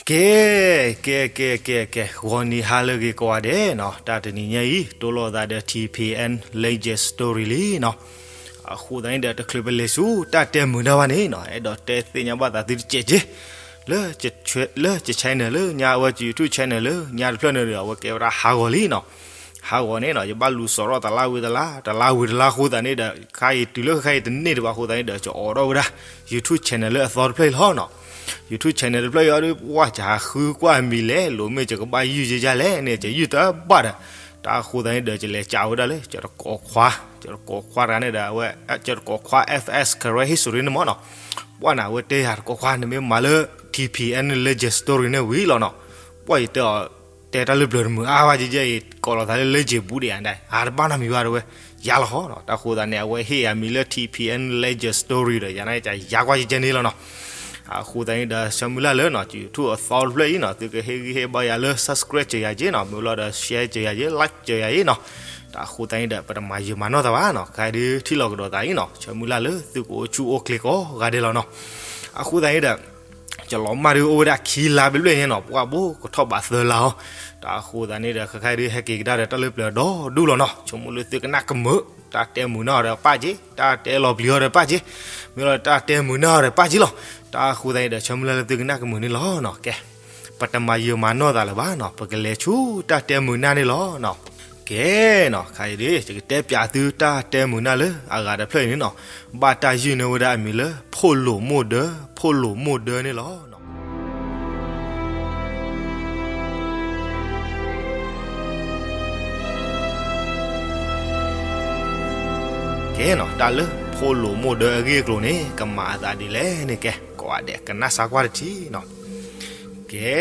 ကဲ, ကဲ ကဲ ကဲ ကဲ, ဂီၤနံၤဟါလၢအဂ့ၤကိးဂၤဒဲးနီၤ, တၢ်တနံၤညါအံၤ တိၢ်လိာ်သးဒီး T P N Legend Story လံနီၤ. အဃိသတးန့ၣ်ဒီး တချုးပလဲၤဆူတၢ်တဲမုာ်နၢ်ဘၣ်န့ၣ်နီၤ, အဲၣ်ဒိးတဲသ့ၣ်ညါဘၣ်သးသုတစဲးက့ၤ လၢ လၢယ channel လၢညါ အဝဲယ YouTube channel လၢညါတဖျၢၣ်န့ၣ်ဒီး အဝဲကဲဝဲဒၣ်ဟးဂီၤလံနီၤ. ဟးဂီၤန့ၣ်နီၤ ယဘၣ်လူၤစိာ်ထီၣ်တလါဝံၤတလါ, တလါဝံၤတလါအဃိသတးန့ၣ်ဒီး ခဲအံၤတုၤလၢခဲအံၤတန့ၢ်တဘၣ်အဃိသတးန့ၣ်ဒီး ယအိးထီၣ်ဝဲဒၣ် YouTube channel လၢအသီတဖျၢၣ်အံၤလီၤနီၤ. YouTube channel တဖျၢၣ်အံၤဒီး ပှၢ်ယဃုကွၢ်အမံၤလဲၣ်, လိၣ်မ့ၢ်ယကဘၣ်ယုၢ်ယဲယဲလဲၣ်န့ၣ် ယယုၢ်တဘၣ်ဒီး, တၢ်အဃိသတးန့ၣ်ဒီး ယလဲၤကးဝဲဒၣ်လၢ ကၠီၤတကိးခွါ, ကၠီၤတကိးခွါတဂၤန့ၣ်ဒီး အဝဲ ကၠီၤတကိးခွါ F S Karen History န့ၣ်မ့ၢ်နီၤ. ပှၢ်န့ၣ် အဝဲတဲယၤ တကိးခွါ နမ့ၢ်မၤလၢ T P N Legend Story န့ၣ်ဝံၤလီၤနီၤ. ပှၢ်ယတဲအီၤ တဲတၢ်လၢပျၢၤတမုာ်အါဘၣ်ကဲကဲအံၤ ကိးလီၤသးလၢ Legend ဘူးဒံးဧါ, အတဘၣ်နီတမံၤဘၣ်တဲဝဲ, ယါလီၤဟီနီၤ. တၢ်အဃိသတးန့ၣ် အဝဲဟ့ၣ်ယၤမံၤလၢ T P N Legend Story ဒီး ယၤန့ၣ်ကယါကွၢ်ကဲကဲန့ၣ်လီၤနီၤ. အဃိသတးန့ၣ်ဒီး ဆၢမုၢ်လၢ်လၢနီၤ YouTube အသီတဖျၢၣ်အံၤနီၤ သုကဟ့ၣ်ဂံၢ်ဟ့ၣ်ဘါယၤလၢ subscribe စၢၤယၤက့နီၤ, မ့ၢ်လီၤဒီး share စၢၤယၤက့ like စၢၤယၤအံၤနီၤ. တၢ်အဃိသတးန့ၣ်ဒီး ပတမၤယံာ်မၤနီၢ်သးဘၣ်နီၤ, ခဲအံၤဒုးထံၣ်လီၤကဒီးသးအံၤနီၤ, ဆၢမုၢ်လၢ်လၢသုကအိၣ်ဆူၣ်အိၣ်ချ့ကိးဂၤဒဲးလီၤနီၤ. အဃိသတးန့ၣ်ဒီး ယလီၤမၢ်ဒုးအိၣ်ဝဲဒၣ်ခံလါဘျဲၣ်ဘျဲၣ်န့ၣ်နီၤ, ပှၢ်ဘိကထီၣ်ဘးသၢလါအီၤ. တၢ်အဃိသတးန့ၣ်ဒီး ခဲခါဒုး ဟဲက့ၤကဒါဒီးတၢ်လၢပျၢၤဒီဒူၣ်လီၤနီၤ, ဆိကမိၣ်လၢသုကနၣ်ကမုာ်, တၢ်တဲမုာ်နၢ်အီၤဒီးပၣ်က့, တၢ်တဲလီၤပျံၤအီၤဒီးပၣ်က့, မ့ၢ်လီၤတၢ်တဲမုာ်နၢ်အီၤဒီးပၣ်က့လီၤ. တၢ်အဃိသတးန့ၣ်ဒီး ဆၢမုၢ်လၢ်လၢသုကနၣ်ကမုာ်န့ၣ်လီၤနီၤ. ကဲ, ပတမၤယံာ်မၤနီၢ်သးလၢၤဘၣ်နီၤ, ပကလဲၤဆူတၢ်တဲမုာ်နၢ်န့ၣ်လီၤနီၤ. ကဲနီၤ, ခဲအံၤဒုး ယကတဲပၠးသုတၢ်တဲမုာ်နၢ်လၢအဂၤတဖျၢၣ်အံၤန့ၣ်နီၤ, ဘၣ်တၢ်ယုၢ်န့ၢ်ဝဲဒၣ်အမံၤလၢ ဖိၣ်လိာ်မိၢ်ဒၢ, ဖိၣ်လိာ်မိၢ်ဒၢန့ၣ်လီၤနီၤ. ကဲနီၤ, တၢ်လၢဖိၣ်လိာ်မိၢ်ဒၢအဂ့ၢ်အကျိၤန့ၣ် ကမၤအသးဒ်လဲၣ်န့ၣ် ကဲ ကိးဂၤဒဲးကနၣ်စါကွၢ်တထံၣ်နီၤ. ကဲ,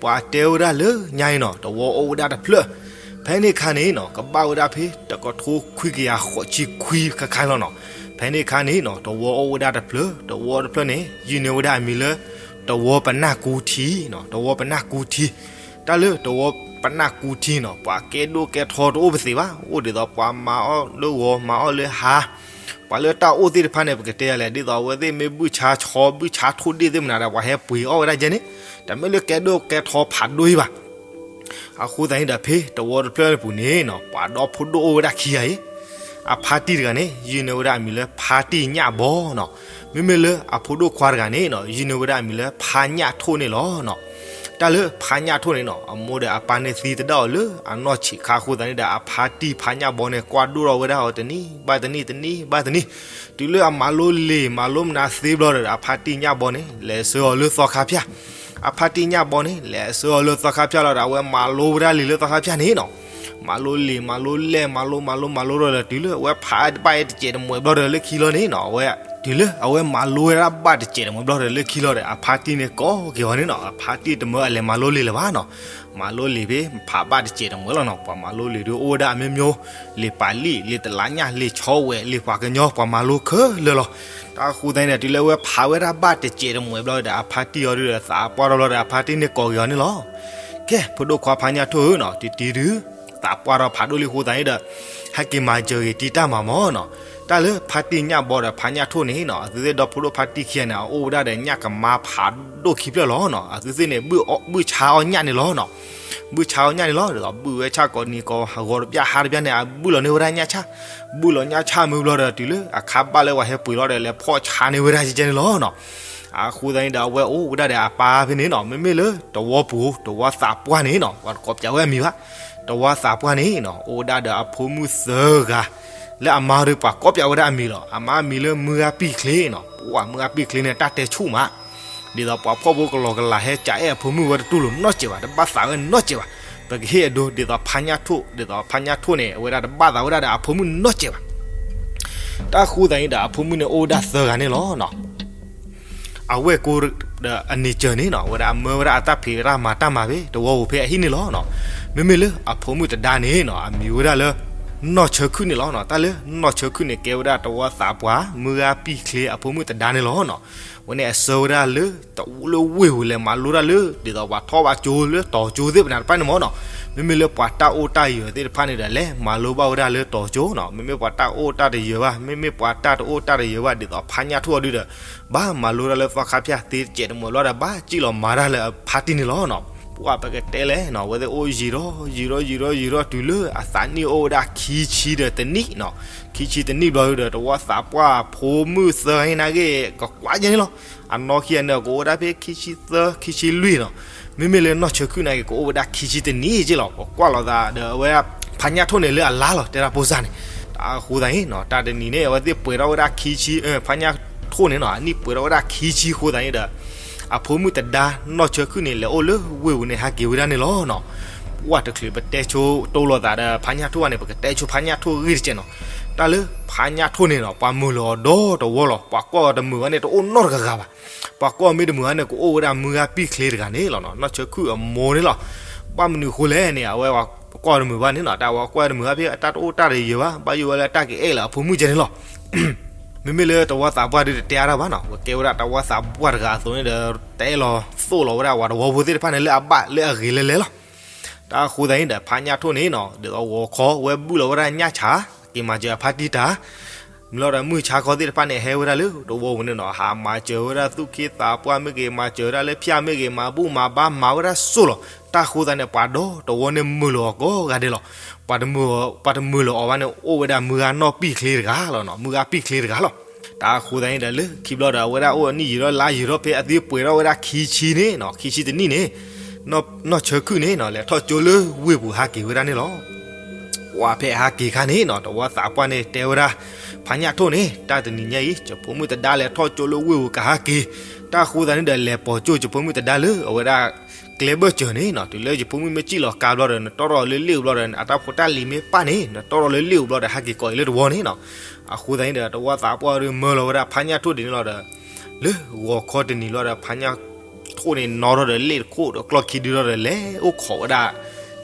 ပှၤတဲဝဲဒၣ်လၢညါအံၤနီၤ, တဝီအိၣ်ဝဲဒၣ်တဖျၢၣ်, ဖဲန့ၣ်အခါန့ၣ်နီၤ ကဘၣ်ဝဲဒၣ်ဖဲတကထိခွံကယၤဃိးဆံခွံခါခါလီၤနီၤ. ဖဲန့ၣ်အခါန့ၣ်နီၤ တဝီအိၣ်ဝဲဒၣ်တဖျၢၣ်, တဝီတဖျၢၣ်န့ၣ် ယုၢ်န့ၢ်ဝဲဒၣ်အမံၤလၢ တဝီပနၢ်ကူထံနီၤ, တဝီပနၢ်ကူထံ. တၢ်လၢတဝီပနၢ်ကူထံနီၤ ပှၤကဲဒိၣ်ကဲထီတအိၣ်ပသ့ၣ်ဘၣ်, အိၣ်ဒ်သိးပှၤမၤအီၣ်လၢဂီၤ မၤအီၣ်လၢဟါ, ပှၤလၢတၢ်အိၣ်သ့ၣ်တဖၣ်န့ၣ် ပကတဲယၤလဲၣ်, ဒ်သိးအဝဲသ့ၣ်မ့ၢ်ဘုၣ်ဆါဆီ ဘုၣ်ဆါထိၣ်ဒ့ၣ်သ့ၣ်မနုၤဒီး ပှၤဟဲပှ့ၤအီၣ်ဝဲဒၣ်ကဲန့ၣ်, တမ့ၢ်လၢကဲဒိၣ်ကဲထီဖးဒိၣ်အံၤဘၣ်. အဃိသတးန့ၣ်ဒီး ဖဲတဝီတဖျၢၣ်ပူၤန့ၣ်နီၤ ပှၤဒီဖိဒိၣ်အိၣ်ဝဲဒၣ်ခံဂၤအံၤ, အဖါတံၢ်တဂၤန့ၣ် ယုၢ်န့ၢ်ဝဲဒၣ်အမံၤလၢ ဖါတံၢ်ညၣ်ဘီနီၤ. မ့မ့ၢ်လၢအဖိဒိၣ်ခွါတဂၤန့ၣ်နီၤ ယုၢ်န့ၢ်ဝဲဒၣ်အမံၤလၢ ဖါညၣ်ထိၣ်န့ၣ်လီၤနီၤ. တၢ်လၢဖါညၣ်ထိၣ်န့ၣ်နီၤ အမိၢ်ဒီးအပၢ်န့ၣ်သံသဒၣ်အီၤလၢအနီၢ်ဆံးခါအဃိသတးန့ၣ်ဒီး အဖါတံၢ်ဖါညၣ်ဘီန့ၣ် ကွၢ်ဒိၣ်ထီၣ်ဝဲဒၣ်အီၤတနံၤဘၣ်တနံၤ တနံၤဘၣ်တနံၤ, တုၤလၢအမၤလိလံာ်မၤလိမနုၤသ့ဘျီဒီး အဖါတံၢ်ညၣ်ဘီန့ၣ် လဲၤဆှၢအီၤလၢသီခါဖၠၣ်, အဖါတံၢ်ညၣ်ဘီန့ၣ် လဲၤဆှၢအီၤလၢသီခါဖၠၣ်လီၤဒီး အဝဲမၤလိဝဲဒၣ်လံာ်လၢသီခါဖၠၣ်န့ၣ်နီၤ. မၤလိလံာ်မၤလိလဲၢ် မၤလိမၤလိမၤလိဒီး တုၤလၢအဝဲဖးဘၣ်တစဲးတမှဲာ်ဘျီဒီးလၢခံလီၤန့ၣ်နီၤ အဝဲ တုၤလၢအဝဲမၤလိဝဲဒၣ်ဘၣ်တစဲးတမှဲာ်ဘျီဒီးလၢခံလီၤဒီး အဖါတံၢ်န့ၣ်ကိးက့ၤအီၤန့ၣ်နီၤ, အဖါတံၢ်တမၢအလဲၤမၤလိလံာ်လၢၤဘၣ်နီၤ. မၤလိလံာ်ဖဲဖးဘၣ်တစဲးတမှဲာ်လီၤနီၤ, ပှၤမၤလိလံာ်ဒုးအိၣ်ဝဲဒၣ်အမျိုးမျိုး, လံာ်ပာ်လံာ် လံာ်တလါညၣ် လံာ်ဆီဝဲ လံာ်ပှၤကညီ ပှၤမၤလိခဲလၢာ်လီၤ. တၢ်အဃိသတးန့ၣ်ဒီး တုၤလၢအဝဲဖးဝဲဒၣ်ဘၣ်တစဲးတမှဲာ်ဘျီဒီး အဖါတံၢ်အီၤဒုးဒီးသးပှၢ်ထီၣ်ဘျီဒီး အဖါတံၢ်န့ၣ်ကိးက့ၤအီၤန့ၣ်လီၤ. ကဲ ဖိဒိၣ်ခွါဖါညၣ်ထိၣ်ဧၢနီၤ, တံၤတံၤဒုး သးပှၢ်ထီၣ်ဖးဒိၣ်လံအဃိသတးန့ၣ်ဒီး ဟဲက့ၤမၤစၢၤက့ၤတံၢ်တၢ်မၤမီၢ်နီၤ. တၢ်လၢဖါတံၢ်ညၣ်ဘီဒီးဖါညၣ်ထိၣ်န့ၣ်နီၤ အသုသ့ၣ်ဒီဖိဒိၣ်ဖါတံၢ်ခံဂၤန့ၣ် အအိၣ်ဝဲဒၣ်ဒီးညၣ်ကမါဖးဒိၣ်ခံဖျၢၣ်လီၤနီၤ. အသုသ့ၣ်န့ၣ် ဘုၣ်ဆါအီၣ်ညၣ်န့ၣ်လီၤနီၤ. ဘုၣ်ဆါအီၣ်ညၣ်န့ၣ်လီၤ, ဒီးဘုၣ်ဝဲဆၣ်ကိးနံၤကိးဟးဂီၤတဘျၣ်ဟါတဘျၣ်န့ၣ် အဘုၣ်လီၤန့ၢ်ဝဲဒၣ်ညၣ်ဆၣ်, ဘုၣ်လီၤညၣ်ဆၣ်မုၢ်ဘျီဒီး တုၤလၢအခါဘၣ်လၢပှၤဟဲပှ့ၤလီၤဒီး လဲၤဖီၣ်ဆါန့ၢ်ဝဲဒၣ်ကဲကဲန့ၣ်လီၤနီၤ. အဃိသတးန့ၣ်ဒီး အဝဲအိၣ်ဝဲဒၣ်ဒီးအပၢ်ဖဲန့ၣ်နီၤ, မ့မ့ၢ်လၢတဝီပူၤ တဝီသးပှၢ်န့ၣ်နီၤ ပှၤတကိးပၠးဝဲအမံၤဘၣ်. တဝီသးပှၢ်န့ၣ်နီၤ အိၣ်ဝဲဒၣ်ဒီးအဖိမုၣ်သၢဂၤ, လၢအမါဒီးပှၤကိးပၠးဝဲဒၣ်အမံၤလီၤ. အမါအမံၤလၢမုၢ်ဂၤပံာ်ချ့နီၤ, ပှၤမုၢ်ဂၤပံာ်ချ့န့ၣ် တၢ်တဲဆူၣ်မး ဒ်သိးပှၤဖှီၣ်ဖိကလီကလးဟဲကးအဲၣ်အဖိမုၣ်ဝဲတတူၢ်လိာ်နီတစဲးဘၣ်, တဘၣ်သးဝဲနီတစဲးဘၣ်. ပကဟ့ၣ်အဒိ ဒ်သိးဖါညၣ်ထိၣ်, ဒ်သိးဖါညၣ်ထိၣ်န့ၣ် အဝဲဒၣ်တဘၣ်သးဝဲဒၣ်ဒီးအဖိမုၣ်နီတစဲးဘၣ်. တၢ်ဃိသတးန့ၣ်ဒီး အဖိမုၣ်န့ၣ်အိၣ်ဝဲဒၣ်သၢဂၤန့ၣ်လီၤ. အဝဲၢ်ကိဒီးအန့ၢ်စၢၤန့ၣ်နီၤ အဝဲဒၣ်အမၢဝဲဒၣ်အတၢ်ဖံးတၢ်မၤတၢ်မၤဖဲတဝီပူၤဖဲအဟံၣ်န့ၣ်လီၤ. မ့မ့ၢ်လၢအဖိမုၣ်တဒါန့ၣ်နီၤ အမံၤဝဲဒၣ်လၢ နီၢ်ဆၢခုၣ်န့ၣ်လီၤနီၤ. တၢ်လၢနီၢ်ဆၢခုၣ်န့ၣ် ကဲဝဲဒၣ်တဝီသးပှၢ် မုၢ်ဂၤပံၣ်ချ့အဖိမုၣ်တဒါန့ၣ်လီၤနီၤ. အဝဲန့ၣ်အဆၢဝဲဒၣ်လၢ တဝီလၢဝ့ၢ်ပူၤလဲၤမၤလိတၢ်လၢ ဒ်သိးပှၤထီၣ်ဘၣ်ကၠိလၢတီၤကၠိသ့ၣ်တဖၣ်န့ၣ်မ့ၢ်နီၤ. မ့မ့ၢ်လၢပှၤတၢ်အိၣ်တၢ်ယၢၤသ့ၣ်တဖၣ်န့ၣ်ဒီး လဲၤမၤလိဘၣ်ဝဲဒၣ်လၢတီၤကၠိနီၤ. မ့မ့ၢ်ပှၤတၢ်အိၣ်တၢ်တယၢၤဘၣ်, မ့မ့ၢ်ပှၤတၢ်တအိၣ်တၢ်တယၢၤဘၣ် ဒ်သိးဖါညၣ်ထိၣ်အီၤဒုဒီး ဘၣ်မၤလိတၢ်လၢသီခါဖၠၣ်သ့တစဲးတမှဲၤဘျီဒီး ဘၣ်စံၣ်လီၤမၤတၢ်လၢအဖါတံၢ်န့ၣ်လီၤနီၤ. ပှၢ်ပကတဲလဲၣ်နီၤ, အဝဲသ့ၣ်အိၣ်ယံာ်ထီၣ် ယံာ်ထီၣ် ယံာ်ထီၣ် ယံာ်ထီၣ် တုၤလၢအသးနံၣ်အိၣ်ဝဲဒၣ်ခံဆံဒီးတနံၣ်နီၤ. ခံဆံတနံၣ်ဘျီဒီး တဝီသးပှၢ်ဖိမုၣ်သၢဂၤန့ၣ်က့ၤ ကကွၢ်ယဲန့ၣ်လီၤ. အနီၢ်ခံဂၤန့ၣ် ကအိၣ်ဝဲဒၣ်ဖဲခံဆံသၢ ခံဆံလွံၢ်နီၤ. မ့မ့ၢ်လၢနီၢ်ဆၢခုၣ်န့ၣ်က့ၤ ကအိၣ်ဝဲဒၣ်ခံဆံတနံၣ်က့ၤလီၤ. ပကွၢ်လိာ်သးဒီးအဝဲဒၣ် ဖါညၣ်ထိၣ်န့ၣ်လၢအလါလီၤ တဲဒၣ်ဖိစၢ်န့ၣ်. တၢ်အဃိသတးန့ၣ်နီၤ, တၢ်တနံၤန့ၣ် အဝဲသ့ၣ်ပှဲၤထီၣ်ဝဲဒၣ်ခံဆံ, ဖါညၣ်ထိၣ်န့ၣ်နီၤ အနံၣ်ပှဲၤထီၣ်ဝဲဒၣ်ခံဆံအဃိသတးန့ၣ်ဒီး အဖိမုၣ်တဒါနီၢ်ဆၢခုၣ်န့ၣ် လဲၤအိၣ်လၢဝ့ၢ်ပူၤန့ၣ် ဟးက့ၤဝဲဒၣ်န့ၣ်လီၤနီၤ. ပှၢ်တချုးပတဲဆိတိလိာ်သးဒီးဖါညၣ်ထိၣ်ဘၣ်န့ၣ် ပကတဲဆိဖါညၣ်ထိၣ်အဂ့ၢ်တစဲးနီၤ. တၢ်လၢဖါညၣ်ထိၣ်န့ၣ်နီၤ ပှၤမုာ်လီၤအီၤဒီတဝီလီၤ. ပှၤကွၢ်အီၤတမုာ်ဘၣ်န့ၣ် တအိၣ်နီတဂၤဂၤဘၣ်. ပှၤကွၢ်အီၤမ့ၢ်တမုာ်ဘၣ်န့ၣ် ကအိၣ်ဝဲဒၣ်မုၢ်ဂၤပံၣ်ချ့တဂၤန့ၣ်လီၤနီၤ. နီၢ်ဆၢခုၣ်အမိၢ်န့ၣ်လီၤ. ဘၣ်မနုၤအဃိလဲၣ်န့ၣ် အဝဲပှၤကွၢ်အီၤတမုာ်ဘၣ်န့ၣ်နီၤ, တၢ်ဝဲကွၢ်အီၤတမုာ်ဘၣ်ဖဲအတၢ်တအိၣ်တၢ်တယၢၤဘၣ်, ဘၣ်ယိၣ်ဝဲလၢတၢ်ကအဲၣ်လၢအဖိမုၣ်ကဲန့ၣ်လီၤ. မ့မ့ၢ်လၢတဝီသးပှၢ်ဒုတတဲအါတၢ်ဘၣ်နီၤ, ပကဲဝဲဒၣ်တဝီသးပှၢ်တဂၤအသိးန့ၣ်ဒီး တအဲၣ်လီၤသိၣ်လီၤဝဲဒၣ်ပှၤတဝီဖိသ့ၣ်တဖၣ်န့ၣ် လၢအဘၣ်လၢအဂ့ၤလဲၤလဲၤလီၤ. တၢ်အဃိသတးန့ၣ်ဒီး ဖါညၣ်ထိၣ်န့ၣ်နီၤ ဒ်သိးဂီၤခီ ဝဲဘုၣ်လီၤဝဲဒၣ်ညၣ်ဆါ က့ၤမၤစၢၤအဖါတံၢ်တၢ် မ့ၢ်လီၤဒီးမုၢ်ဆါခီသ့ၣ်တဖၣ်န့ၣ် ဟဲဝဲဒၣ်လၢတဝီပူၤန့ၣ်နီၤ, ဟးမၤစၢၤဝဲဒၣ်သူၣ်က့သးပှၢ်မ့ၢ်ဂ့ၤ, မၤစၢၤဝဲဒၣ်လၢဖၠၣ်မ့ၢ်ဂ့ၤ, မၤဘူၣ်မၤဘါ မၤဝဲဒၣ်စိၢ်လီၤ. တၢ်အဃိသတးန့ၣ် ပှၤဒီတဝီန့ၣ်မုာ်လီၤအီၤကိးဂၤဒဲးလီၤ. ပှၤတမုာ်, ပှၤတမုာ်လီၤအီၤဘၣ်န့ၣ် အိၣ်ဝဲဒၣ်မုၢ်ဂၤနီၢ်ပံၣ်ချ့တဂၤလီၤနီၤ, မုၢ်ဂၤပံၣ်ချ့တဂၤလီၤ. တၢ်အဃိသတးန့ၣ်ဒီး လၢခံဘျီဒီး အဝဲဒၣ်အိၣ်အနံၣ်ယံာ်ထီၣ်လါယံာ်ထီၣ် ဖဲအသ့ပှဲၤထီၣ်ဝဲဒၣ်ခံဆံန့ၣ်နီၤ, ခံဆံတနံၣ်န့ၣ် နီၢ်ဆၢခုၣ်န့ၣ်နီၤ လဲၤထီၣ်ကၠိလၢဝ့ၢ်ပူၤဟးက့ၤဝဲဒၣ်န့ၣ်လီၤ. ပှၢ်ဖဲအဟးက့ၤခါန့ၣ်နီၤ တဝီသးပှၢ်န့ၣ်တဲဝဲဒၣ် ဖါညၣ်ထိၣ်န့ၣ် တၢ်တနံၤညါအံၤ ယဖိမုၣ်တဒါလဲၤထီၣ်ကၠိလၢဝ့ၢ်ပူၤကဟးက့ၤ. တၢ်အဃိသတးန့ၣ်ဒီး လဲၤပိာ်ကၠိယဖိမုၣ်တဒါလၢအဝဲဒၣ် ကျဲဘၢၣ်စၢၤန့ၣ်နီၤ, တုၤလၢယဖိမုၣ်မ့ၢ်စံၣ်လီၤကါဘျီဒီး နတီၢ်ထီၣ်လၢလ့ၣ်ပူၤဘျီဒီး အတၢ်ဖိတၢ်လံၤမ့ၢ်ပၢ်န့ၣ် နတီၢ်ထီၣ်လၢလ့ၣ်ပူၤဘျီဒီး ဟးက့ၤကိးအံၤလၢတဝီန့ၣ်နီၤ. အဃိသတးန့ၣ်ဒီး တဝီသးပှၢ်ဒီးမၢလီၤဝဲဒၣ်ဖါညၣ်ထိၣ်ဒ်န့ၣ်လီၤဒီး လၢဂီၤခီတနံၤလီၤဒီး ဖါညၣ်ထိၣ်န့ၣ်နီၣ်ထီၣ်ဒီးလ့ၣ်တခိၣ်ဒီးကျီၢ်ခံဒုထီၣ်ဒီး လဲၤအိၣ်ခိးဝဲဒၣ်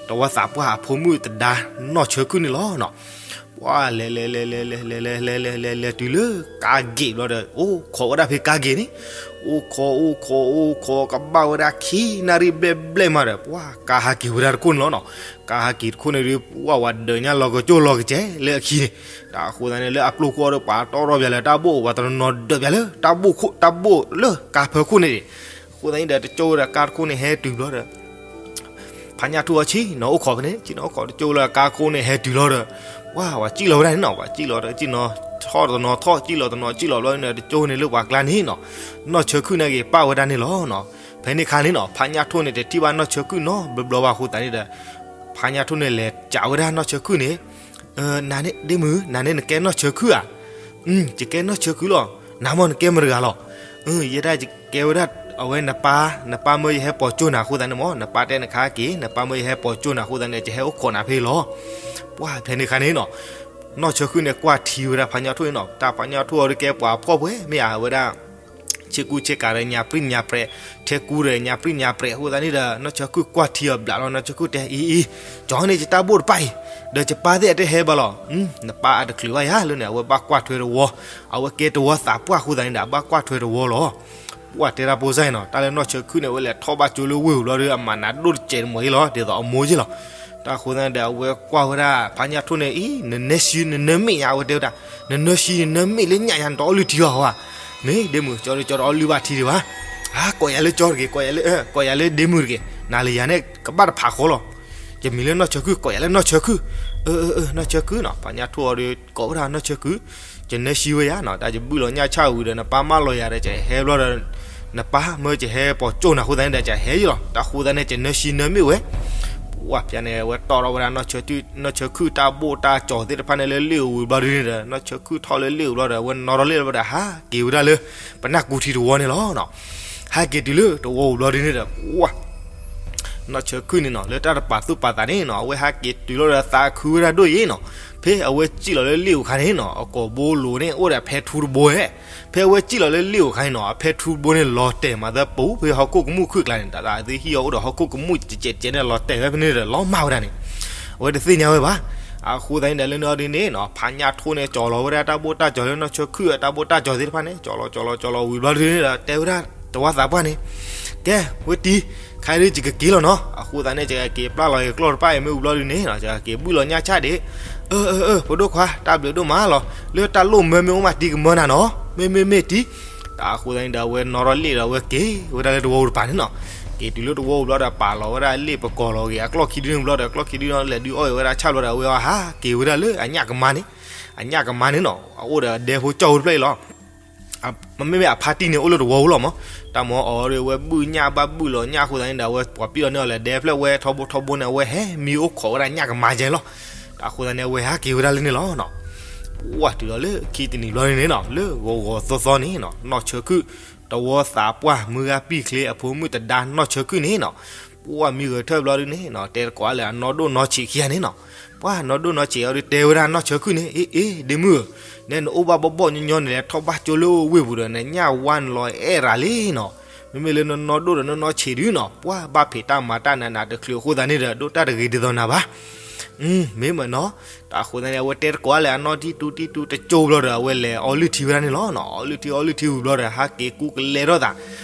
တဝီသးပှၢ်အဖိမုၣ်တဒါ နီၢ်ဆၢခုၣ်န့ၣ်လီၤနီၤ. ပှၢ်လဲၤလဲၤလဲၤလဲၤလဲၤလဲၤလဲၤလဲၤလဲၤလဲၤလဲၤတုၤလၢကါဂ့ၢ်ဘျီဒီး အိၣ်ခိးဝဲဒၣ်ဖဲကါဂ့ၢ်န့ၣ်, အိၣ်ခိးအိၣ်ခိးအိၣ်ခိး ကဘၣ်ဝဲဒၣ်ခံနၣ်ရံၣ်ဘျဲၣ်ဘျဲၣ်မးဒီး ပှၢ်ကါဟးက့ၤဝဲဒၣ်တခိၣ်န့ၣ်လီၤနီၤ. ကါဟးက့ၤတခိၣ်န့ၣ်ဒီး ပှၢ်ဝဲဒၢးညါလီၤကကၠိၢ်လီၤကစဲးလၢအခံန့ၣ်, တၢ်အဃိသတးန့ၣ် လၢအပျိၢ်ခိၣ်အီၤဒီး ပှၤတီၢ်ထီၣ်ပၠးလၢတၢ်ဘိၣ် ပှၤတနီၤဒၢးပၠးလၢတၢ်ဘိၣ်ခိၣ် တၢ်ဘိၣ်လၢကါဖၢခိၣ်န့ၣ်ဒံး. အဃိသတးန့ၣ်ဒီး တကၠိဝဲဒီးကါတခိၣ်န့ၣ်ဟဲတုၤဘျီဒီး ဖါညၣ်ထိၣ်အီၤဆ့ၣ်နီၤအိၣ်ခိးဖဲန့ၣ် ဆ့ၣ်နီၤအိၣ်ခိးတကၠိလၢကါခိၣ်န့ၣ်ဟဲတုၤလီၤဒီး ပှၢ်ဝဲစံၣ်လီၤဝဲဒၣ်န့ၣ်နီၤ, ဝဲစံၣ်လီၤဒီးစံၣ်နီၤထီၣ်တနီၤထီၣ် စံၣ်လီၤတနီၤစံၣ်လီၤဘျီန့ၣ်ဒီး တကၠိန့ၣ်လၢပှၤကျါန့ၣ်နီၤ, နီၢ်ဆၢခုၣ်န့ၣ်က့ၤပၣ်ဝဲဒၣ်န့ၣ်လီၤနီၤ. ဖဲန့ၣ်ခါန့ၣ်နီၤ ဖါညၣ်ထိၣ်န့ၣ်တထံၣ်ဘၣ်နီၢ်ဆၢခုၣ်နီတဘျီဘျီဘၣ်အဃိသတးန့ၣ်ဒီး ဖါညၣ်ထိၣ်န့ၣ်လဲၤစံးဝဲဒၣ်နီၢ်ဆၢခုၣ်န့ၣ် နၤန့ၣ် ဒ့မုၣ် နၤန့ၣ်နကဲနီၢ်ဆၢခုၣ်ဧါ. ယကဲနီၢ်ဆၢခုၣ်လီၤ. နၤမ့ၢ်နကဲမတၤတဂၤလီၤ. ယဲဒၣ်ယကဲဝဲဒၣ် အဝဲနပၢ်, နပၢ်မၢယဟဲပိာ်ကၠိၢ်နၤအဃိသတးန့ၣ်မ့ၢ် နပၢ်တဲနခါက့ၤ နပၢ်မၢယဟဲပိာ်ကၠိၢ်နၤအဃိသတးန့ၣ် ယဟဲအိၣ်ခိးနၤဖဲအံၤလီၤ. ပှၢ်ဖဲန့ၣ်ခါန့ၣ်နီၤ နီၢ်ဆၢခုၣ်န့ၣ်ကွၢ်ထံဝဲဒၣ်ဖါညၣ်ထိၣ်န့ၣ်နီၤ, တၢ်ဖါညၣ်ထိၣ်အီၤဒုးကဲပှၤဖှီၣ်ပှဲၤမ့ၢ်ဧါ အဝဲဒၣ် ဆ့ကူဆ့ကၤဒီးညါပြံၣ်ညါပြဲး, ထဲကူဒီးညါပြံၣ်ညါပြဲး အဃိသတးန့ၣ်ဒီး နီၢ်ဆၢခုၣ်ကွၢ်ထံအီၤဘျးလီၤ နီၢ်ဆၢခုၣ်တဲအံၤအံၤ ကၠီန့ၣ်ယတၢ်ဘိၣ်တပၣ်အံၤ ဒီးယပၢ်သ့ၣ်အတဟဲဘၣ်လီၤ. နပၢ်အတချုးဘၣ်ယၤလၢန့ၣ် အဝဲဘၣ်ကွၢ်ထွဲတဝီ, အဝဲကဲတဝီသးပှၢ်အဃိသတးန့ၣ်ဒီး အဘၣ်ကွၢ်ထွဲတဝီလီၤ. ပှၢ်တဲဒၣ်ဖိစၢ်နီၤ တၢ်လၢနီၢ်ဆၢခုၣ်န့ၣ် အဝဲလဲၤထီၣ်ဘၣ်ကၠိလၢဝ့ၢ်ပူၤဘျီဒီး အမၤနးဒိၣ်တစဲးတမှဲၤအံၤလီၤ ဒ်သိးအမိၢ်ယ့ၢ်လီၤ. တၢ်အဃိသတးန့ၣ်ဒီး အဝဲကွၢ်ဝဲဒၣ်ဖါညၣ်ထိၣ်န့ၣ်အံၤ နနၢၤဆံနနၢၤမ့ၣ်ညါ အဝဲတဲဝဲဒၣ် နနၢၤဆံနနၢၤမ့ၣ်လၢညၣ်ညါ နတအီၣ်လုၢ်ထံလီၤဝဲ, မ့ၢ်ဒ့မုၣ် ကၠီဒီးကၠီတအီၣ်လုၢ်ဘၣ်ထံဒံးဘၣ်, ကိးယၤလၢကၠီတဂ့ၤ ကိးယၤလၢ ကိးယၤလၢဒ့မုၣ်တဂ့ၤ နၤလၢယၤန့ၣ် ကဘၣ်တဖးဃီလီၤ. ယမံၤလၢနီၢ်ဆၢခုၣ် ကိးယၤလၢနီၢ်ဆၢခုၣ်, နီၢ်ဆၢခုၣ်နီၤ ဖါညၣ်ထိၣ်အီၤဒီး ကိးဝဲဒၣ်နီၢ်ဆၢခုၣ်, ယနၢၤဆံဝဲယၤနီၤ တၢ်ယဘုၣ်လီၤညၣ်ဆၣ်ဝံၤဒီး နပၢ်မၢလီၤယၤဒီး ယဟဲဘျီဒီး နပၢ်မၢယဟဲပိာ်ကၠိၢ်နၤအဃိသတးန့ၣ်ဒီး ယဟဲယံၤလီၤ. တၢ်အဃိသတးန့ၣ် ယနၢၤဆံနၢၤမ့ၣ်ဝဲ, ပှၢ်ဖဲန့ၣ် အဝဲတီၢ်ထီၣ်ဝဲဒၣ် နီၢ်ဆၢခုၣ်တၢ်ဘိၣ်တၢ်ကၠီၤသ့ၣ်တဖၣ်န့ၣ်လၢလ့ၣ်အူဝံၤဘျီဒ်န့ၣ်ဒီး နီၢ်ဆၢခုၣ်ထီၣ်လၢလ့ၣ်အူဘျီဒီး အဝဲနီၣ်ထီၣ်လ့ၣ်ဘျီဒီး ဟးက့ၤဝဲဒၣ်လၢ ပနၢ်ကူထံတဝီန့ၣ်လီၤ. ဟဲက့ၤတုၤလၢတဝီအူဘျီဒ်န့ၣ်ဒီး ပှၢ် နီၢ်ဆၢခုၣ်န့ၣ်နီၤ လၢတၢ်တပာ်သူၣ်ပာ်သးန့ၣ်နီၤ အဝဲဟဲက့ၤတုၤလီၤဒီးသးခုဝဲဒၣ်ဒိၣ်အံၤနီၤ. ဖဲအဝဲစံၣ်လီၤလၢလ့ၣ်အူခါန့ၣ်နီၤ အကိာ်ဘိလိၤန့ၣ် အိၣ်ဒီးဖဲထူတဘိဧဲ. ဖဲအဝဲစံၣ်လီၤလၢလ့ၣ်အူခါန့ၣ်နီၤ အဖဲထူတဘိန့ၣ် လီၤတဲာ်မးသပူၤ ဖဲဟီၣ်ခိၣ်ကမူၣ်ခုၣ်ကျါန့ၣ် တၢ်သးသ့ဟံၣ်အီၤအိၣ်ဒီးဟီၣ်ခိၣ်ကမူၣ်ကဲးကဲးန့ၣ် လီၤတဲာ်ဝဲဖဲန့ၣ်ဒီး လီၤမၢ်ဝဲဒၣ်န့ၣ် အဝဲတသ့ၣ်ညါဝဲဘၣ်. အဃိသတးန့ၣ်ဒီးလၢန့ၣ်အီၤဒ်န့ၣ်နီၤ ဖါညၣ်ထိၣ်န့ၣ် ကၠီၤလီၤဝဲဒၣ်တၢ်ဘိၣ်တၢ်ကၠီၤလၢနီၢ်ဆၢခုၣ်အတၢ်ဘိၣ်တၢ်ကၠီၤသ့ၣ်တဖၣ်န့ၣ် ကၠီၤလီၤကၠီၤလီၤကၠီၤလီၤဝံၤဘျီဒ်န့ၣ်ဒီး တဲဝဲဒၣ်တဝီသးပှၢ်န့ၣ်, ကဲ, ဝဲတံၤ, ခဲအံၤဒ်ယကက့ၤလီၤနီၤ, အဃိသတးန့ၣ် ယကက့ၤပျၢ်လီၤယကျီၢ်တဖၣ်အံၤ မ့ၢ်ဝံၤဘျီဒ်န့ၣ်နီၤ ယကက့ၤဘုၣ်လီၤညၣ်ဆၣ်ဒံး, အၢ အၢ အၢ ဖိဒိၣ်ခွါ တၢ်ဘျုးဒိၣ်မးလီၤ, လၢတၢ်လိၣ်မၢမ့ၢ်အိၣ်မးတံၤကမၢနၤနီၤ, မ့ၢ်မ့ၢ်မ့ၢ်တံၤ တၢ်အဃိသတးန့ၣ်ဒီး အဝဲနီၣ်ထီၣ်လ့ၣ်ဒီး အဝဲက့ၤဝဲဒၣ်လၢတဝီပူၤတပၤန့ၣ်နီၤ, က့ၤတုၤလၢတဝီပူၤဘျီဒီး ပာ်လီၤဝဲဒၣ်လ့ၣ်ပကိာ်လီၤဂ့ၤ အကျီၢ်ခံဒုန့ၣ်ဘျီဒီး အကျီၢ်ခံဒုန့ၣ် လဲၤဒုးအီၣ်ဝဲဒၣ်ဆၣ်ဘျီဒီး အဝဲဟးက့ၤဝဲဒၣ်လၢအညၣ်ကမါန့ၣ်, အညၣ်ကမါန့ၣ်နီၤ အအိၣ်ဒီးအဒဲဖိကၠီၣ်ဖိတဖျၢၣ်အံၤလီၤ. မ့မ့ၢ်အဖါတံၢ်န့ၣ် အိၣ်လၢတဝီပူၤလီၤမး, တၢ်မၤအီၤဒီး အဝဲဘုၣ်ညၣ်ဘၣ်ဘုၣ်လီၤညၣ်အဃိသတးန့ၣ်ဒီး အဝဲပှၤပံၣ်လီၤန့ၢ်အီၤလၢဒဲဖျၢၣ်ဝဲထီဘိထီဘိန့ၣ် အဝဲဟဲမံအိၣ်ခိးဝဲဒၣ်ညၣ်ကမါကဲလီၤ. တၢ်အဃိသတးန့ၣ် အဝဲဟးက့ၤဝဲဒၣ်လၢန့ၣ်လီၤ. ပှၢ်တုၤဒီးလၢခံတနံၤဘျီန့ၣ်နီၤ လၢဂီၤဂီၤသီသီန့ၣ်နီၤ နီၢ်ဆၢခုၣ် တဝီသးပှၢ်မုၢ်ဂၤပံာ်ချ့အဖိမုၣ်တဒါနီၢ်ဆၢခုၣ်န့ၣ်နီၤ, ပှၢ်မံဂဲၤထၢၣ်ဘျီဒ်န့ၣ်နီၤ တဲတကိးလၢအနီၢ်ဒိၣ်နီၢ်ဆံးခံဂၤန့ၣ်နီၤ, ပှၢ်နီၢ်ဒိၣ်နီၢ်ဆံးအီၤဒုးတဲဝဲဒၣ်နီၢ်ဆၢခုၣ်န့ၣ် အ့ အ့ ဒ့မုၣ်ဧၢ, နဲနအိၣ်ဘၣ်ဘီၣ်ဘီၣ်ညီညီန့ၣ် လဲၤထီၣ်ဘၣ်ကၠိလၢဝ့ၢ်ပူၤဒီး နညၣ်ဝါနလီၤအဲၣ်ရၤလံနီၤ, မ့မ့ၢ်လၢနနီၢ်ဒိၣ်ဒီးနနီၢ်ဆံးဒုနီၤ ပှၢ်ဘၣ်ဖံးတၢ်မၤတၢ်နးနးတချုးအဃိသတးန့ၣ်ဒီး ဒိၣ်တၢ်တဂ့ၤဒ်သိးနၤဘၣ် မ့ၢ်မနီၤ, တၢ်အဃိသတးန့ၣ် အဝဲတဲတကိးလၢအနီၢ်တံၢ်တူတံၢ်တူတကၠိဘျီဒီး အဝဲလဲၤအီလုၢ်ထံဝဲဒၣ်န့ၣ်လီၤနီၤ, အီလုၢ်ထံအီလုၢ်ထံဝံၤဘျီဒီး ဟးက့ၤကူကလဲၤထီၣ်သး,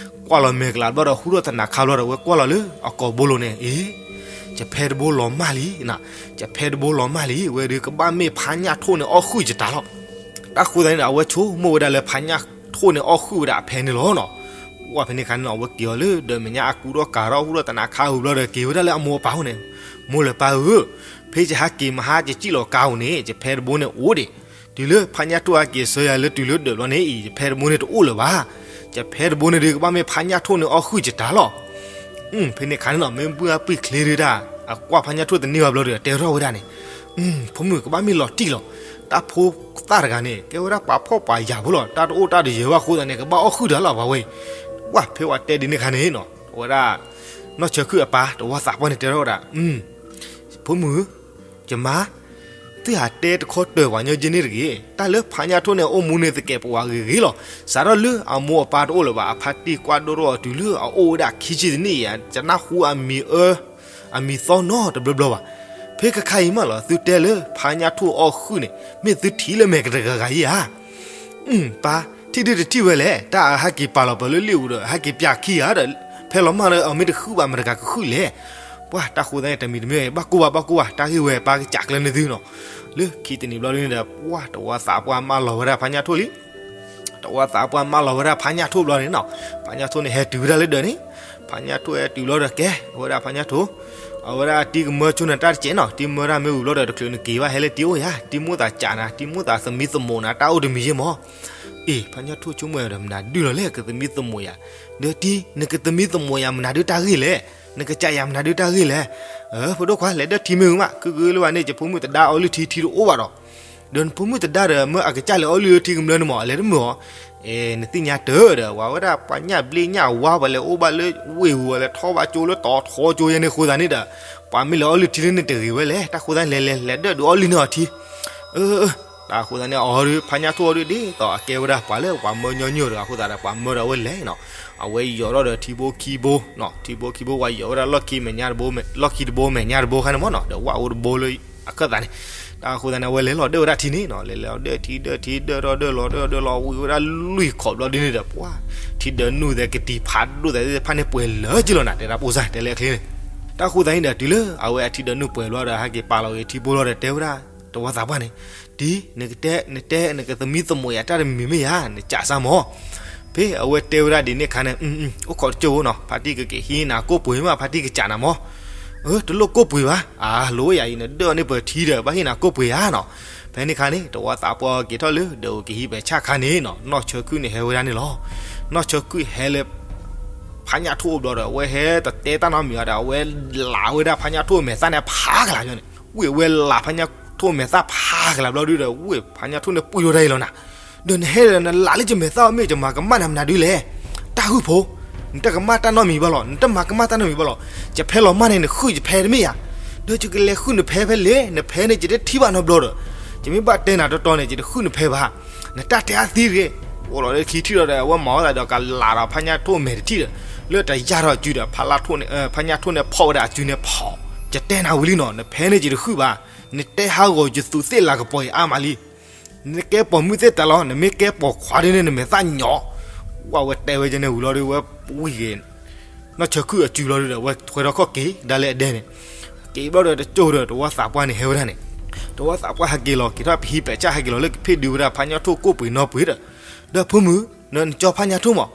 ကွၢ်လီၤမဲာ်ကလၤဘျီဒီး ဟူထီၣ်သနးခါဘျီဒီး အဝဲကွၢ်လီၤလၢအကိာ်ဘိလိၤန့ၣ် အ့ ယဖဲတဘိလီၤမၢ်လံ, ယဖဲတဘိလီၤမၢ်လံ, ဝဲဒုးကဘၣ်မ့ၢ်ဖါညၣ်ထိၣ်န့ၣ်အီၣ်ဃုာ်ယတၢ်လီၤ. တၢ်အဃိသတးန့ၣ်ဒီး အဝဲဆိကမိၣ်ဝဲဒၣ်လၢဖါညၣ်ထိၣ်န့ၣ်အီၣ်ဃုာ်ဝဲဒၣ်အဖဲန့ၣ်လီၤနီၤ, ပှၢ်ဖဲန့ၣ်ခါန့ၣ်နီၤ အဝဲက့ၤအီၤလၢဒီးမဲာ်ညါအကူဒီးကၤထီၣ်ဟူထီၣ်သနးခါဝံၤဘျီဒီး က့ၤဝဲဒၣ်လၢအမိၢ်အပၢ်အိၣ်န့ၣ်, မိၢ်လၢပၢ်ဧၢ, ဖဲယဟးက့ၤမဟါယစံၣ်လီၤကါဧိၤန့ၣ် ယဖဲတဘိန့ၣ်အိၣ်ဒံး, တုၤလၢဖါညၣ်ထိၣ်ဟဲက့ၤဆှၢယၤလၢတုၤလၢဒၢးဘျီန့ၣ်အံၤ ယဖဲတဘိန့ၣ်တအိၣ်လၢၤဘၣ်, ယဖဲတဘိန့ၣ်ဒုးကဘၣ်မ့ၢ်ဖါညၣ်ထိၣ်န့ၣ်အီၣ်ဃုာ်ယတၢ်လီၤ. ဖဲန့ၣ်ခါန့ၣ်နီၤ မ့ၢ်ဘုၣ်အပံာ်ချ့ဒုးတၢ် အကွၢ်ဖါညၣ်ထိၣ်တန့ၢ်ဘၣ်ဘျီဒီး တဲထီၣ်ဝဲဒၣ်န့ၣ်, ဖိမုၣ်ကဘၣ်မ့ၢ်လီၤတံၢ်လီၤ, တၢ်ဖိသၣ်တဂၤန့ၣ် ကဲဝဲဒၣ်ပှၤဖှီၣ်ပှၤယာ်ဖိလီၤ, တၢ်တအိၣ်တၢ်တယၢၤဘၣ်အဃိသတးန့ၣ် ကဘၣ်အီၣ်ဃုာ်တၢ်လီၤပှၤဝဲအံၤ, ပှၢ်ဖဲဝဲတဲဒ်န့ၣ်ခါန့ၣ်နီၤ အဝဲဒၣ် နီၢ်ဆၢခုၣ်အပၢ်တဝီသးပှၢ်န့ၣ်တဲထီၣ်ဝဲဒၣ်, ဖိမုၣ်, ယမါ, သုဟးတဲတခီတၢၢ်ပှၤညီက့န့ၣ်တဂ့ၤ, တၢ်လၢဖါညၣ်ထိၣ်န့ၣ် အအိၣ်မူန့ၣ်သကဲးပဝးဂ့ၤဂ့ၤလီၤ, စးထီၣ်လၢအမိၢ်အပၢ်တအိၣ်လၢၤဘၣ် အဖါတံၢ်ကွၢ်ဒိၣ်ထီၣ်အီၤတုၤလၢအအိၣ်ဝဲဒၣ်ခံဆံတနံၣ်အံၤ ယနၢ်ဟူအမံၤအၢ အမံၤသီနီတဘျီဘျီဘၣ်, ဖဲခါခါအံၤမးလီၤ သုတဲလၢဖါညၣ်ထိၣ်အီၣ်ဃုာ်န့ၣ် မ့ၢ်သုထံၣ်လၢမဲာ်ကတဂၤဂၤဧါ, ပၢ်, ထံၣ်ဒုတထံၣ်ဝဲလဲၣ်, တၢ်အဟဲက့ၤပာ်လီၤပၢၤလၢလ့ၣ်အူဒီး ဟဲက့ၤပၠးခံဂၤဒီး ဖဲလီၤမၢ်လၢအမ့ၢ်တဃုဘၣ်မတၤတဂၤကဃုလဲၣ်, ပှၢ်တၢ်ဃိသတးန့ၣ် တမံၤတမံၤ ဘၣ်ကိၢ်ဘၣ် ဘၣ်ကိၢ်ဘၣ် တၢ်ဂ့ၢ်ဝဲပၢ်ကစးကျၢၤန့ၢ်သုနီၤ, လၢခံတနံၤဘျီဒ်န့ၣ်ဒီး ပှၢ်တဝီသးပှၢ်မၢလီၤဝဲဒၣ်ဖါညၣ်ထိၣ်လံ တဝီသးပှၢ်မၢလီၤဝဲဒၣ်ဖါညၣ်ထိၣ်ဘျီန့ၣ်နီၤ, ဖါညၣ်ထိၣ်န့ၣ်ဟဲတုၤဝဲဒၣ်လၢဒၢးန့ၣ်, ဖါညၣ်ထိၣ်ဟဲတုၤဘျီဒီးကဲ အဝဲဒၣ်ဖါညၣ်ထိၣ်, အဝဲဒၣ်တံၤကမၢဆိနၤတၢ်တစဲးနီၤ, တံၤမၢတၢ်မ့ၢ်ဝံၤဘျီဒီး တချုးနက့ၤဘၣ်ဟဲလၢတံၤအိၣ်ယၤ, တံၤမိၣ်သးကးနၤ, တံၤမိၣ်သးသမံသမိးနၤ တၢ်အိၣ်တမံၤယဲၢ်မး, အ့ ဖါညၣ်ထိၣ်ဆိကမိၣ်ဒီး မနုၤဒုလီၤလဲၣ် ကသမံသမိးယၤ, ဒီးတံၤ နကသမံသမိးယၤမနုၤဒုတၢ်ဂ့ၢ်လဲၣ်, နကစးယၤမနုၤဒုတၢ်ဂ့ၢ်လဲၣ်, ဖိဒိၣ်ခွါ လဲၤဒၢၣ်ထံမ့ၢ်ဝံၤမး ခုကလၢဘၣ်န့ၣ် ယဖိမုၣ်တဒါအီလုၢ်ထံထံတအိၣ်ဘၣ်ဒီး ဒီးနဖိမုၣ်တဒါဒီး မၢအကစၢ်လဲၤအီလုၢ်လၢထံကမျၢၢ်န့ၣ်မး အလဲၤတမုာ်အီၤ, နသ့ၣ်ညါတၢၢ်ဒီး ပှၤဝဲဒၣ်ပှၤညၣ်ဘျ့ညၣ်ဝါ ပှၤလဲၤအိၣ်ဘၣ်လၢဝ့ၢ်ပူၤ ပှၤလဲၤထီၣ်ဘၣ်ကၠိလၢတီၤထီကၠိယဲန့ၣ်အဃိသတးန့ၣ်ဒီး ပှၤမ့ၢ်လဲၤအီလုၢ်ထံလၢန့ၣ်တဂ့ၤဝဲလဲၣ်, တၢ်ဃိသတးန့ၣ် လဲၤလဲၤ လဲၤဒၢၣ်ဒုးအီလုၢ်န့ၢ်အီၤထံ တၢ်ဃိသတးန့ၣ် အီၤဒုး ဖါညၣ်ထိၣ်အီၤဒုး ဒ်သိးအကဲဝဲဒၣ်ပှၤလၢပှၤမၢညီနုၢ်တဂၤအဃိသတးဒီး ပှၤမၢဒီးအဝဲလဲၤနီၤ, အဝဲယီၤထီၣ်ဒီးထံဖိခံဘိ, ထံဖိခံဘိ ပှၤယီၤဝဲဒၣ်လီၢ်ခံမဲာ်ညါတဘိ, လီၢ်ခံတဘိမဲာ်ညါတဘိခါန့ၣ်မးနီၤ, ဒီးဝၣ်အိၣ်တဘိလၢအခၢၣ်သးန့ၣ်, တၢ်ဃိသတးန့ၣ် အဝဲလဲၤလီၤဒၢၣ်ဝဲဒၣ်ထံန့ၣ်နီၤ, လဲၤလဲၤဒၢၣ်ထံဒၢၣ်ထံ ဒၢၣ်ထီၣ်ဒၢၣ်လီၤ ဒၢၣ်ထီၣ်ဒၢၣ်လီၤ ဝံၤဝဲဒၣ်လွံၢ်ခီၣ်ဘျီဒ်န့ၣ်ဒီး ပှၤ ထံဒၢးနုာ်သဲးကတံၤဖးဒိၣ်သဲးသ့ၣ်တဖၣ်န့ၣ်ပှဲၤလၢာ်က့လီၤနၤ, တဲဒၣ်ပိၢ်စၢ် တဲလၢအချ့န့ၣ်, တၢ်ဃိသတးန့ၣ်ဒီး တုၤလၢအဝဲအထံဒၢးနုာ်ပှဲၤဘျီဒီး ဟဲက့ၤပာ်လီၤဂ့ၤထံဖိလီၤဒီး တဲဝဲဒၣ် တဝီသးပှၢ်န့ၣ်, တံၤ နကတဲ နတဲ နကသမံသမိးယၤတၢ်တမံၤမ့ၢ်ဧါ, နစးစၢ်မး, ဖဲအဝဲတဲဝဲဒၣ်ဒ်န့ၣ်အခါန့ၣ် အိၣ်ခိးတကၠိၢ်ဖိနီၤ, ဖါတံၢ်ကက့ၤဟံးနၤကိၣ်ပှ့ၤမး ဖါတံၢ်ကစးနၤမး, အၢ တလိၣ်ကိၣ်ပှ့ၤဘၣ်, အလိၣ်ယၤအံၤ နဒၢၣ်အီၤန့ၣ်ပှဲၤထံဒီး ဘၣ်ဟ့ၣ်နၤကိၣ်ပှ့ၤဧါနီၤ, ဖဲန့ၣ်အခါန့ၣ် တဝီသးပှၢ်က့ၤထီၣ်လၢဒၢးအိၣ်ကဟံးပှဲၤဆၣ်ခါန့ၣ်နီၤ, နီၢ်ဆၢခုၣ်န့ၣ်ဟဲဝဲဒၣ်န့ၣ်လီၤ, နီၢ်ဆၢခုၣ်ဟဲလၢ ဖါညၣ်ထိၣ်အိၣ်ဘျီဒီး အဝဲဟဲတတဲတၢ်နီတမံၤဘၣ်ဒီး အဝဲလးဝဲဒၣ်ဖါညၣ်ထိၣ်မဲာ်သၣ်န့ၣ်ဖးကလၤဘျီန့ၣ်, ဝံၤအဝဲလး ဖါညၣ်ထိၣ်မဲာ်သၣ်ဖးကလၤဘျီဒုဒီး ဝံၤဖါညၣ်ထိၣ်န့ၣ်ပှံၢ်ထီၣ်တၢ်အံၤလီၤနၤ, ဒီးနဟဲဒီးနလးလၢယမဲာ်သၣ်အီၤမ့ၢ် ယမၤကမၣ်နၤမနုၤဒုလဲၣ်, တၢ်ဟုၣ်ဖိ, နတကမၣ်တၢ်နီတမံၤဘၣ်လီၤ, နတမၤကမၣ်တၢ်နီတမံၤဘၣ်လီၤ, ယဖဲလီၤမၢ်န့ၣ် နဃုယဖဲတမ့ၢ်ဧါ, ဒီးယကလဲၤဃုနဖဲဖဲလဲၣ်, နဖဲန့ၣ် ယတထံၣ်ဘၣ်နီတဘျီဒီး, ယမ့ၢ်ဘၣ်တဲနၤတီတီန့ၣ် ယတဃုနဖဲဘၣ်, နတၢ်တဲအါသံတဂ့ၤ, အိၣ်လီၤလၢခံထံၣ်ဒီး အဝဲမၤဝဲသးဒီးကလးဒီးဖါညၣ်ထိၣ်မဲာ်တထံၣ်ဒီး, လၢတယၢ်ထီၣ်အစုဒီး ဖါညၣ်ထိၣ်န့ၣ်ဖီၣ်ဝဲဒၣ်အစုန့ၣ်ဖီၣ်, ထံ ယတဲနၤဝံၤလံနီၤ, နဖဲန့ၣ်ယတဃုဘၣ်, နတဲဟးဂီၤယသူးသ့ၣ်လၤကပီၤအံၤအါမးလံ. နကဲပိာ်မုၣ်သ့ၣ်တဖၣ်လီၤ, နမ့ၢ်ကဲပိာ်ခွါဒ်န့ၣ် နမဲာ်သၣ်ညီ, ဝဲတဲဝဲဒ်န့ၣ်ဝံၤလီၤဒီး ဝဲဝံၤဂ့ၤ နီၢ်ဆၢခုၣ်အစုလီၤဒီး ဝဲထွဲထီၣ်ခီၣ်က့ၤဒၣ်လဲာ်အဒဲန့ၣ်, က့ၤဘျီဒီးတကၠိၢ်ဒီး တဝီသးပှၢ်န့ၣ်ဟဲဝဲဒၣ်န့ၣ်, တဝီသးပှၢ်ဟဲက့ၤလီၤ က့ၤထီၣ်ပဟံးပဲာ်ကၢ်ဟဲက့ၤလီၤလၢကဖ့ၣ်ဒုဝဲဒၣ် ဖါညၣ်ထိၣ်ကိၣ်ပှ့ၤနီၢ်ပှ့ၤဒီး, ဒီးဖိမုၣ်, နကၠီဖါညၣ်ထိၣ်မး,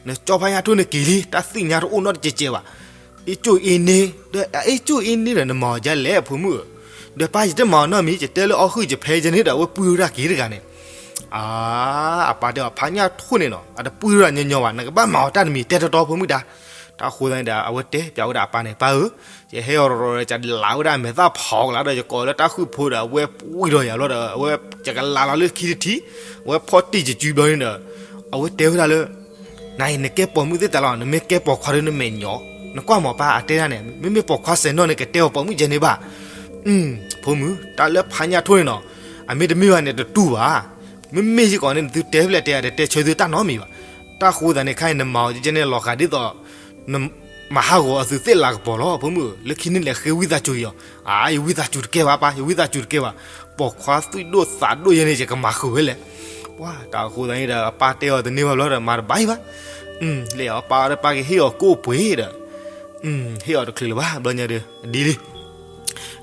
နကၠီဖါညၣ်ထိၣ်န့ၣ်က့ၤလံ တၢ်သ့ၣ်ညါတအိၣ်နီတကဲးကဲးဘၣ်. အ့ၣ်ကၠိၣ်အ့ၣ်န့ၣ် ဒီးအ့ၣ်ကၠိၣ်အ့ၣ်န့ၣ်ဒီး နမၤအီၤဒ်လဲၣ်ဖိမုၣ်ဧၢ, ဒီးပၢ်ယတမၤအီၤနီတမံၤ ယတဲလၢအီၣ်ဟုၣ်ယဖဲယဲန့ၣ်ဒီး အဝဲပုၢ်ဝဲဒၣ်က့ၤတဂၤန့ၣ်, အါ, အပၢ်တဲအီၤ ဖါညၣ်ထိၣ်န့ၣ်နီၤ အတပုၢ်ဝဲဒၣ်ညီညီဘၣ် နကဘၣ်မၤအီၤတၢ်တမံၤ တဲတီတီဖိမုၣ်တၢ်. တၢ်အဃိသတးန့ၣ်ဒီး အဝဲတဲပျးဝဲဒၣ်အပၢ်န့ၣ် ပၢ်ဧၢ, ယဟဲအီၤဒီး ယလးဝဲဒၣ်မဲာ်သၣ်ဖီကလးဒီး ယကိးလၢတၢ်ဃုၣ်ဖိဒီး အဝဲဝံၤဒီးယၤဘျီဒီး အဝဲ ယကလးလီၤလၢခံတထံၣ်, အဝဲဖီၣ်တံၢ်ယစုဘျီန့ၣ်ဒီး အဝဲတဲဝဲဒၣ်လၢ နၤအံၤ နကဲပိာ်မုၣ်သ့ၣ်တဖၣ်လီၤ, နမ့ၢ်ကဲပိာ်ခွါဒီးနမဲာ်ညီ, နကွၢ်မးပၢ်အတဲဒၣ်န့ၣ် မ့မ့ၢ်ပိာ်ခွါစဲးနီၣ်န့ၣ် ကတဲအီၤပိာ်မုၣ်ယဲန့ၣ်ဘၣ်. ဖိမုၣ်, တၢ်လၢဖါညၣ်ထိၣ်န့ၣ်နီၤ, အမ့ၢ်တမ့ၢ်ဘၣ်န့ၣ် တတူၢ်ဘၣ်. မ့မ့ၢ်ယကီးန့ၣ် နသုတဲဖျဲၣ်တဲ တတဲဆၢသုတၢ်နီတမံၤဘၣ်. တၢ်အဃိသတးန့ၣ် ခဲအံၤနမၤအီၤယဲန့ၣ် လီၤဂာ်ဒ်သိး နမၤဟးဂီၤအသုးသ့ၣ်လၤကပီၤလီၤ ဖိမုၣ်ဧၢ, လၢခံန့ၣ်လဲၤဃ့ဝံသးစူၤအီၤ. အါ, ယဝံသးစူၤတကဲဘၣ်ပၢ်, ယဝံသးစူၤတကဲဘၣ်. ပိာ်ခွါသွံၣ်ဒိၣ်သးဒိၣ်ယဲန့ၣ် ယကမၤဃုာ်ဝဲလဲၣ်. ပှၤ တၢ်အဃိသတးန့ၣ်ဒီး အပၢ်တဲအီၤတန့ၢ်ဘၣ်ဘျီဒီး မၤတဘၣ်အံၤဘၣ်. လဲၤအီၤပၢ်အီၤဒီး ပၢ်ကဟ့ၣ်အီၤကိၣ်ပှ့ၤဒီး ဟ့ၣ်အီၤတချုးလၢၤဘၣ် ဘျီညါဒီး ဒ်လံ.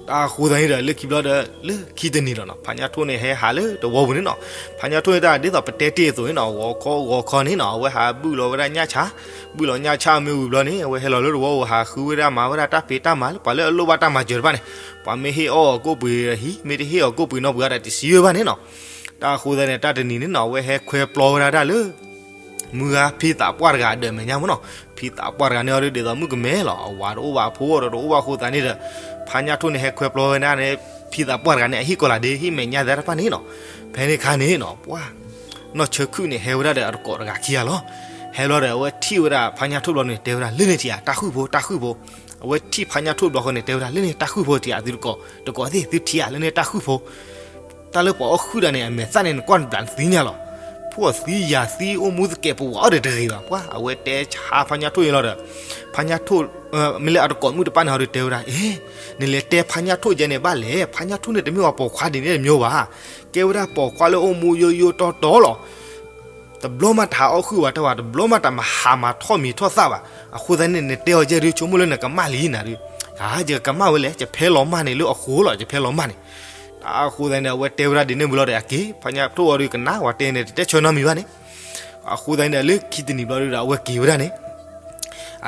တၢ်အဃိသတးန့ၣ်ဒီး လၢခံဘျီဒီး လၢခံတနံၤလီၤနီၤ, ဖါညၣ်ထိၣ်န့ၣ်ဟဲဟးလၢတဝီပူၤန့ၣ်နီၤ. ဖါညၣ်ထိၣ်န့ၣ်တၢ်ဒ်သိးပတဲတ့ၢ်အသိးန့ၣ်နီၤ, ဂီၤခီဂီၤခီန့ၣ်နီၤ အဝဲဟးဘုၣ်လီၤဝဲဒၣ်ညၣ်ဆါ, ဘုၣ်လီၤညၣ်ဆါမ့ၢ်ဝံၤဘျီန့ၣ် အဝဲဟဲလီၤလၢတဝီပူၤ ဟးဃုဝဲဒၣ်မၤဝဲဒၣ်တၢ်ဖံးတၢ်မၤလၢပှၤလၢအလိၣ်ဘၣ်တၢ်မၤစၢၤတဖၣ်န့ၣ်, ပှၤမ့ၢ်ဟ့ၣ်အီၣ်အီၤကိၣ်ပှ့ၤဒီးဟံး, မ့ၢ်တဟ့ၣ်အီၤကိၣ်ပှ့ၤနီၢ်ပှ့ၤဒီးတစံးဝဲဘၣ်န့ၣ်နီၤ. တၢ်အဃိသတးန့ၣ် တၢ်တနံၤန့ၣ်နီၤ အဝဲဟဲခွဲပျီဝဲဒၣ်တၢ်လၢ မုၢ်ဂၤဖံသးပှၢ်တဂၤအဒၢးမဲာ်ညါမ့ၢ်နီၤ. ဖံသးပှၢ်တဂၤန့ၣ်အီၤဒ်သိးမုၣ်ကမဲလီၤ, အဝၤတအိၣ်ဘၣ် အဖိအီၤဒီးတအိၣ်ဘၣ်အဃိသတးန့ၣ်ဒီး ဖါညၣ်ထိၣ်န့ၣ်ဟဲခွဲပျီဝဲဒၣ်န့ၣ် ဖံသးပှၢ်တဂၤန့ၣ် အဟံၣ်ကီၤလၤဒ့ ဟံၣ်မဲာ်ညါသ့ၣ်တဖၣ်န့ၣ်နီၤ. ဖဲန့ၣ်အခါန့ၣ်နီၤ ပှၤ နီၢ်ဆၢခုၣ်န့ၣ် ဟဲဝဲဒၣ်ဒီးအတကိးတဂၤခံဂၤလီၤ. ဟဲဘျီဒီး အဝဲထံၣ်ဝဲဒၣ်ဖါညၣ်ထိၣ်ဘျီန့ၣ် တဲဝဲဒၣ် လၢန့ၣ်ထံၣ်ဧါ တၢ်ဃုၣ်ဖိ တၢ်ဃုၣ်ဖိ. အဝဲထံၣ်ဖါညၣ်ထိၣ်ဘျီဃီန့ၣ် တဲဝဲဒၣ် လၢန့ၣ်တၢ်ဃုၣ်ဖိထံၣ်ဧါ သုတကိး တကိးသ့ၣ် သုထံၣ်ဧါ လၢန့ၣ်တၢ်ဃုၣ်ဖိ. တၢ်လၢပှၤအီၣ်ဟုၣ်တၢ်န့ၣ် အမဲာ်သၣ်န့ၣ် နကွၢ်နဘျးနသ့ၣ်ညါလီၤ. ဖှီၣ်သံယာ်သံ အိၣ်မူသကဲးပဝးအီၤဒီးတဂ့ၤဘၣ်. ပှၤ အဝဲတဲဆါဖါညၣ်ထိၣ်အံၤလီၤဒီး ဖါညၣ်ထိၣ် မ့ၢ်လၢအတကိးမုၣ်တဖၣ်န့ၣ် အီၤဒီးတဲဝဲဒၣ် အ့ နလဲၤတဲဖါညၣ်ထိၣ်ယဲန့ၣ်ဘၣ်လဲၣ်. ဖါညၣ်ထိၣ်န့ၣ် တမ့ၢ်ဝဲပိာ်ခွါဒ်န့ၣ်တမ့ၢ်ဘၣ်. ကဲဝဲဒၣ်ပိာ်ခွါလၢအိၣ်မူယိယိတီတီလီၤ. တဘျီမးတဟးအီၣ်ဟုၣ်ဝဲတၢ်ဝဲ တဘျီမးတမၤဟးမၤထီၣ်မံၤထီၣ်သၣ်ဘၣ်. အဃိသတးန့ၣ် နတဲအီၤယဲဒုး ဆိကမိၣ်လၢနကမၣ်လံနၤဒုး. ဧါ ယကမၣ်ဝဲလဲၣ်, ယဖဲလီၤမၢ်န့ၣ်လၢအဃိလီၤ, ယဖဲလီၤမၢ်န့ၣ်. တၢ်အဃိသတးန့ၣ် အဝဲတဲဝဲဒၣ်ဒ်န့ၣ်ဝံၤလီၤဒီး အက့ၤ ဖါညၣ်ထိၣ်အီၤဒုးကနၣ်ဝဲတဲန့ၣ် တတဲဆၢနီတမံၤဘၣ်န့ၣ်. အဃိသတးန့ၣ်ဒီး လၢခံတနံၤဘျီဒုးဒီး အဝဲက့ၤဝဲဒၣ်န့ၣ်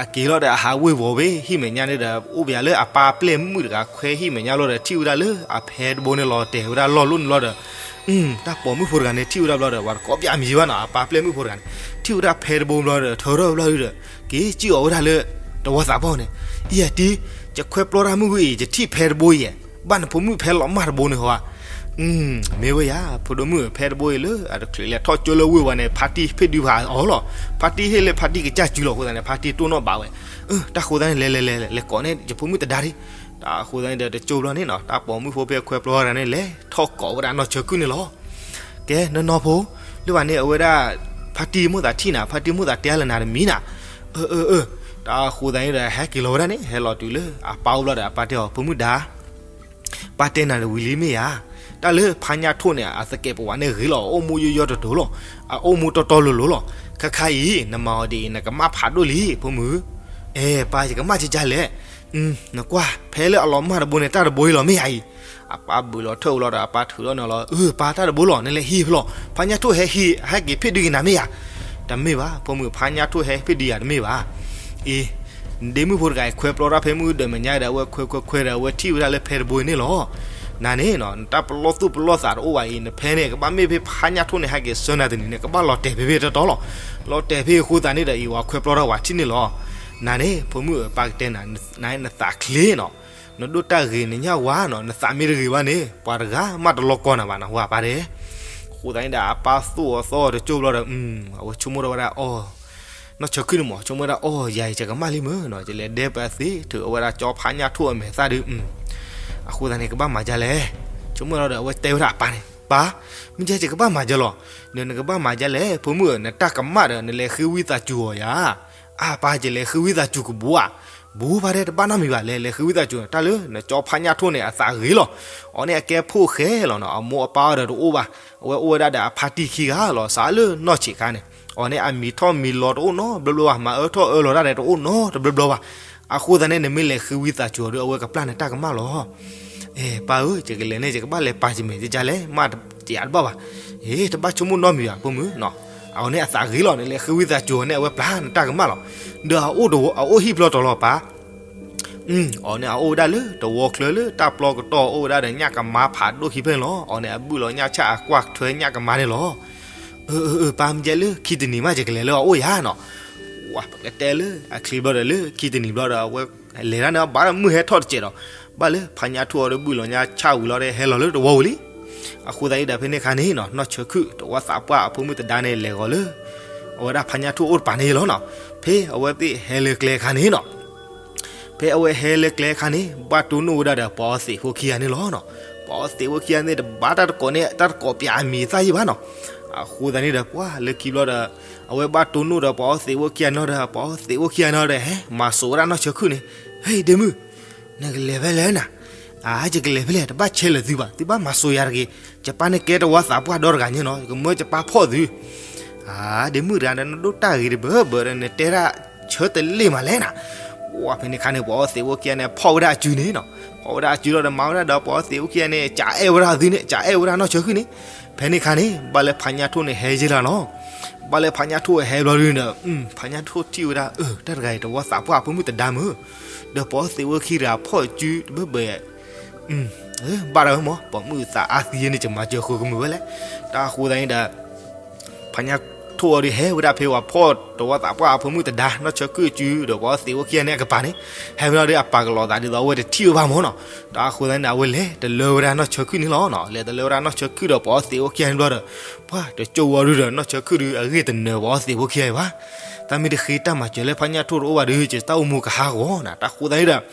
အက့ၤလီၤဒီးအဟးဝ့ၤဝီၤဝဲ ဟံၣ်မဲာ်ညါန့ၣ်ဒီး အိၣ်ပယၤလၢအပၢ်ပျဲၢ်မုၣ်တဂၤခွဲဟံၣ်မဲာ်ညါလီၤဒီး ထံၣ်ဝဲဒၣ်လၢအဖဲတဘိန့ၣ်လီၤတဲာ်ဝဲဒၣ်လီၢ်လိၣ်န့ၣ်လီၤဒီး တၢ်ပိာ်မုၣ်ဖိတဂၤန့ၣ် ထံၣ်ဝဲဒၣ်ဘျီဒီး ပှၤတကိးပျးမံၤဘၣ်နီၤ အပၢ်ပျဲၢ်မုၣ်ဖိတဂၤန့ၣ် ထံၣ်ဝဲဒၣ်ဖဲတဘိဘျီဒီး ထၢထီၣ်ဘျီဒီး က့ၤစံၣ်အီၤဝဲဒၣ်လၢ တဝီသးပှၢ်န့ၣ် အံၤအတံ ယခွဲပျီတၢ်မုၢ်ဝံၤအံၤ ယထံၣ်ဖဲတဘိအံၤ ဘၣ်နဖိမုၣ်ဖဲလီၤမၢ်တဘိန့ၣ်ဟီဧါ. မ့ၢ်ဝဲယၤ ဖိဒိၣ်မုၣ်ဖဲတဘိအံၤလၢ အတချုးလဲၤထီၣ်ကၠိလၢဝ့ၢ်ဝဲန့ၣ် ဖါတံၢ်ဖ့ၣ်ဒုးဖးအီၤလီၤ. ဖါတံၢ်ဟ့ၣ်လၢဖါတံၢ်ကစၢ်စုလီၤအဃိသတးန့ၣ် ဖါတံၢ်တိၢ်နီၣ်ဘၣ်ဝဲ. တၢ်ဃိသတးန့ၣ် လဲၤလဲၤလဲၤလဲၤကိးန့ၢ်ယဖိမုၣ်တဒါဒံး. တၢ်ဃိသတးန့ၣ်ဒီးတကၠိဘျီန့ၣ်နီၤ တၢ်ပိာ်မုၣ်ဖိဖဲခွဲပျီတဂၤန့ၣ် လဲၤထီၣ်ကိးဝဲဒၣ်နီၢ်ဆၢခုၣ်န့ၣ်လီၤ. ကဲ နီၢ်နီၢ်ဖိ လၢဘၣ်န့ၣ် အဝဲဒၣ် ဖါတံၢ်မိၣ်သးထံၣ်နၤ ဖါတံၢ်မိၣ်သးတဲလၢနၤတမံၤနၤ. အၢ အၢ အၢ တၢ်ဃိသတးန့ၣ်ဒီး ဟဲက့ၤလီၤဝဲဒၣ်န့ၣ် ဟဲလီၤတုၤလၢအပၢ်အိၣ်ဘျီဒီး အပၢ်တဲအီၤ ဖိမုၣ်ဒါ ပၢ်တဲနၤတဝံၤလံမ့ၢ်ဧါ. တၢ်လၢဖါညၣ်ထိၣ်န့ၣ် အသကဲးပဝးန့ၣ်ဂ့ၤလီၤ အအိၣ်မူယိယိတီတီလီၤ အအိၣ်မူတီတီလိၤလိၤလီၤ. ခါခါအံၤ နမၤအီၤဒ်အံၤ နကမၣ်ဖးဒိၣ်လံ ဖိမုၣ်. အဲ ပၢ်ယကမၣ်ကကလဲၣ်. နကွၢ် ဖဲလၢအလီၤမၢ်တဘိန့ၣ် တၢ်တဘိအံၤလီၤမ့ၢ်ဧါအံၤ. အပၢ်ဘုးလီၤထၢၣ်ဝဲလီၤဒီး အပၢ်ထုးထီၣ်န့ၣ်လီၤ အၢ ပၢ်တၢ်တဘိလီၤ နလဲၤဟံးဖဲလီၤ ဖါညၣ်ထိၣ်ဟဲဟံး ဟဲက့ၤဖ့ၣ်ဒုးက့ၤနၤမ့ၢ်ဧါ. တမ့ၢ်ဘၣ် ဖိမုၣ် ဖါညၣ်ထိၣ်ဟဲဟံးဖ့ၣ်ဒုးယၤတမ့ၢ်ဘၣ်. အ့ နဒ့မုၣ်ဖိတဂၤအံၤ ခွဲပျီတၢ်ဖဲမုၢ်ဒၢးမဲာ်ညါဒီး အဝဲခွဲခွဲခွဲဒီး အဝဲထံၣ်ဝဲဒၣ်လၢဖဲတဘိအံၤန့ၣ်လီၤ. နၤန့ၣ် နတၢ်ပလီၢ်သူၣ်ပလီၢ်သးတအိၣ်ဘၣ်အံၤ နဖဲန့ၣ် ကဘၣ်မ့ၢ်ဖဲဖါညၣ်ထိၣ်န့ၣ် ဟဲက့ၤဆၢနၤတနံၤန့ၣ် ကဘၣ်လီၤတဲာ်ဖဲဖဲတီတီလီၤ. လီၤတဲာ်ဖဲအဃိသတးန့ၣ်ဒီး အံၤဝဲခွဲပျီတၢ်ဝဲထံၣ်န့ၣ်လီၤ. နၤန့ၣ် ဖိမုၣ် ပၢ်ကတဲနၤ နသးချ့နီၤ နဒိၣ်တၢ်ဂ့ၤနညၣ်ဝါနီၤ နသးမ့ၢ်တဂ့ၤဘၣ်န့ၣ် ပှၤတဂၤမးတလီၤကီနၤဘၣ်နီၤ ဝဲပၢ်တဲ. အဃိသတးန့ၣ်ဒီး အပၢ်သိၣ်အီၤသီအီၤတကၠိဘျီဒီး အဝဲဆိကမိၣ်ထီၣ်ဝဲဒၣ်အီၤ နီၢ်ဆၢခုၣ်န့ၣ်မး ဆိကမိၣ်ဝဲဒၣ်အီၤ ယၤအံၤယကမၣ်လံမ့ၢ်နီၤ ယလဲၤဒဲပသ့ထုးအဝဲဒၣ်ကၠီဖါညၣ်ထိၣ်အမဲာ်သၣ်ဒုး. အဃိသတးန့ၣ် ကဘၣ်မၤဒ်လဲၣ်. ဆိကမိၣ်လီၤဒီး အဝဲတဲဝဲဒၣ်အပၢ်န့ၣ် ပၢ် မ့ၢ်ယဲယကဘၣ်မၤဒ်လဲၣ်. ဒီးနကဘၣ်မၤဒ်လဲၣ် ဖိမုၣ်ဧၢ နတၢ်ကမၣ်ဒီး နလဲၤဃ့ဝံသးစူၤအီၤယၤ. အၢ ပၢ် ယလဲၤဃ့ဝံသးစူၤကဘူးဧါ. ဘူးဖါတဲ တဘၣ်နီတမံၤဘၣ် လဲၤလဲၤဃ့ဝံသးစူၤ တၢ်လၢနကၠီဖါညၣ်ထိၣ်န့ၣ် အသးဂ့ၤလီၤ. အီၤန့ၣ်အကဲဖိၣ်ဃဲလီၤနီၤ, အမိၢ်အပၢ်အီၤဒီးတအိၣ်ဘၣ်, အဝဲအိၣ်ဝဲဒၣ်ဒီးအဖါတံၢ်ခံဂၤလီၤ, စးလၢနီၢ်ဆံးခါန့ၣ်, အီၤန့ၣ်အမံၤထီၣ်မံၤလီၤတအိၣ်နီတဘျီဘျီဘၣ်, မၤအၢထီၣ်အၢလီၤတၢ်ဒီးတအိၣ်နီတဘျီဘျီဘၣ်. အဃိသတးန့ၣ် နမ့ၢ်လဲၤဃ့ဝံသးစူၤအီၤဒီး အဝဲကပျၢ်နတၢ်ကမၣ်လီၤ. အဲ ပၢ်ဧၢ, ယကလဲၤန့ၣ် ယကဘၣ်လဲၤပာ်ယမဲာ်ယကလဲၣ်, မ့ၢ်ယၤတဘၣ်ဘၣ်. အဲ တဘၣ်ဆိကမိၣ်နီတမံၤဘၣ် ဖိမုၣ်နီၤ, အဝဲန့ၣ်အသးဂ့ၤလီၤ, နလဲၤဃ့ဝံသးစူၤအီၤန့ၣ် အဝဲပျၢ်နတၢ်ကမၣ်လီၤ. ဒီးအအိၣ်တဝီ အအိၣ်ဟံၣ်ဖျီတီၤလီၤပၢ် အီၤန့ၣ်အအိၣ်ဝဲဒၣ်လၢတဝီချၢလၢတၢ်ပျီကတီၢ် အအိၣ်ဝဲဒၣ်ဒီးညၣ်ကမါဖးဒိၣ်ခံဖျၢၣ်န့ၣ်လီၤ. အီၤန့ၣ်အဘုၣ်လီၤညၣ်ဆၣ် အကွၢ်ထွဲညၣ်ကမါန့ၣ်လီၤ. အၢ အၢ အၢ ပၢ် မ့ၢ်ကဲလၢခံတနံၤမး ယကလဲၤလၢအအိၣ်ယၤနီၤ. ဝဲ ပကတဲလၢအချ့ဘျီဒီး လၢခံတနံၤဘျီဒီး အဝဲလဲၤတၢ်န့ၣ် ဘၣ်ဒီးမုၢ်ဟဲထီၣ်တစဲးဒီး ဘၣ်လၢဖါညၣ်ထိၣ်အီၤဒီးဘုၣ်လီၤညၣ်ဆၣ်ဝံၤလီၤဒီး ဟဲလီၤလၢတဝီဝံၤလံ. အဃိသတးန့ၣ်ဒီး ဖဲန့ၣ်အခါန့ၣ်နီၤ နီၢ်ဆၢခုၣ် တဝီသးပှၢ်အဖိမုၣ်သဒါန့ၣ် လဲၤဂီၤလၢ အဝဲဒၣ်ဖါညၣ်ထိၣ်အိၣ်တပၤန့ၣ်လီၤနီၤ. ဖဲအဝဲသ့ၣ်ဟဲလၢကျဲအခါန့ၣ်နီၤ ဖဲအဝဲဟဲလၢကျဲအခါန့ၣ် ဘၣ်တိၢ်နီၣ်ဝဲဒၣ်ဒီး ပှၤအီသံးဖိခံဂၤန့ၣ်လီၤနီၤ. ပှၤအီသံးဖိခံဂၤန့ၣ် တဘၣ်တၢ်တကိးန့ၣ် တၢ်တကိးပၠးအမံၤအသၣ်ယံၣ်ဘၣ်နီၤ. အဃိသတးန့ၣ်ဒီး ပှၤလၢခံဘျီဒီး အဝဲဘၣ်တိၢ်နီၣ်ဒီး ပှၤအီသံးဖိခံဂၤန့ၣ်လီၤဒီး ပှၤအီသံးဖိခံဂၤန့ၣ်လီၤဒီး ဟဲမၤစိာ်ဝဲဒၣ်နီၢ်ဆၢခုၣ်န့ၣ်, ဟဲ ဒ့မုၣ် နကလဲၤဖဲလဲၣ်နၤ. အါ ယကလဲၤဖဲလဲၣ် တဘၣ်ဆဲးလၢာ်သုဘၣ်, သုဘၣ်မၤစိာ်ယၤတဂ့ၤ. ယပၢ်န့ၣ်ကဲတဝီသးပှၢ်ဒီတဂၤန့ၣ်နီၤ, ယကမၢယပၢ်ဖီၣ်သု. အါ ဒ့မုၣ်တဂၤန့ၣ် နဒိၣ်တၢ်ဂ့ၤတဘၢဘၢဒီး နတဲတၢ်ဆၢတလ့ၣ်မးလဲၣ်နၤ. ပှၤဖဲန့ၣ်အခါန့ၣ် ပှၤအီသံးဖိခံဂၤန့ၣ် ဖီၣ်ဝဲဒၣ်အစုန့ၣ်နီၤ, ဖီၣ်ဝဲဒၣ်အစုလီၤဒီး မၤဝဲဒၣ်ဒီးပှၤအီသံးဖိခံဂၤန့ၣ် ကးအဲၣ်ဝဲဒၣ်သုန့ၣ် ကးအဲၣ်ဝဲဒၣ်နီၢ်ဆၢခုၣ်န့ၣ်. ဖဲန့ၣ်အခါန့ၣ် ဘၣ်လၢဖါညၣ်ထိၣ်န့ၣ် ဟဲယ့ၢ်လၢနီၤ. ဘၣ်လၢဖါညၣ်ထိၣ်ဟဲဘျီဒုန့ၣ်ဒီး ဖါညၣ်ထိၣ်ထံၣ်ဝဲဒၣ် အၢ တၢ်တဂၤအံၤ တဝီသးပှၢ်အဖိမုၣ်သဒါမုၢ်, ဒီးပှၤအီသံးဖိခံဂၤဖီၣ်စုတဘၢဘၢ ဘၣ်ဒၣ်ဝဲမၢ် ပိာ်မုၣ်သးအါသံန့ၣ် ယမၤစၢၤဃုာ်ကမုာ်ဝဲလဲၣ်. တၢ်အဃိသတးန့ၣ်ဒီး ဖါညၣ်ထိၣ်အီၤဒုးဟဲဝဲဒၣ်ဖဲပှၤဖီၣ်တဝီသးပှၢ်အဖိမုၣ်သဒါ နီၢ်ဆၢခုၣ်အစု ဒီးပှၤအီသံးဖိခံဂၤန့ၣ်အကပၤန့ၣ်, ဟဲဝဲဒၣ်ဒီးအပာ်ကလီၤသးဒ်သိးအဝဲတထံၣ်ဝဲဘၣ်မၢ်နီၤ. တၢ်အဃိသတးန့ၣ်ဒီး အဝဲလဲၤတလၢဝဲဒၣ်နီၢ်ဆၢခုၣ်န့ၣ်လီၤနီၤ, လဲၤတလၢဝဲဒၣ်နီၢ်ဆၢခုၣ်ဒီးပှၤအီသံးဖိခံဂၤန့ၣ်ဘျီဒီး ပှၤတကၠိဝဲဒုဒီး နီၢ်ဆၢခုၣ်ဒုးအဂ့ၢ်တနၢၤပှၤအီသံးဖိခံဂၤအံၤဘၣ်. တၢ်မ့ၢ်တဃ့တၢ်မၤစၢၤလၢဖါညၣ်ထိၣ်တအိၣ်ဘၣ်ဒီး ယတၢ်အိၣ်မူကဟးဂီၤနၤ. တၢ်အဃိသတးန့ၣ်ဒီး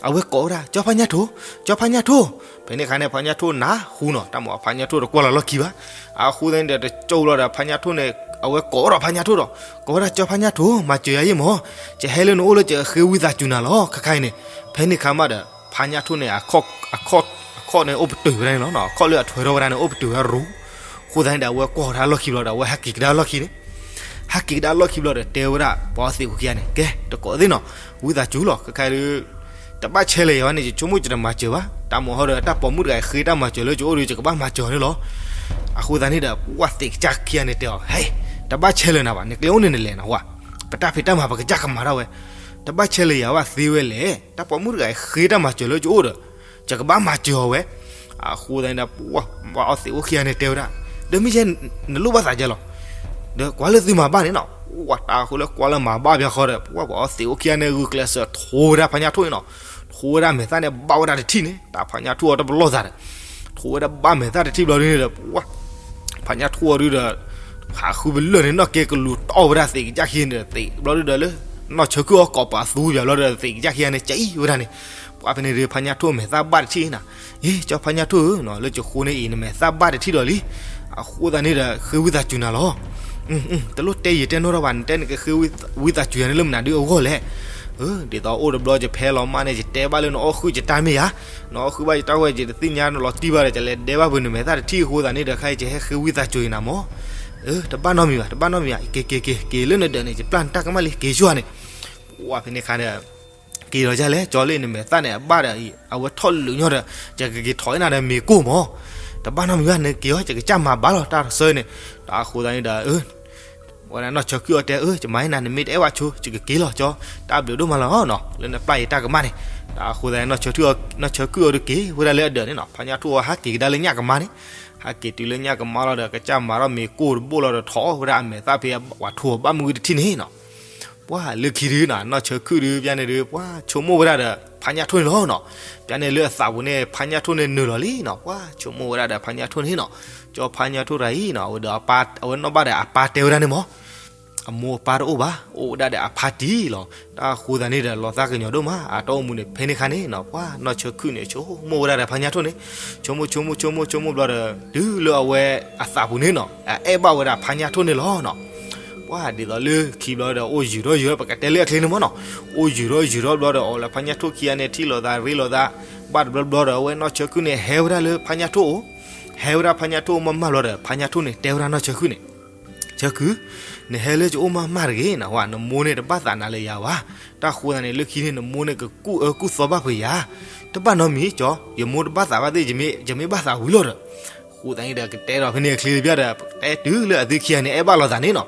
အဝဲကိးဝဲဒၣ် ကၠီဖါညၣ်ထိၣ်, ကၠီဖါညၣ်ထိၣ်. ဖဲန့ၣ်အခါန့ၣ် ဖါညၣ်ထိၣ်နၢ်ဟူနီၤ, တၢ်မ့ၢ်ဖါညၣ်ထိၣ်တကွၢ်လီၤလီၢ်ခံဘၣ်. အဃိသတးန့ၣ်ဒီး တကၠိလီၤဒီးဖါညၣ်ထိၣ်န့ၣ် အဝဲကိးဒီးဖါညၣ်ထိၣ်ဒီး ကိးဝဲဒၣ် ကၠီဖါညၣ်ထိၣ် မၤစၢၤယၤယ့ၢ်မၢ်, ယဟဲလၢနအိၣ်လၢ ယကဃ့ဝံသးစူၤနၤလီၤ ခါခါအံၤန့ၣ်. ဖဲန့ၣ်အခါမးဒီး ဖါညၣ်ထိၣ်န့ၣ် အခီၣ်န့ၣ်အိၣ်ပတုာ်ဝဲဒၣ်န့ၣ်လီၤ, အခီၣ်လၢအထွဲထီၣ်ဝဲဒၣ်န့ၣ် အိၣ်ပတုာ်ဝဲဒၣ်ရူၤ. အဃိသတးန့ၣ်ဒီး အဝဲကွၢ်ဝဲဒၣ်လီၢ်ခံဘျီဒီး အဝဲဟးက့ၤကဒါလီၢ်ခံန့ၣ် ဟးက့ၤကဒါလီၢ်ခံဘျီဒီး တဲဝဲဒၣ်ပှၤအီသံးဖိခံဂၤန့ၣ် ကဲ တကိးသ့ၣ်နီၤ, ဝံသးစူၤလီၤ, ခါခါဒုး တဘၣ်ဆဲးလၢာ်ယၤဘၣ်န့ၣ် ယဆိကမိၣ်ယတမၤစၢၤဘၣ်. တၢ်မ့ၢ်ဟီဒီး တၢ်ပိာ်မုၣ်တဂၤအံၤဃ့တၢ်မၤစၢၤလၢယအိၣ်ဒီး ယကဘၣ်မၤစၢၤအီၤန့ၣ်လီၤ. အဃိသတးန့ၣ်ဒီး ပှၤသံးကစၢ်ခံဂၤန့ၣ်တဲအီၤ, ဟဲ, တဘၣ်ဆဲးလၢာ်နၤဘၣ်, နကျဲအိၣ်န့ၣ်နလဲၤနၤဝဲ, ပတၢ်ဖံးတၢ်မၤပကစၢ်ကမၤထီၣ်ဝဲ, တဘၣ်ဆဲးလၢာ်ယၤဘၣ်သ့ဝဲလဲၣ်. တၢ်ပိာ်မုၣ်တဂၤအံၤဃ့တၢ်မၤစၢၤလၢယအိၣ်ဒီး ယကဘၣ်မၤစၢၤအီၤဝဲ. အဃိသတးန့ၣ်ဒီး ပှၤအီသံးဖိခံဂၤန့ၣ်တဲဝဲဒၣ်, ဒီးမ့ၢ်ယဲ နလိၣ်ဘၣ်သးဒ်လဲၣ်, ဒီးကွၢ်လၢသုမၤဘၣ်န့ၣ်နီၤ. ပှၤတၢ်အဃိလၢကွၢ်လၢမၤဘၣ်ဘၣ်ဃီဒီး ပှၤအီသံးဖိခံဂၤန့ၣ် ဂုာ်ကျဲးစၢးထိဝဲဒၣ်ဖါညၣ်ထိၣ်န့ၣ်နီၤ. ထိဝဲဒၣ်မဲာ်သၣ်န့ၣ် ဘၣ်ဝဲဒၣ်တထံၣ်န့ၣ် တၢ်ဖါညၣ်ထိၣ်အီၤတပလီၢ်သးဒီး ထိဝဲဒၣ်ဘၣ်မဲာ်သၣ်တထံၣ်ဘျီဒုန့ၣ်ဒီး ပှၤ ဖါညၣ်ထိၣ်အီၤဒုဒီး ဟးဃုပလၢၢ်န့ၣ် နီၢ်ကဲကလူၤတီၢ်ဝဲဒၣ်သံးကစၢ်ခံဂၤန့ၣ်ဒီး သံးဘျီဒုဒီးလၢ နီၢ်ဆၢခုၣ်အီၤကိးပသူယၤဘျီဒီး သံးကစၢ်ခံဂၤန့ၣ် ကအံၣ်ဝဲဒၣ်န့ၣ်. ပှၤဖဲန့ၣ်ဒီး ဖါညၣ်ထိၣ်မဲာ်သၣ်ဘၣ်တထံၣ်နၤ, အ့ ကၠီဖါညၣ်ထိၣ်ဧၢ, လၢကဃိန့ၣ်အံၤ နမဲာ်သၣ်ဘၣ်တထံၣ်ဒီးလံ. အဃိသတးန့ၣ်ဒီး ဃ့ဝံသးစူၤနၤလီၤ. တလိၣ်တဲယံာ်တဲနီၢ်ထီၣ်ဘၣ်, နတဲနကဃ့ဝံသးစူၤယၤန့ၣ်လၢမနုၤဒုအဂီၢ်လဲၣ်. ဒ်သိးအိၣ်တဘျီယဖဲလီၤမးန့ၣ် ယတဲဘၣ်လၢနအီၣ်ဃုာ်ယတၢ်မ့ၢ်ဧါ, နအီၣ်ဃုာ်ဘၣ်ယတၢ်ဝဲ ယတသ့ၣ်ညါနလီၤတံၢ်ဘၣ်ဒီး ယလဲၤဒဲဘၣ်ပှၤနမဲာ်သၣ်တထံၣ်အဃိသတးန့ၣ်ဒီး ခဲအံၤယဟဲဃ့ဝံသးစူၤယၤနၤမၢ်. တဘၣ်နီတမံၤဘၣ်, တဘၣ်နီတမံၤဘၣ်, က့ၤ က့ၤ က့ၤ က့ၤလၢနဒၢးန့ၣ် ယပျၢ်နတၢ်ကမၣ်လံ က့ၤဆူၣ်ဧါန့ၣ်. ပှၤဖဲန့ၣ်အခါဒီး က့ၤလီၤဒ်လဲၣ်, ကၠီလၢနမဲာ်သၣ်န့ၣ် အဘၣ်ဒီး အဝဲထီၣ်လၢာ်ညီဒီး ယကက့ၤထီၣ်အ့ၣ်နၤဒီးမ့ၤကိၢ်မၢ်. တဘၣ်နီတမံၤဘၣ်, နက့ၤအီၤ ယကစၢ်မၤဘၣ်လီၤတၢ်တဆၢန့ၣ်. တၢ်အဃိသတးန့ၣ်ဒီး ဝဲဒၣ်နီၢ်ဆၢခုၣ်အီၤတဲ အၢ ယမၤအ့ၣ်နၤ နမ့ၢ်တအဲၣ်ဝဲဆိ ယကက့ၤလီၤကၠီ, တၢ်ဘျုးဒိၣ်မးလီၤနီၤ လၢနပျၢ်ယတၢ်ကမၣ်န့ၣ်. တၢ်အဃိသတးန့ၣ် နီၢ်ဆၢခုၣ်အီၤဒုးက့ၤဝဲဒၣ်လၢအဒၢးန့ၣ်နီၤ, ဖါညၣ်ထိၣ်အီၤဟးက့ၤကဒါလၢညၣ်ကမါန့ၣ်, ဟးက့ၤတုၤလၢညၣ်ကမါလီၤဒီး ကစၢ်မၤထီၣ်မ့ၤကိၢ်တဘိၣ်လီၤဒီး ထီၣ်ဝဲဒၣ်အမဲာ်သၣ်ဖဲပှၤထိၣ်အီၤဘၣ်မုၢ်ဝံၤတထံၣ်န့ၣ်နီၤ. ပှၤလၢခံဒုးနီၤ နီၢ်ဆၢခုၣ်ဒုး ပျၢ်န့ၣ်ဒုး ပှၤဆိကမိၣ်ဝဲဒၣ်ဒီး ဖါညၣ်ထိၣ်န့ၣ်လီၤနီၤ. ပျၢ်န့ၣ်လၢအသးပူၤန့ၣ် ဖါညၣ်ထိၣ်န့ၣ်နုာ်လီၤလံနီၤ, ပှၤဆိကမိၣ်ဝဲဒၣ်ဒီးဖါညၣ်ထိၣ်န့ၣ်နီၤ. ကၠီဖါညၣ်ထိၣ်တဂၤအံၤနီၤ အဝဲဒီးအပၢ် အဝဲနီၣ်ဘၣ်ဒီးအပၢ်တဲဝဲဒၣ်န့ၣ်မၢ် အမိၢ်အပၢ်တအိၣ်ဘၣ်, အိၣ်ဝဲဒၣ်ဒီးအဖါတံၢ်လီၤ. တၢ်အဃိသတးန့ၣ်ဒီး လီၤသးကညီၤဒိၣ်မး အတၢ်အိၣ်မူန့ၣ် ဖဲန့ၣ်အခါန့ၣ်နီၤ ပှၤနီၢ်ဆၢခုၣ်န့ၣ် ဆိကမိၣ်ဝဲဒၣ်ဒီးဖါညၣ်ထိၣ်န့ၣ်, ဆိကမိၣ် ဆိကမိၣ် ဆိကမိၣ် ဆိကမိၣ်ဘျီဒီး တုၤလၢအဝဲအသးပူၤန့ၣ်နီၤ အအဲၣ်ဘၣ်ဝဲဒၣ်ဖါညၣ်ထိၣ်န့ၣ်လီၤနီၤ. ပှၤဒ်သိးလၢခံဘျီဒီး အိၣ်ယုာ်ထီၣ်ယုာ်ထီၣ် ပကတဲလၢအချ့န့ၣ်မ့ၢ်နီၤ, အိၣ်ယုာ်ထီၣ်ယုာ်ထီၣ်ဘျီဒီး အီၤလၢဖါညၣ်ထိၣ်ခံဂၤန့ၣ် ထံၣ်လိာ်သးရ့လိာ်သး, ဘၣ်တဘျီဘျီဒီး အဝဲနီၢ်ဆၢခုၣ်န့ၣ် ဟဲဝဲဒၣ်လၢဖါညၣ်ထိၣ်အိၣ်, ဟဲဝဲဒၣ်ဖါညၣ်ထိၣ်အိၣ်မးမးဘျီဒီး ဖါညၣ်ထိၣ်န့ၣ် တဲဝဲဒၣ်နီၢ်ဆၢခုၣ်န့ၣ်, ဆၢခုၣ်, နဟဲလၢယအိၣ်မးမးတဂ့ၤ, နဝၤ နမိၢ်န့ၣ်တဘၣ်သးနၤလၢယၤဘၣ်. တၢ်ဃိသးန့ၣ် လၢခံန့ၣ် နမိၢ်န့ၣ်ကကူၣ်အၢကူၣ်သီဘၣ်ဖုးယၤ, တဘၣ်နီတမံၤကၠီ, ယမိၢ်တဘၣ်သးဘၣ်သ့ၣ်, ယမ့ၢ်ဘၣ်သးဝံၤလီၤဒီး ဃိသးန့ၣ်ဒီး ကတဲဒီးဖဲန့ၣ်အချ့တဘျီဒီး တဲတုၤလၢအသုခံဂၤန့ၣ် အဲၣ်ဘၣ်လိာ်သးန့ၣ်နီၤ,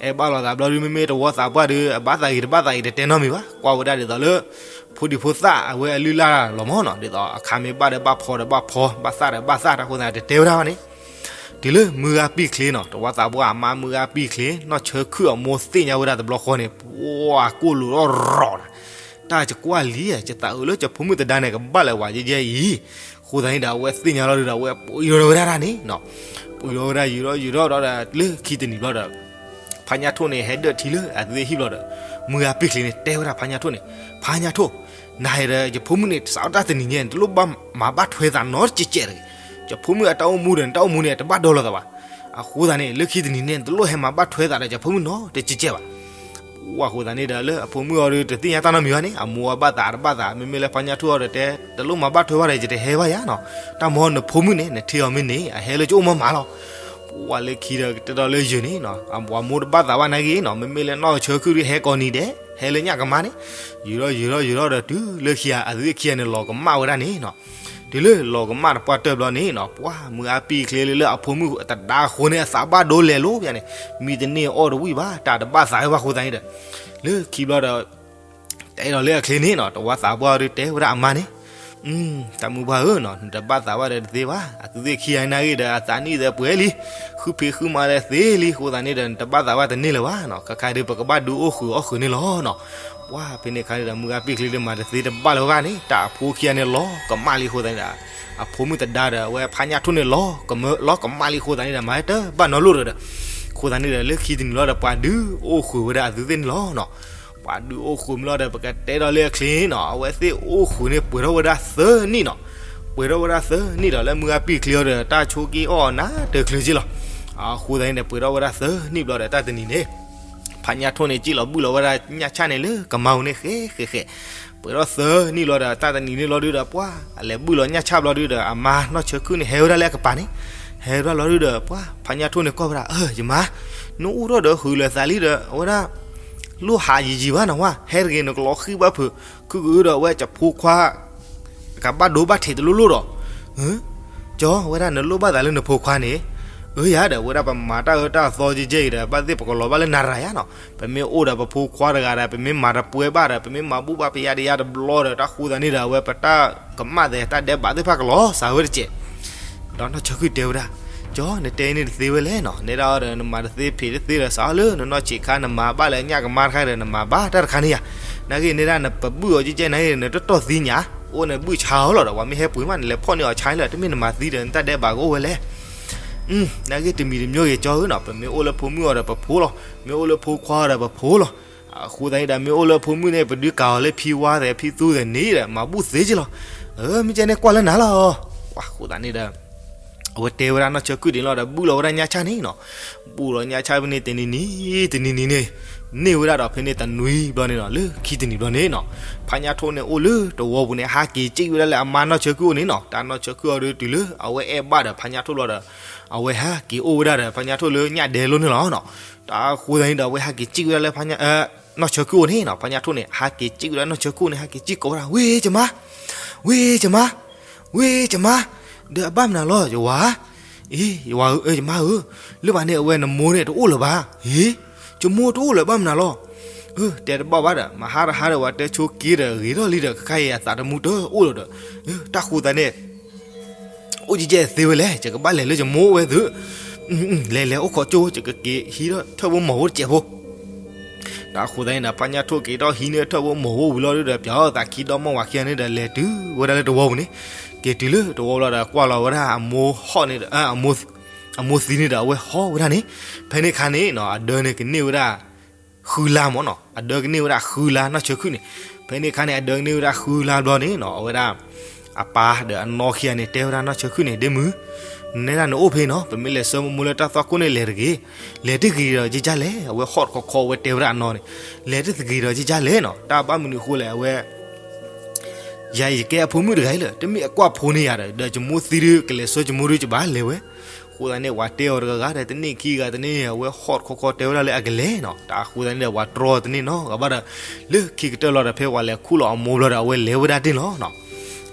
အဲၣ်ဘၣ်လိာ်သးဘျီဒီး မ့မ့ၢ်တဝီသးပှၢ်ဒီး အဘၣ်သးဂ့ၤတဘၣ်သးဂ့ၤ တတဲနီတမံၤဘၣ်, ကွၢ်ဝဲဒၣ်ဒ်သိးလၢ ဖိဒံဖိသၣ်အဝဲအလုၢ်အလၢ်လီၤမ့ၢ်နီၤ, ဒ်သိးအခါမ့ၢ်ဘၣ်ဒီးဘၣ်ဖီဒီးဘၣ်ဖီ, ဘၣ်သၣ်ဒီးဘၣ်သၣ်, တၢ်ဃိသးန့ၣ် တတဲဝဲဒၣ်ဘၣ်န့ၣ် တုၤလၢမုၢ်ဂၤပံာ်ချ့နီၤ, တဝီသးပှၢ်အမါမုၢ်ဂၤပံာ်ချ့ နီၢ်ဆၢခုၣ်အမိၢ်သ့ၣ်ညါဝဲဒၣ်တဘျီဃီန့ၣ် ပှၤကိၢ်လိာ်ထီၣ်ရီၤနၤ, တၢ်ယကွၢ်လံ, ယသးအုးလၢယဖိမုၣ်သဒါန့ၣ် ကဘၣ်လဲၤဝဲယဲယဲအံၤ, ဃိသးန့ၣ်ဒီး အဝဲသ့ၣ်ညါလီၤဒုဒီး အဝဲပှ့ၤဒီးဝဲဒၣ်န့ၣ်နီၤ, ပှ့ၤဒီးဝဲဒၣ် ယုာ်ထီၣ်ယုာ်ထီၣ်ဒီး လၢခံတနံၤဘျီဒီး ဖါညၣ်ထိၣ်န့ၣ် ဟဲဒၢၣ်ထံလၢအသ့ၣ်ဟံၣ်ဘျီဒီး မုၢ်ဂၤပံာ်ချ့န့ၣ် တဲဝဲဒၣ်ဖါညၣ်ထိၣ်န့ၣ်, ဖါညၣ်ထိၣ်, နၤဒီးယဖိမုၣ်န့ၣ် စးထီၣ်တၢ်တနံၤညါ နတလိၣ်ဘၣ်မၤဘၣ်ထွဲသးနီတကဲးကဲးတဂ့ၤ, ယဖိမုၣ်အတၢ်အိၣ်မူဒီး နတၢ်အိၣ်မူန့ၣ် တဘၣ်ဒီလိာ်သးဘၣ်, အဃိသးန့ၣ် လၢခံတနံၤန့ၣ် နတလိၣ်ဟဲမၤဘၣ်ထွဲသးဒီးယဖိမုၣ်နီတကဲးကဲးဘၣ် ပှၤဃိသးန့ၣ်ဒီး လၢအဖိမုၣ်အီၤဒီး တသ့ၣ်ညါတၢ်နီတမံၤဘၣ်န့ၣ်, အမိၢ်အဘၣ်သးတဘၣ်သး, မ့မ့ၢ်လၢဖါညၣ်ထိၣ်အီၤဒီးတဲ တလိၣ်မၤဘၣ်ထွဲဘၣ်ဒီး ယတဟဲဘၣ်ယၤနီၤ, တၢ်မ့ၢ်နဖိမုၣ်န့ၣ် နထံၣ်အီၤမ့ၢ်န့ၣ် အဟဲလၢယအိၣ်မးမးလီၤ, ပှၤလၢခံဒီးကတဲဒီးလၢယုာ်န့ၣ်နီၤ, အမိၢ်တဘၣ်သးဘၣ်နာ်က့နီၤ, မ့မ့ၢ်လၢနီၢ်ဆၢခုၣ်ဒီး ဟဲကိးနံၤဒဲး ဟဲလၢညၣ်ကမါန့ၣ်, ယုာ်ထီၣ်ယုာ်ထီၣ်ယုာ်ထီၣ်ဒီး တုၤလၢခံဂၤ အသုသ့ၣ်ခံဂၤန့ၣ် လီၤကမၣ်ဝဲဒၣ်န့ၣ်နီၤ, တုၤလၢလီၤကမၣ်တပှၢ်တၢၢ်ဘျီန့ၣ်နီၤ, ပှၤမုၢ်ဂၤပံာ်ချ့လၢ လၢအဖိမုၣ်တဒါအဃိန့ၣ် အသးဘၣ်ဒိလဲၤလိာ်ပျၢၤန့ၣ်, မံတန့ၢ်အီၣ်တဝံၣ်ဘၣ်, တၢ်တဘၣ်သးဝဲဘၣ်ဃိသးန့ၣ်ဒီး လၢခံဘျီဒီး တဲဒီးလၢအချ့န့ၣ်နီၤ, တဝီသးပှၢ်ဒီးတဲဝဲဒၣ်အမါန့ၣ်, တၢ်မုၢ်ပှၢ်ဧၢနီၤ, နတဘၣ်သးဘၣ်ဒီးတသ့ဘၣ်, အသုသ့ၣ်ခံဂၤနာ်က့ဒီး အသးနံၣ်ဒီးပှဲၤလံ, ဃုဖံးဃုမၤဒီးသ့လံ, ဃိသးန့ၣ်ဒီး နတဘၣ်သးဘၣ်တန့ၢ်လၢၤဘၣ်နီၤ, ခါခါဒီး ပကဘၣ်ဒုးအိၣ်ဃုာ်အီၣ်ဃုာ်န့ၣ်လီၤနီၤ, ပှၤဖဲန့ၣ်ခါန့ၣ်ဒီး မုၢ်ဂၤပံာ်ချ့ဒီး မၤတသ့တဘၣ်လၢၤဘၣ်န့ၣ်, တၢ်အဖိခံဂၤန့ၣ် လီၤကမၣ်လံဃိသးန့ၣ်ဒီး အဖိမုၣ်သဒါဒီး အဝဲဖါညၣ်ထိၣ်န့ၣ် လီၤကမၢ လီၤကမၣ်လံဃိသးန့ၣ်ဒီး မၤတဘၣ်နီတလိၣ်ဒီး, ဃိသးန့ၣ်ဒီး လၢခံတနံၤလီၤဒီး ပှၤဒုးအိၣ်ဃုာ်ဝဲဒၣ်အသုသ့ၣ်န့ၣ်လီၤနီၤ, ပှၤဒုးအိၣ်ဃုာ်မးလီၤဒီး ပကတဲဒီးလၢအချ့နီၤ, အဝဲသ့ၣ်အိၣ်ဃုာ်န့ၣ် ပှဲၤထီၣ်ဝဲဒၣ်သၢနံၣ်နီၤ, ပှဲၤထီၣ်ဝဲဒၣ်သၢနံၣ်ဒီး လၢမုၢ်ဂၤပံာ်ချ့အီၤဒီး တၢ်ဆိက့အီၣ်နးတချုးက့လီၤ, အဃိသးန့ၣ်ဒီး ပှဲၤထီၣ်ဝဲဒၣ်သၢနံၣ်ဘျီဒီး တၢ်တနံၤန့ၣ် ဖါညၣ်ထိၣ်န့ၣ် စံၣ်လီၤဘုၣ်လီၤဝဲဒၣ်ညၣ်ဆၣ်န့ၣ်လၢကမါပူၤန့ၣ် ဃဲဃဲဃဲ, ပှဲၤထီၣ်သၢနံၣ်ဘျီဒီး တၢ်တနံၤန့ၣ်လီၤဒုဒီး ပှၤအလဲၤဘုၣ်လီၤညၣ်ဆၣ်ဘျီဒုဒီး အမါနီၢ်ဆၢခုၣ်န့ၣ် ဟဲဝဲဒၣ်လၢအကပၤန့ၣ်, ဟဲဝဲဒၣ်လီၤဒုဒီး ပှၤဖါညၣ်ထိၣ်န့ၣ် ကွၢ်ဝဲဒၣ်, အၢ ယမါ, နအိၣ်ထီၣ်ဒီးဃုာ်လၢာ်သးလံဒီး အဝဲဒၣ် လိၣ်ဟးယံာ်ယံာ်ဘၣ်နဝၤ, ဟဲတဂ့ၤ နကလီၤဃံၣ်ဘၣ်ဖုး, ခုကအုဒီး အဝဲကဖိခွါ ကဘၣ်ဒိဘၣ်ထံးတလိၣ်လိၣ်ဒီး, ကၠီ ဝဲဒၣ်နလိၣ်ဘၣ်သးလၢနဖိခွါန့ၣ်, အၢ ယၤဒီး ဝဲဒၣ်ပမၤတၢ်အၢတၢ်သီကဲကဲအံၤဒီး ဘၣ်သ့ၣ်ပကလီၤဘၣ်လၢနၤရၤယၤနီၤ, ပမ့ၢ်အိၣ်ဒီးပဖိခွါတဂၤဒီး ပမ့ၢ်မၤတပှဲၤဘၣ်ဒီး ပမ့ၢ်မၤဘူၣ်ဘၣ်ပယါတယါတဘျီဒီး တၢ်ဃိသးန့ၣ်ဒီး အဝဲပတၢ်ကမၣ်သဲးတၢ်ဒဲးဘးသ့ၣ်တဖၣ်ကလီၤစှၤဝဲတကဲး ဒီးနီၢ်ဆၢခုၣ်တဲဝဲဒၣ်, ကၠီ နတဲအံၤန့ၣ်တသ့ဝဲလဲၣ်နီၤ, နဲဒၣ်အီၤဒီး နမၤတသ့ဖံးတသ့ဒီး စးထီၣ်လၢနနီၢ်ဆံးခါ နမၤဘၣ်လၢညၣ်ကမါတခါဒီး နမၤဘၣ်တၢ်တခါန့ၣ်ယၤ, နာ်က့ နဲဒၣ်နပဘုၣ်အီၤကဲကဲနာ်က့ နတတီၢ်သံညါ, အိၣ်နဘုၣ်ဆါအီၤလီၤဒီး ပှၤမ့ၢ်ဟဲပှ့ၤမး နလဲၤဖီၣ်န့ၢ်အီၤဆါလီၤ, တမ့ၢ်နမၤသံဒီး နတၢ်ဒဲးဘးကအိၣ်ဝဲလဲၣ် နာ်က့ တမံၤတမံၤဂ့ၤ ကၠီဧၢနီၤ, ပမ့ၢ်အိၣ်လၢဖိမုၣ်အီၤဒီးပဖိလီၤ, မ့ၢ်အိၣ်လၢဖိခွါအီၤဒီးပဖိလီၤ, အဃိသတးန့ၣ်ဒီး မ့ၢ်အိၣ်လၢဖိမုၣ်န့ၣ် ပဒုးကၤအီၤလၢဖံဝါသဲးဖံသူသဲးန့ၣ်ဒီး မၤဘူၣ်သ့က့လီၤ, မ့ၢ်ကဲန့ၣ်ကွၢ်လၢနၤလီၤ, အဃိသတးန့ၣ်ဒီး အဝဲတဲဝဲဒၣ်နီၢ်ဆၢခုၣ်ဒ်န့ၣ်လီၤဒီး ဘုၣ်လီၤဝဲဒၣ်ညၣ်ဆၣ်န့ၣ်နီၤ, ဘုၣ်လီၤညၣ်ဆၣ်ဖဲန့ၣ် တနံၤနံၤ တနံၤနံၤန့ၣ် န့ၢ်ဝဲဒၣ်ဒီး ဖဲန့ၣ်တနွံဘျီန့ၣ်နီၤ, လၢခံတနံၤဘျီန့ၣ်နီၤ, ဖါညၣ်ထိၣ်န့ၣ်အိၣ်လၢတဝီပူၤန့ၣ် ဟးက့ၤစံၣ်ဝဲဒၣ်လၢအမါနီၢ်ဆၢခုၣ်အိၣ်န့ၣ်နီၤ, တၢ်နီၢ်ဆၢခုၣ်အီၤဒီးတုၤလၢအဝဲအဲၣ်ဘၣ်ဒီးဖါညၣ်ထိၣ်ဘျီဒီး အဝဲဟဲက့ၤအိၣ်ဝဲဒၣ်ဒီးဖါညၣ်ထိၣ်လၢညၣ်ဒဲလိၤန့ၣ်လီၤနီၤ, တၢ်ဃိသတးန့ၣ်ဒီး အဝဲဟးက့ၤစံၣ်ဝဲဒၣ်လၢ နီၢ်ဆၢခုၣ်အိၣ်န့ၣ်နီၤ, ဖါညၣ်ထိၣ်န့ၣ် ဟးက့ၤစံၣ်ဝဲဒၣ်နီၢ်ဆၢခုၣ်န့ၣ် ဟဲက့ၤစံၣ်ကိးဝဲဒၣ် ဝ့ၢ်ကမါ, ဝ့ၢ်ကမါ, ဝ့ၢ်ကမါ, ဒီးအဘၣ်မနုၤလီၤ ယဝၤ, အ့ ယဝၤဧၢ ယမါဧၢ, လၢဘၣ်န့ၣ် အဝဲနမိၢ်န့ၣ်တအိၣ်လၢၤဘၣ်, အ့ ယမိၢ်တအိၣ်လၢၤဘၣ်မနုၤလီၤ, အၢ တဲတဘၣ်ဘၣ်ဒီး မဟါတဟါဒီး ပှၤတဲဆိက့ဒီးဂ့ၤထီၣ်လံဒီး ခဲခါအံၤအသးတမူတအိၣ်လၢၤဒီး, တၢ်ဃိသတးန့ၣ် အိၣ်ကဲကဲသ့ဝဲလဲၣ်, ယကဘၣ်လဲၤလၢယမိၢ်အိၣ်ဝဲသု, လဲၤလဲၤအိၣ်ခိးကၠိ ယကက့ၤဟံးထီၣ်ထၢၣ်ဖိမီၤဖိတစဲးဖိ, တၢ်ဃိသတးန့ၣ်ဒီး ဖါညၣ်ထိၣ်က့ၤထီၣ်ဟံးန့ၢ်ထၢၣ်ဖိမီၤဖိဝံၤလီၤဒုဒီး ပၠီသးခံဒီမါဝၤခံဂၤန့ၣ်ဒီး လဲၤတုၤဝဲဒၣ်လၢတဝီပူၤန့ၣ်, က့ၤတုၤလၢတဝီပူၤလီၤဒီး ကွၢ်လီၤဝဲဒၣ်အမိၢ်ဟီၣ်န့ၣ်ဒီး အမိၢ်သံန့ၣ်ဒီး အဝဲဟီၣ်ဝဲဒၣ်န့ၣ်, ဖဲန့ၣ်ခါန့ၣ်နီၤ အဒၢန့ၣ်ကန့ၢ်ဝဲဒၣ် ဃုလါမ့ၢ်နီၤ, အဒၢကန့ၢ်ဝဲဒၣ်ဃုလါနီၢ်ဆၢခုၣ်န့ၣ်, ဖဲန့ၣ်ခါန့ၣ် အဒၢကန့ၢ်ဝဲဒၣ်ဃုလါဘျီန့ၣ်နီၤ အဝဲဒၣ် အပၢ်ဒီးအနီၢ်ခံဂၤန့ၣ် တဲဝဲဒၣ်နီၢ်ဆၢခုၣ်န့ၣ် ဒ့မုၣ်, နဲဒၣ်နအိၣ်ဖဲနီၤ, ပမ့ၢ်လဲၤဆှၢမိၢ်မိၢ်လၢတၢ်သွၣ်ခိၣ်န့ၣ် လဲၤတဂ့ၤ, လဲၤတဂ့ၤဒီးကကလဲၣ်, အဝဲဟီၣ်တခီခီ အဝဲတဲဝဲဒၣ်အနီၢ်န့ၣ်, လဲၤတဂ့ၤဒီးကကလဲၣ်နီၤ, တၢ်ဘၣ်မနုၤအဃိလဲၣ်, အဝဲ ယၤအံၤယကဲအဖိမုၣ်တဂၤအံၤလၢ တမ့ၢ်အကွၢ်ဖိန့ၢ်ယၤဒီး ဒီးယမိၢ်သံဒုး ကလဲၤဆှၢယမိၢ်ဒုး ယဘၣ်လဲၤဝဲ, အဃိသတးန့ၣ် ပှၤတဲအီၤတဂၤဂၤဒီး တန့ၢ်ခံဂၤတန့ၢ် အဝဲဟီၣ်တခီခီတဲဝဲဒၣ်လၢအကလဲၤနီၤ, တၢ်အဃိသတးန့ၣ်ဒီး ပှၤတြီတန့ၢ်နီၤ, ကဘၣ်ဒီး လၢခံကတၢၢ်လီၤဒီး ဖဲပှၤလဲၤခူၣ်လီၤအမိၢ်ဘျီဒီး အဝဲလဲၤဝဲဒၣ်တ့ၢ်လီၤနီၤ,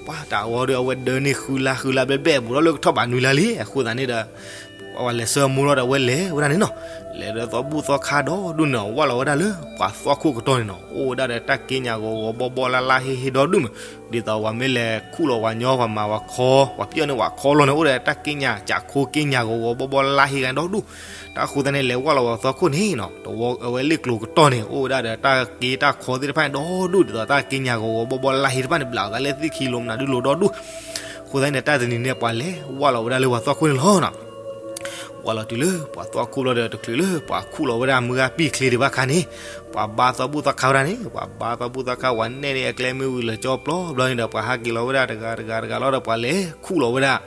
ပှၤတၢ်အဝဲဒီး အဝဲဒၢန့ၢ်ဃုလါဃုလါဘျဲၣ်ဘျဲၣ် ဘူးထီၣ်လၢကထီၣ်ဘးနွံလါလံ, အဃိသတးန့ၣ်ဒီး ပှၤလဲၤဆှၢအမိၢ်လီၤဒီး အဝဲလဲၤဝဲဒၣ်န့ၣ်နီၤ, လဲၤဒီးသီဘူၣ်သီခါဒီဒူၣ်န့ၣ် ဝၢ်လီၤဝဲဒၣ်လၢပှၤသွၣ်ခိၣ်ကတီၢ်န့ၣ်နီၤ, အိၣ်ဝဲဒၣ်ဒီးတၢ်က့ညါဂီၤဂီၤဘီဘီလါလါဟ့ဟ့ဒီဒူၣ်မး, ဒ်သိးပှၤမ့ၢ်လဲၤခူၣ်လီၤပှၤညီ ပှၤမၤပှၤခီ ပှၤပျၢၢ်န့ၢ်ပှၤခီလီၤန့ၣ် အိၣ်ဒီးတၢ်က့ညါကးခိက့ညါဂီၤဂီၤဘီဘီလါဟ့ဂၤဒီဒူၣ်, တၢ်အဃိသတးန့ၣ် လဲၤဝၢ်လီၤပှၤသွၣ်ခိၣ်န့ၣ်နီၤ, အဝဲလ့ၣ်ကျိၤကတီၢ်န့ၣ် အိၣ်ဝဲဒၣ်ဒီးတၢ်က့တၢ်ခီသ့ၣ်တဖၣ်န့ၣ်ဒီဒူၣ် ဒ်သိးတၢ်က့ညါဂီၤဂီၤဘီဘီလါဟ့တဖၣ်န့ၣ် ဘျးအသးလၢသ့ၣ်ခံလိၤမနုၤဒုလိၤဒီဒူၣ်, အဃိသတးန့ၣ် တၢ်တနံၤန့ၣ် ပှၤလဲၤဝၢ်လီၤဝဲဒၣ်လၢပှၤသွၣ်ခိၣ်န့ၣ်လီၤနီၤ ဝၢ်လီၤတုၤလၢပှၤသွၣ်ခိၣ်ဘျီဒီး တချုးလၢပှၤခူၣ်လီၤဝဲဒၣ်မုၢ်ဂၤပံာ်ချ့ဒံးဘၣ်ခါန့ၣ်, ပှၤဘါသီဘူၣ်သီခါဝဲဒၣ်န့ၣ်, ပှၤဘါသီဘူၣ်သီခါ ပှၤနဲၣ်န့ၢ်အကျဲမ့ၢ်ဝံၤလၢာ်ကၠီပျီဘျီန့ၣ်ဒီး ပှၤဟးက့ၤလီၤဝဲဒၣ်တဂၤတဂၤတဂၤလီၤဒီး ပှၤလဲၤခူၣ်လီၤဝဲဒၣ်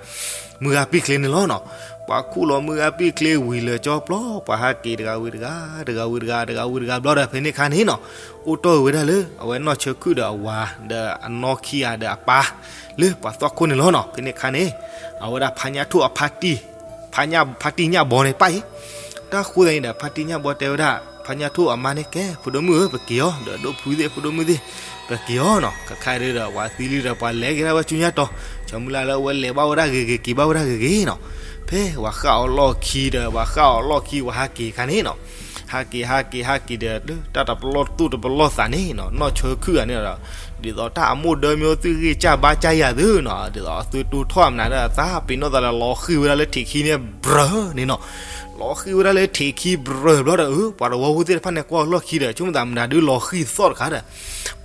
မုၢ်ဂၤပံာ်ချ့န့ၣ်လီၤနီၤ, ပှၤခူၣ်လီၤမုၢ်ဂၤပံာ်ချ့ဝံၤလၢာ်ကၠီပျီ ပှၤဟးက့ၤတဂၤဝံၤတဂၤ, တဂၤဝံၤတဂၤ, တဂၤဝံၤတဂၤဘျီဒီး ဖဲန့ၣ်ခါန့ၣ်နီၤ, အိၣ်တီၢ်ဝဲဒၣ်လၢ အဝဲနီၢ်ဆၢခုၣ်ဒီးအဝၤ ဒီးအနီၢ်ခံဂၤဒီးအပၢ် လၢပှၤသွၣ်ခိၣ်န့ၣ်လီၤနီၤ, ဖဲန့ၣ်ခါန့ၣ် အဝဲဒၣ်ဖါညၣ်ထိၣ်အဖါတံၢ်, ဖါညၣ်, ဖါတံၢ်ညၣ်ဘီန့ၣ်ပၣ်အံၤ, တၢ်ဃိသတးန့ၣ်ဒီး ဖါတံၢ်ညၣ်ဘီတဲဝဲဒၣ် ဖါညၣ်ထိၣ်အမါန့ၣ် ကဲ ဖိဒိၣ်မုၣ်ဧၢ ပက့ၤအီၤ, ဒီးဒိၣ်ဖုသ့ၣ် ဖိဒိၣ်မုၣ်သ့ၣ် ပက့ၤအီၤနီၤ, ခဲခါဒီး ပှၤသံလံဒီး ပှၤလဲၤက့ၤဒၣ်ဝဲဆူညါတီၤ, ဆၢမုၢ်လၢ်လၢအဝဲလဲၤဘၣ်ဝဲဒၣ်ဂ့ၤဂ့ၤ က့ၤဘၣ်ဝဲဒၣ်ဂ့ၤဂ့ၤနီၤ, ဖဲပှၤဃၣ်အီၤလီၢ်ခံဒီး ပှၤဃၣ်အီၤလီၢ်ခံ ပှၤဟးက့ၤခါန့ၣ်နီၤ, ဟးက့ၤ ဟးက့ၤ ဟးက့ၤဒီး တၢ်တပလီၢ်သူၣ်တပလီၢ်သးန့ၣ်နီၤ, နီၢ်ဆၢခုၣ်ဂၤန့ၣ်ဒီး ဒ်သိးတၢ်အမိၢ်ဒၢမ့ၢ်အိၣ်သူၣ်ဂ့ၢ်စၢ်ဘါစၢ်ယၤသုနီၤ, ဒ်သိးအသုတိထီၣ်အမနုၤဒီး သးပ့ၤနီၣ်သးလၢလီၤဃံၤဝဲဒၣ်လၢထံးခံန့ၣ် ဘြၢၤန့ၣ်နီၤ, လီၤဃံၤဝဲဒၣ်လၢထံးခံဘြၢၤဘျီဒီး အၢ ပှၤတဝီဖိသ့ၣ်တဖၣ်န့ၣ် ကွၢ်အီၤလီၢ်ခံဒီး ဆိကမိၣ်သးမနုၤဒုးလီၤဃံၤသီၣ်တခါဒီး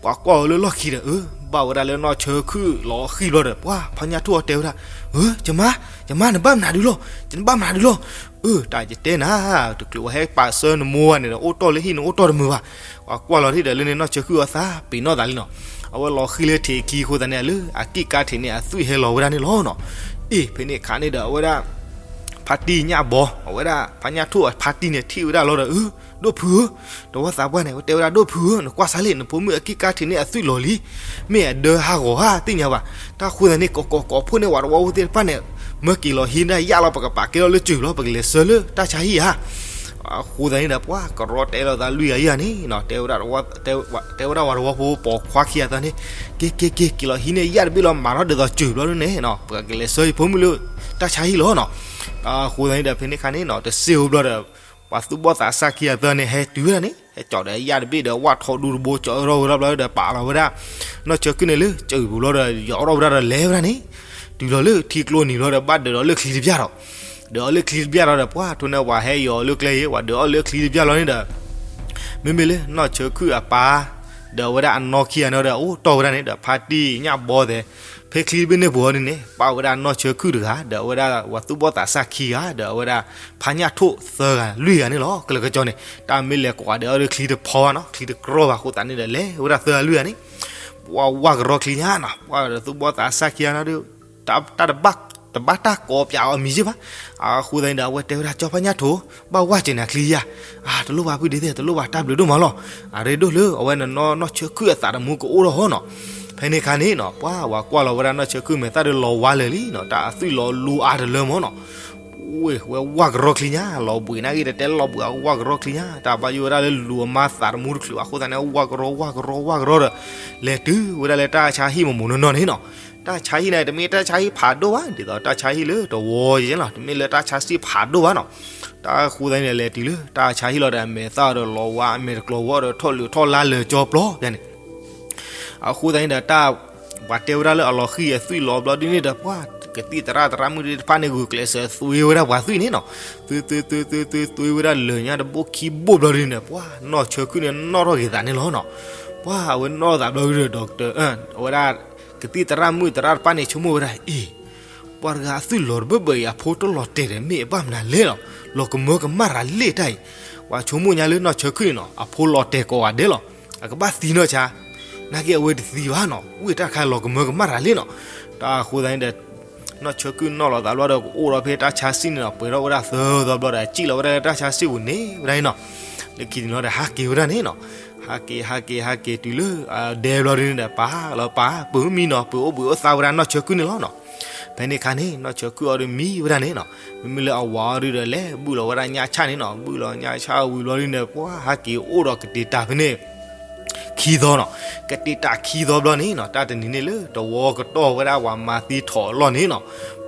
ပှၤကွၢ်အီၤလၢလီၢ်ခံဒီး အၢ ဘၣ်ဝဲဒၣ်လၢနီၢ်ဆၢခုၣ်လီၤဃံၤဘျီဒီး ပှၤဖါညၣ်ထိၣ်အီၤတဲဝဲဒၣ်, အၢ ယမါ, ယမါ နဘၣ်မနုၤဒုးလီၤ, နဘၣ်မနုၤဒုးလီၤ, အၢ တၢ်ယတဲနၤ, တချုးပှၤဟဲပာ်ဆၢနမိၢ်ဘၣ်န့ၣ်ဒီး အိၣ်တီၢ်လၢဟံၣ်န့ၣ် အိၣ်တီၢ်တမုာ်ဘၣ်, ပှၤကွၢ်လီၤထံၣ်ဒီးလၢန့ၣ် နီၢ်ဆၢခုၣ်အီၤသးပ့ၤနီၣ်သးလံနီၤ, အဝဲလီၤဃံၤလၢထံးခံအဃိသတးန့ၣ် လၢအကံၢ်ကါထံးန့ၣ် အသွံၣ်ဟဲလီၤဝဲဒၣ်န့ၣ်လီၤနီၤ, အ့ၣ် ဖဲန့ၣ်အခါန့ၣ်ဒီး အဝဲဒၣ် ဖါတံၢ်ညၣ်ဘီ အဝဲဒၣ် ဖါညၣ်ထိၣ်အဖါတံၢ်န့ၣ် ထံၣ်ဝဲဒၣ်လီၤဒီး အၢ ဒိၣ်ဖုဧၢ, တဝီသးပှၢ်န့ၣ် အဝဲတဲဝဲဒၣ် ဒိၣ်ဖုဧၢ, နကွၢ်စၢ်လံ နဖိမုၣ်အကံၢ်ကါထံးန့ၣ် အသွံၣ်လီၤလံ, မ့ၢ်အဒၢဟးဂီၤဧါ သ့ၣ်ညါဘၣ်, တၢ်ဃိသတးန့ၣ် ကိးကိးကိးဖှိၣ်န့ၢ်ပှၤတဝီဖိသ့ၣ်တဖၣ်န့ၣ် မၢက့ၤလီၤဟံးဒၣ်ယၣ်လီၤ ပကပာ်ကဲလီၤလၢစၢၤလီၤ ပကလဲၤဆှၢလၢတၢ်ဆါဟံၣ်ဧါ, အဃိသတးန့ၣ်ဒီး ပှၤကရီတဲလီၤသးလွံၢ်ဂၤယၤန့ၣ်နီၤ, တဲဝဲဒၣ် တဲဝဲဒၣ်ပှၤတဝီဖိပိာ်ခွါခံဂၤသၢန့ၣ်, က့ၤ က့ၤ က့ၤ က့ၤလီၤဟံးန့ၢ်ယၣ်တဘ့ၣ်လီၤ မၤထီၣ်ဒ်သိးစၢၤဘျီဒ်န့ၣ်နီၤ ပကလဲၤဆှၢယဖိမုၣ်လၢတၢ်ဆါဟံၣ်လီၤနီၤ, အဃိသတးန့ၣ်ဒီး ဖဲန့ၣ်ခါန့ၣ်နီၤ တစ့ၢ်ဧိၤဘျီဒီး ပှၤသူၣ်ဘီၣ်သးစၢ်ခံဂၤသၢန့ၣ် ဟဲတုၤဝဲဒၣ်န့ၣ် ဟဲကၠီးဒီးယၣ်တဘ့ၣ်ဒီး ဝၣ်ထီၣ်ဒူတဘိ ကၠီးထီၣ်ဝဲဒၣ်ဘျီဒီး ပာ်လီၤဝဲဒၣ် နီၢ်ဆၢခုၣ်န့ၣ်လၢစၢၤပူၤဘျီဒီး ယီၤထီၣ်ဝဲဒၣ်ဒီးလဲၤဝဲဒၣ်န့ၣ်, တုၤလီၤလၢထံကျိနံၤဘျီဒီး ဘၣ်ဒၢးဒီးလၢချံတဘျၣ်ဒီး ဒၢးအီၤလၢချံတဘျၣ်လီၤဒီး ပှၤထိးန့ၢ်ပှၤဟဲယီၤလၢကျဲအံၤ ပှၤဒၢးအီၤလၢချံတဘျၣ်လီၤန့ၣ်ဒီး မ့မ့ၢ်လၢနီၢ်ဆၢခုၣ်အပၢ် ဒီးအဝဲဒၣ်အနီၢ်ခံဂၤန့ၣ်ဒီး အိၣ်တီၢ်ဝဲဒၣ်န့ၣ်ဒီး ဖါတံၢ်ညၣ်ဘီသဲး ဖဲချံတဘ့ၣ်န့ၣ်ပူၤအီၤဒ်န့ၣ် ပာ်ဝဲဒၣ်နီၢ်ဆၢခုၣ်တဂၤ ဒီးအဝဲဒၣ်ပှၤသူၣ်ဘီၣ်သးစၢ်ခံဂၤ ဒီးအဝဲဒၣ်ဖါညၣ်ထိၣ်သၢဂၤလွံၢ်ဂၤန့ၣ်လီၤ. ကလၢကကၠီန့ၣ် တၢ်မ့ၢ်လဲၤကိးဂၤဒဲးအီၤဒီးချံတဖီဘၣ်နီၤ ချံတကြီဘၣ်အဃိသတးန့ၣ်ဒီး လဲၤဝဲဒၣ်သၢဂၤလွံၢ်ဂၤန့ၣ် ပှၤဝၢ်ကရီချံညါနီၤ ပှၤဒီးသူၣ်ဘီၣ်သးစၢ်ခံဂၤန့ၣ်ဒီး တဘၣ်တၢ်ကိးပၠးအီၤမံၤယ့ၢ်ဘၣ်. အဃိသတးန့ၣ်ဒီး အဝဲတဲဝဲဒၣ် ကၠီဖါညၣ်ထိၣ် ဘၣ်ဝၢ်စၢၤနၤချံယၤ, အါ တလိၣ်ဘၣ်ဖုဒ့သ့ၣ် တလိၣ်ဘၣ်တၢ်ဘျုးဒိၣ်မးလီၤ. အရ့ဒိၣ်လၢ အဝဲနနီၢ်ဆၢခုၣ်အသးတမူကအိၣ်ထီၣ်ဟီနီၤ. ဖဲန့ၣ်ခါန့ၣ်နီၤ ပှၤဝဲကွၢ်လီၤဝဲဒၣ်နီၢ်ဆၢခုၣ်မဲာ်သၣ်ဒီးလီၤဝါလၢာ်လံနီၤ တၢ်အသွံၣ်လီၤလူအါတလၢမးနီၤ. ဝဲ ဝဲဝၢ်ကရီချံညါ လီၤဘှံးနာ်ဂ့ၤ တတဲလီၤဘှံးအဝဲဝၢ်ကရီချံညါ တၢ်ဘၣ်ယိၣ်ဝဲဒၣ်လၢလူၤအမါသးတမူတချုးဘၣ်အဃိသတးန့ၣ် ဝၢ်ကရီ ဝၢ်ကရီ ဝၢ်ကရီဒီး လဲၤတုၤဝဲဒၣ်လၢတၢ်ဆါဟံၣ်မးမးနီၢ်နီၢ်န့ၣ်နီၤ. တၢ်ဆါဟံၣ်န့ၣ် တမ့ၢ်တၢ်ဆါဟံၣ်ဖးဒိၣ်ဘၣ် ဒ်သိးတၢ်ဆါဟံၣ်လၢတဝီယဲလီၤ တမ့ၢ်လၢတၢ်ဆါစံၣ်ဖးဒိၣ်ဘၣ်နီၤ. တၢ်အဃိသတးန့ၣ်ဒီး လဲၤတုၤလၢတၢ်ဆါဟံၣ်လီၤဒီး အမဲာ်သၣ်ဒီးလီၤဝါ အမဲာ်တကျီၤဝီဒီးထီၣ်လုာ်ထီၣ်လါလၢာ်ကၠီပျီန့ၣ် အဃိသတးန့ၣ်ဒီး တၢ် ပှၤတဲဝဲဒၣ်လၢအလီၤဃံၤအသွံၣ်လီၤဘျီဒ်န့ၣ်ဒီး ပှၤကသံၣ်သရၣ်သရၣ်မုၣ်သ့ၣ်တဖၣ်န့ၣ် ဂုာ်ကျဲးစၢးသွံဝဲဒၣ်ပှၤသွံၣ်န့ၣ်နီၤ. သွံ သွံ သွံ သွံ သွံဝဲဒၣ်လၢာ်ညါတဘိခံဘိၣ်ဘျီဒ်န့ၣ်ဒီး ပှၤနီၢ်ဆၢခုၣ်န့ၣ်နီၣ်ထီၣ်က့ၤသးန့ၣ်လီၤနီၤ. ပှၤအဝဲနီၣ်သးဘျီဒ်ဒီး ဒီကတၢၢ် အဝဲဒၣ် ကသံၣ်သရၣ်မုၣ်သရၣ်တဖၣ်န့ၣ် ဆိကမိၣ်ဝဲဒၣ် အ့ၣ် ပှၤတဂၤအသွံၣ်လီၤတဘၢဘၢအံၤ အဖိတလီၤတဲာ်ဒီး မ့ၢ်အဘၣ်မနုၤလဲၣ်လီၤ. လီၤကမၢကမၣ်ရၤလ့ၣ်တၢ်အံၤ ပှၤဆိကမိၣ်ညါလၢနီၢ်ဆၢခုၣ်န့ၣ်နီၤ အဖိလီၤတဲာ်ကိးဂၤဒဲးလီၤ. အကဘၣ်သံနီၢ်ဆါ နာ်က့အဝဲတသံဘၣ်နီၤ, ဝံၣ်တၢ်တခါလီၤကမၢကမၣ်တၢ်လံနီၤ. တၢ်အဃိသတးန့ၣ်ဒီး နီၢ်ဆၢကုၢ်နီၣ်လီၤသးဘျီဒီး ကအိၣ်ဒီးဖဲတၢ်ဆါစံၣ်န့ၣ်နီၤ, ပှဲၤထီၣ်ဝဲဒၣ်သၢသီဘျီဒီး စံၣ်လီၤဝဲဒၣ်လၢတၢ်ဆါစံၣ်ပူၤန့ၣ်ဝဲဒၣ်န့ၣ်နီၤ. လၢခံတနံၤဒီး ဟးက့ၤဝဲဒၣ်န့ၣ်နီၤ. ဟးက့ၤ ဟးက့ၤ ဟးက့ၤတုၤလၢ ဒဲဘျီဒ်န့ၣ်ဒီး ပာ်လီၤပာ် ပုၢ်မံနီၤ, ပုၢ်အိၣ်ဘှံးအိၣ်သါဝဲဒၣ်နီၢ်ဆၢကုၢ်န့ၣ်လီၤနီၤ. ဖဲန့ၣ်အခါန့ၣ် နီၢ်ဆၢကုၢ်အီၤဒုးမံဝဲဒၣ်န့ၣ်နီၤ. မ့မ့ၢ်လၢအဝၤအီၤဒုးဒီး လဲၤဘုၣ်လီၤဝဲဒၣ်ညၣ်ဆၣ်န့ၣ်နီၤ. ဘုၣ်လီၤညၣ်ဆၣ်ဝံၤဘျီဒ်န့ၣ် ပှၤဟးက့ၤအိၣ်ဒီးကတ့ၤတၢ်ဖဲန့ၣ် ခံသီနီၤ. ကတ့ၤတၢ်ခံသီဘျီန့ၣ်နီၤ, တၢ်တနံၤန့ၣ်လၢတဝီကတီၢ်ဝဲဒၣ် ဝၤမၤသံထိးအလီၢ်န့ၣ်နီၤ,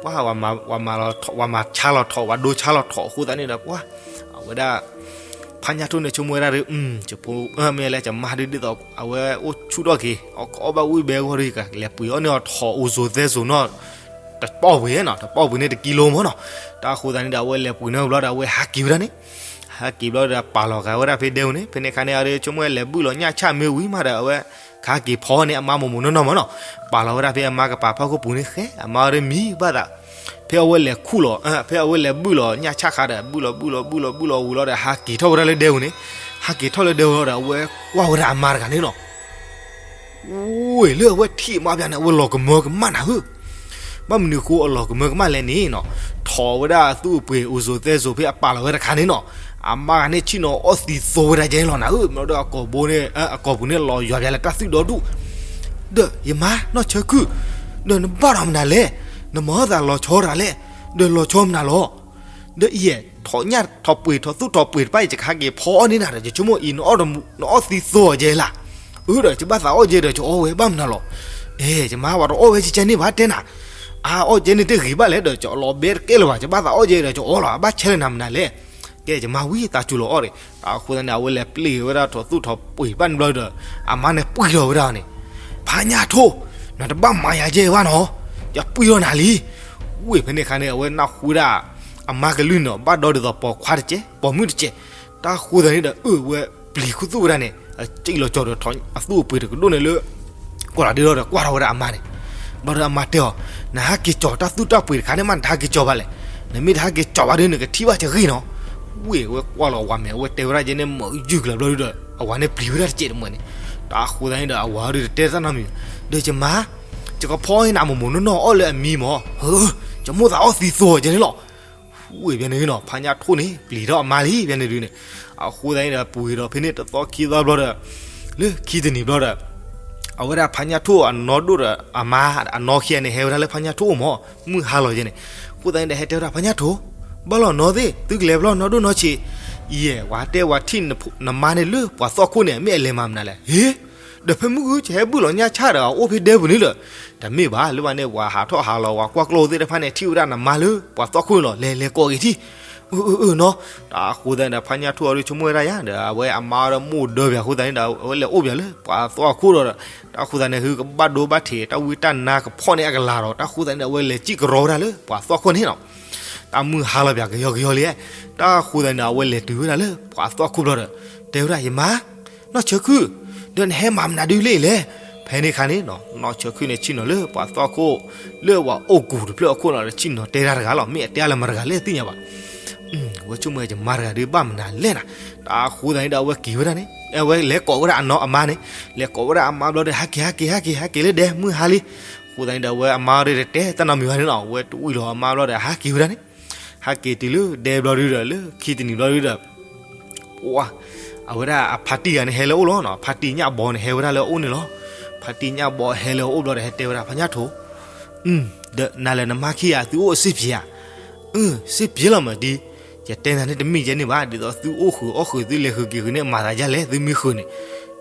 ပှၤ ဝၤမၤလီၤထိး ဝၤမၤဆါလီၤထိး ဝၤဒိဆါလီၤထိးအဃိသတးန့ၣ်ဒီး ပှၤ အဝဲဒၣ် ဖါညၣ်ထိၣ်န့ၣ် ဆိကမိၣ်ဝဲဒၣ်ဒီး ယဖိ မ့ၢ်လဲၣ် ယမါဒုးဒ်သိး အဝဲအိၣ်ဆူၣ်ထီၣ်က့ၤ အီၣ်ဘၣ်ဝံၣ်ဘဲဂီၢ်ဒီး ယကလဲၤပှ့ၤအီၣ်န့ၢ်အီၤထိးအိၣ်စိၤသဲစိၤနီၤ တပီၢ်ပှ့ၤနီၤ, တပီၢ်ပှ့ၤန့ၣ်တကံလိမ့ၢ်နီၤ. တၢ်အဃိသတးန့ၣ်ဒီး အဝဲလဲၤပှ့ၤန့ၢ်ဘျီဒီး အဝဲဟးက့ၤဝဲဒၣ်န့ၣ်, ဟးက့ၤဘျီဒီး ပာ်လီၤဂာ်ဝဲဒၣ်ဖဲဒဲပူၤန့ၣ်. ဖဲန့ၣ်အခါန့ၣ် အဒုးဆိကမိၣ်ဝဲလဲၤဘုၣ်လီၤညၣ်ဆၣ်မ့ၢ်ဝံၤမးဒီး အဝဲ ကဟးက့ၤဖီန့ၣ် အမါမိၢ်မိၢ်နီၢ်နီၢ်မ့ၢ်နီၤ, ပာ်လီၤဝဲဒၣ်ဖဲအမါကပၤဖီခိၣ်ပူၤန့ၣ်ဃဲ, အမါအီၤဒုးမံဘၣ်သး, ဖဲအဝဲလဲၤခူၣ်လီၤ, ဖဲအဝဲလဲၤဘုၣ်လီၤညၣ်ဆၣ်ခါဒီး ဘုၣ်လီၤ ဘုၣ်လီၤ ဘုၣ်လီၤ ဘုၣ်လီၤဝံၤလီၤဒီး ဟးက့ၤထီၣ်ဝဲဒၣ်လၢဒဲပူၤန့ၣ်, ဟးက့ၤထီၣ်လၢဒဲပူၤလီၤဒီး အဝဲကွၢ်ဝဲဒၣ်အမါတဂၤန့ၣ်နီၤ ဝ့ၢ်လၢအဝဲထံၣ်အမါပျၢ်န့ၣ် အဝဲလီၤကမၢကမၣ်နၤဧၢ, ဘၣ်မနုၤဃိအလီၤကမၢကမၣ်လဲၣ်န့ၣ်နီၤ, ထိးဝဲဒၣ်အသူၣ်အပှ့ၤအိၣ်စိၤသဲစိၤဖဲအပာ်လီၤဝဲတခါန့ၣ်နီၤ, အမါဂၤန့ၣ်ဆ့ၣ်နီၤအီၣ်သံသိဝဲဒၣ်ကဲန့ၣ်လီၤနၤဧၢ, မ့ၢ်ဒီးအကိာ်ဘိန့ၣ် အကိာ်ပူၤန့ၣ်လီၤယွၤပျၢ်လၢတၢ်သူၣ်ဒီဒူၣ်, ဒီးယမါနီၢ်ဆၢခုၣ်, ဒီးနဘၣ်ဒီးမနုၤလဲၣ်, နမၤအီၣ်သးလီၤဆီတၢ်လဲၣ်, ဒီးလီၤဆီမနုၤလီၤ ဒီးယဲၢ် ထိးညၣ်ထိးပှ့ၤ ထိးသူၣ်ထိးပှ့ၤတဖၣ်အံၤ ယကဟးက့ၤဖီအီၣ်န့ၢ်နၤဒီး ယဆိကမိၣ်အံၤ နအီၣ်သံသိအီၤကဲလၢ်, အၢ ဒီးယဘၣ်သးအီၣ်ကဲဒီး ယအီၣ်ဝဲဘၣ်မနုၤလီၤ, အဲ ယမါ ပှၤတအီၣ်ဝဲကဲကဲန့ၣ်ဘၣ်တဲနၤ, အအီၣ်ကဲန့ၣ်တဂ့ၤဘၣ်လဲၣ်ဒီး ယလီၤဘဲတကဲလၢၤဘၣ်, ယဘၣ်သးအီၣ်ကဲဒီး ယအီၣ်လီၤ အဘၣ်ဆဲးလၢနၤမနုၤလဲၣ်, ကဲ ယမါဝံသးစူၤလီၤအီၣ်ဒီး, အဃိသတးန့ၣ် အဝဲလဲၤပျ့ၤဝဲဒၣ်ထိးသူၣ်ထိးပှ့ၤဘၣ်န့ၣ်ဘျီဒီး အမါန့ၣ်ပှံၢ်ထီၣ်ဝဲဒၣ်န့ၣ်, ဖါညၣ်ထိၣ်, နတဘၣ်မၤယၤကဲဘၣ်နီၤ, ယပှံၢ်ထီၣ်နၤလံ, ဝ့ၢ်ဖဲန့ၣ်အခါန့ၣ် အဝဲနၢ်ဟူဒၣ် အမါကလုၢ်န့ၣ် ဘၣ်ဒီဒ်သိးပိာ်ခွါတကဲး ပိာ်မုၣ်တကဲး, တၢ်ဃိသတးန့ၣ်ဒီး အၢ ဝဲပျံၤခူသူၣ်ဝဲဒၣ်န့ၣ် စံၣ်လီၤကၠီၤဒီး အသူၣ်အပှ့ၤတကဒိၣ်န့ၣ်လၢ ကွၢ်လီၤဒ့ဒီး ကွၢ်ထီၣ်ဝဲဒၣ်အမါန့ၣ်, ဘျီဒီးအမါတဲအီၤ, နဟးက့ၤကၠီၤတၢ်သူၣ်တၢ်ပှ့ၤတခါန့ၣ်မး နတဟးက့ၤကၠီၤဘၣ်လဲၣ်, နမ့ၢ်တဟးက့ၤကၠီၤဘၣ်ဒီး နကထံၣ်ဘၣ်ကဂ့ၢ်နီၤ, ဝ့ၢ်ဝဲကွၢ်လီၤဝၤမဲာ် အဝဲတဲဝဲဒၣ်ကဲန့ၣ် မၤယုၢ်ကလၢဘျီဒီး အဝၤန့ၣ်ပျံၤဝဲဒၣ်တကဲးတမှဲၤန့ၣ်, တၢ်ဃိသတးန့ၣ်ဒီး အဝၤဒီးတတဲတၢ်နီတမံၤ, ဒီးယမါ ယကဖီအီၣ်န့ၢ်နၤမိၢ်မိၢ်နီၢ်နီၢ်အီၣ်လၢအမံမး, ယမိၣ်သးအီၣ်သံသိးကဲန့ၣ်လီၤ, ဝ့ၢ်ဖဲန့ၣ်နီၤ ဖါညၣ်ထိၣ်န့ၣ် ပျံၤထီၣ်အမါလံဖဲန့ၣ်ဒုးန့ၣ်, အဃိသတးန့ၣ်ဒီး ပှ့ၤဒီးဖဲန့ၣ်တသီခံသီဘျီဒီး လၢခံတနံၤဘျီဒီး အဝဲဒၣ်ဖါညၣ်ထိၣ်အနီၢ်ဒိၣ်ဒီးအမါ အနီၢ်ခံဂၤန့ၣ် ဟဲဝဲဒၣ်လၢဖါညၣ်ထိၣ်အိၣ်မး, မုၢ်ဟါလီၤယဲန့ၣ်, အဃိသတးန့ၣ်ဒီး ဟဲတဲဝဲဒၣ်ဖါညၣ်ထိၣ်, ဘၣ်လီၤနီၢ်သ့ၣ် သုကလဲၤဘျီနီၢ်ဒိၣ်နီၢ်ဆံး, ယဲၢ် ဝၤတဲဝၤထံၣ်နမါန့ၣ်လၢပှၤသီၣ်ခိၣ်န့ၣ် မ့ၢ်အလဲၤမၤမနုၤလဲၣ်, ဟ့ ဒီးဖဲမုၢ်ဂုၢ် ယဟဲဘုၣ်လီၤညၣ်ဆၣ်ဒီး အအိၣ်ဖဲဒဲပူၤန့ၣ်လၢၤ, တမ့ၢ်ဘၣ် လၢဘၣ်န့ၣ် ပှၤဟးထီၣ်ဟးလီၤ ပှၤကွၢ်ကျိၣ်သ့ၣ်တဖၣ်န့ၣ် ထံၣ်ဝဲဒၣ်နမါလၢပှၤသီၣ်ခိၣ်န့ၣ်လီၤ လဲၤလဲၤကိးက့ၤထံၣ်, အၢ အၢ အၢ နီၤ, တၢ်ဃိသတးန့ၣ်ဒီး ဖါညၣ်ထိၣ်အီၤဒီး ဆိကမိၣ်ဝဲဒၣ်ယါဒီး အဝဲအမါအီၤဒီးမိၢ်ဒၢပၠးအဃိသတးန့ၣ်ဒီး အဝဲလဲၤအိၣ်ပၠးလၢပှၤသီၣ်ခိၣ်ဒီး တၢ်ဃိသတးန့ၣ် ဟုကဘၣ်ဒိဘၣ်ထံး တၢ်ဝံတၢ်နါကဖီၣ်န့ၢ်အကလၤဒီး တၢ်ဃိသတးန့ၣ်ဒီး အဝဲလဲၤစံၣ်ကရီဝဲဒၣ်လၢပှၤသီၣ်ခိၣ်န့ၣ်နီၤ, တၢ်မုၢ်ဟါလီၤပၠးကယီကယီလံ, တၢ်ဃိသတးန့ၣ်ဒီး အဝဲလဲၤတုၤဝဲဒၣ်လၢပှၤသီၣ်ခိၣ်ဘျီဒီး တဲဝဲဒၣ် ယမါ နီၢ်ဆၢခုၣ်, ဒီးနဟဲမၤမနုၤဒုလဲၣ်လဲၣ်, ဖဲန့ၣ်အခါန့ၣ်နီၤ နီၢ်ဆၢခုၣ်န့ၣ် ဆ့ၣ်နီၤလၢပှၤသီၣ်ခိၣ် လၢပှၤအိၣ်ကူၤတဖျၢၣ်အခိၣ်နီၤဒီး ဆ့ၣ်နီၤတဲတၢ်တဂၤလီၤ မ့ၢ်အတဲအါလၢမတၤတဂၤလဲၣ်သ့ၣ်ညါဘၣ်, ဝဲဆိကမိၣ် ယမါတဂၤဒုးဘၣ်မနုၤလဲၣ်နၤ, တၢ်ဃိသတးန့ၣ်ဒီး အဝဲက့ၤဝဲဒၣ်န့ၣ် အဝဲလဲၤကိးဝဲဒၣ်အနီၢ်အမါန့ၣ်, လဲၤကိးဝဲဒၣ်အမါဘျီဒီး ဟဲက့ၤ ဟဲက့ၤ ဟဲက့ၤလၢဒဲ မုၢ်ဟါလံ, အဃိသတးန့ၣ်ဒီး အဝဲအမါဒီးတတဲတၢ်နီတမံၤဘၣ်န့ၣ်နီၤ အဝဲတဝံၣ်လီၤအမါဘျီဒီး ဟးက့ၤဝဲဒၣ်န့ၣ်, ဟးက့ၤတုၤလၢဒဲဘျီဒုဒီး လၢခံတနံၤဘျီဒုဒီး ပှၤ အဝဲဒၣ်အဖါတံၢ်ဂၤန့ၣ်ဟဲလၢအအိၣ်လီၤနီၤ, ဖါတံၢ်ညၣ်ဘီန့ၣ် ဟဲဝဲဒၣ်လၢအအိၣ်န့ၣ်လီၤ, ဖါတံၢ်ညၣ်ဘီဟဲလၢအအိၣ်ဘျီဒီး ဟဲတဲဝဲဒၣ် ဖါညၣ်ထိၣ်, ဒီးနၤလဲၤနမါခံဂၤ သုအိၣ်အစ့ၢ်ပှဲၤဧါ, အၢ စ့ၢ်ပှဲၤလီၤမးတံၢ်, ယတဲနၤန့ၣ်တမ့ၢ်ကဲန့ၣ်ဘၣ် ဒ်သိးသုအိၣ်ဃုာ်အီၣ်ဃုာ် သုလဲၤဃုာ်က့ၤဃုာ်န့ၣ် မၤသးဒ်လဲၣ် သုမံဃုာ်န့ၣ်,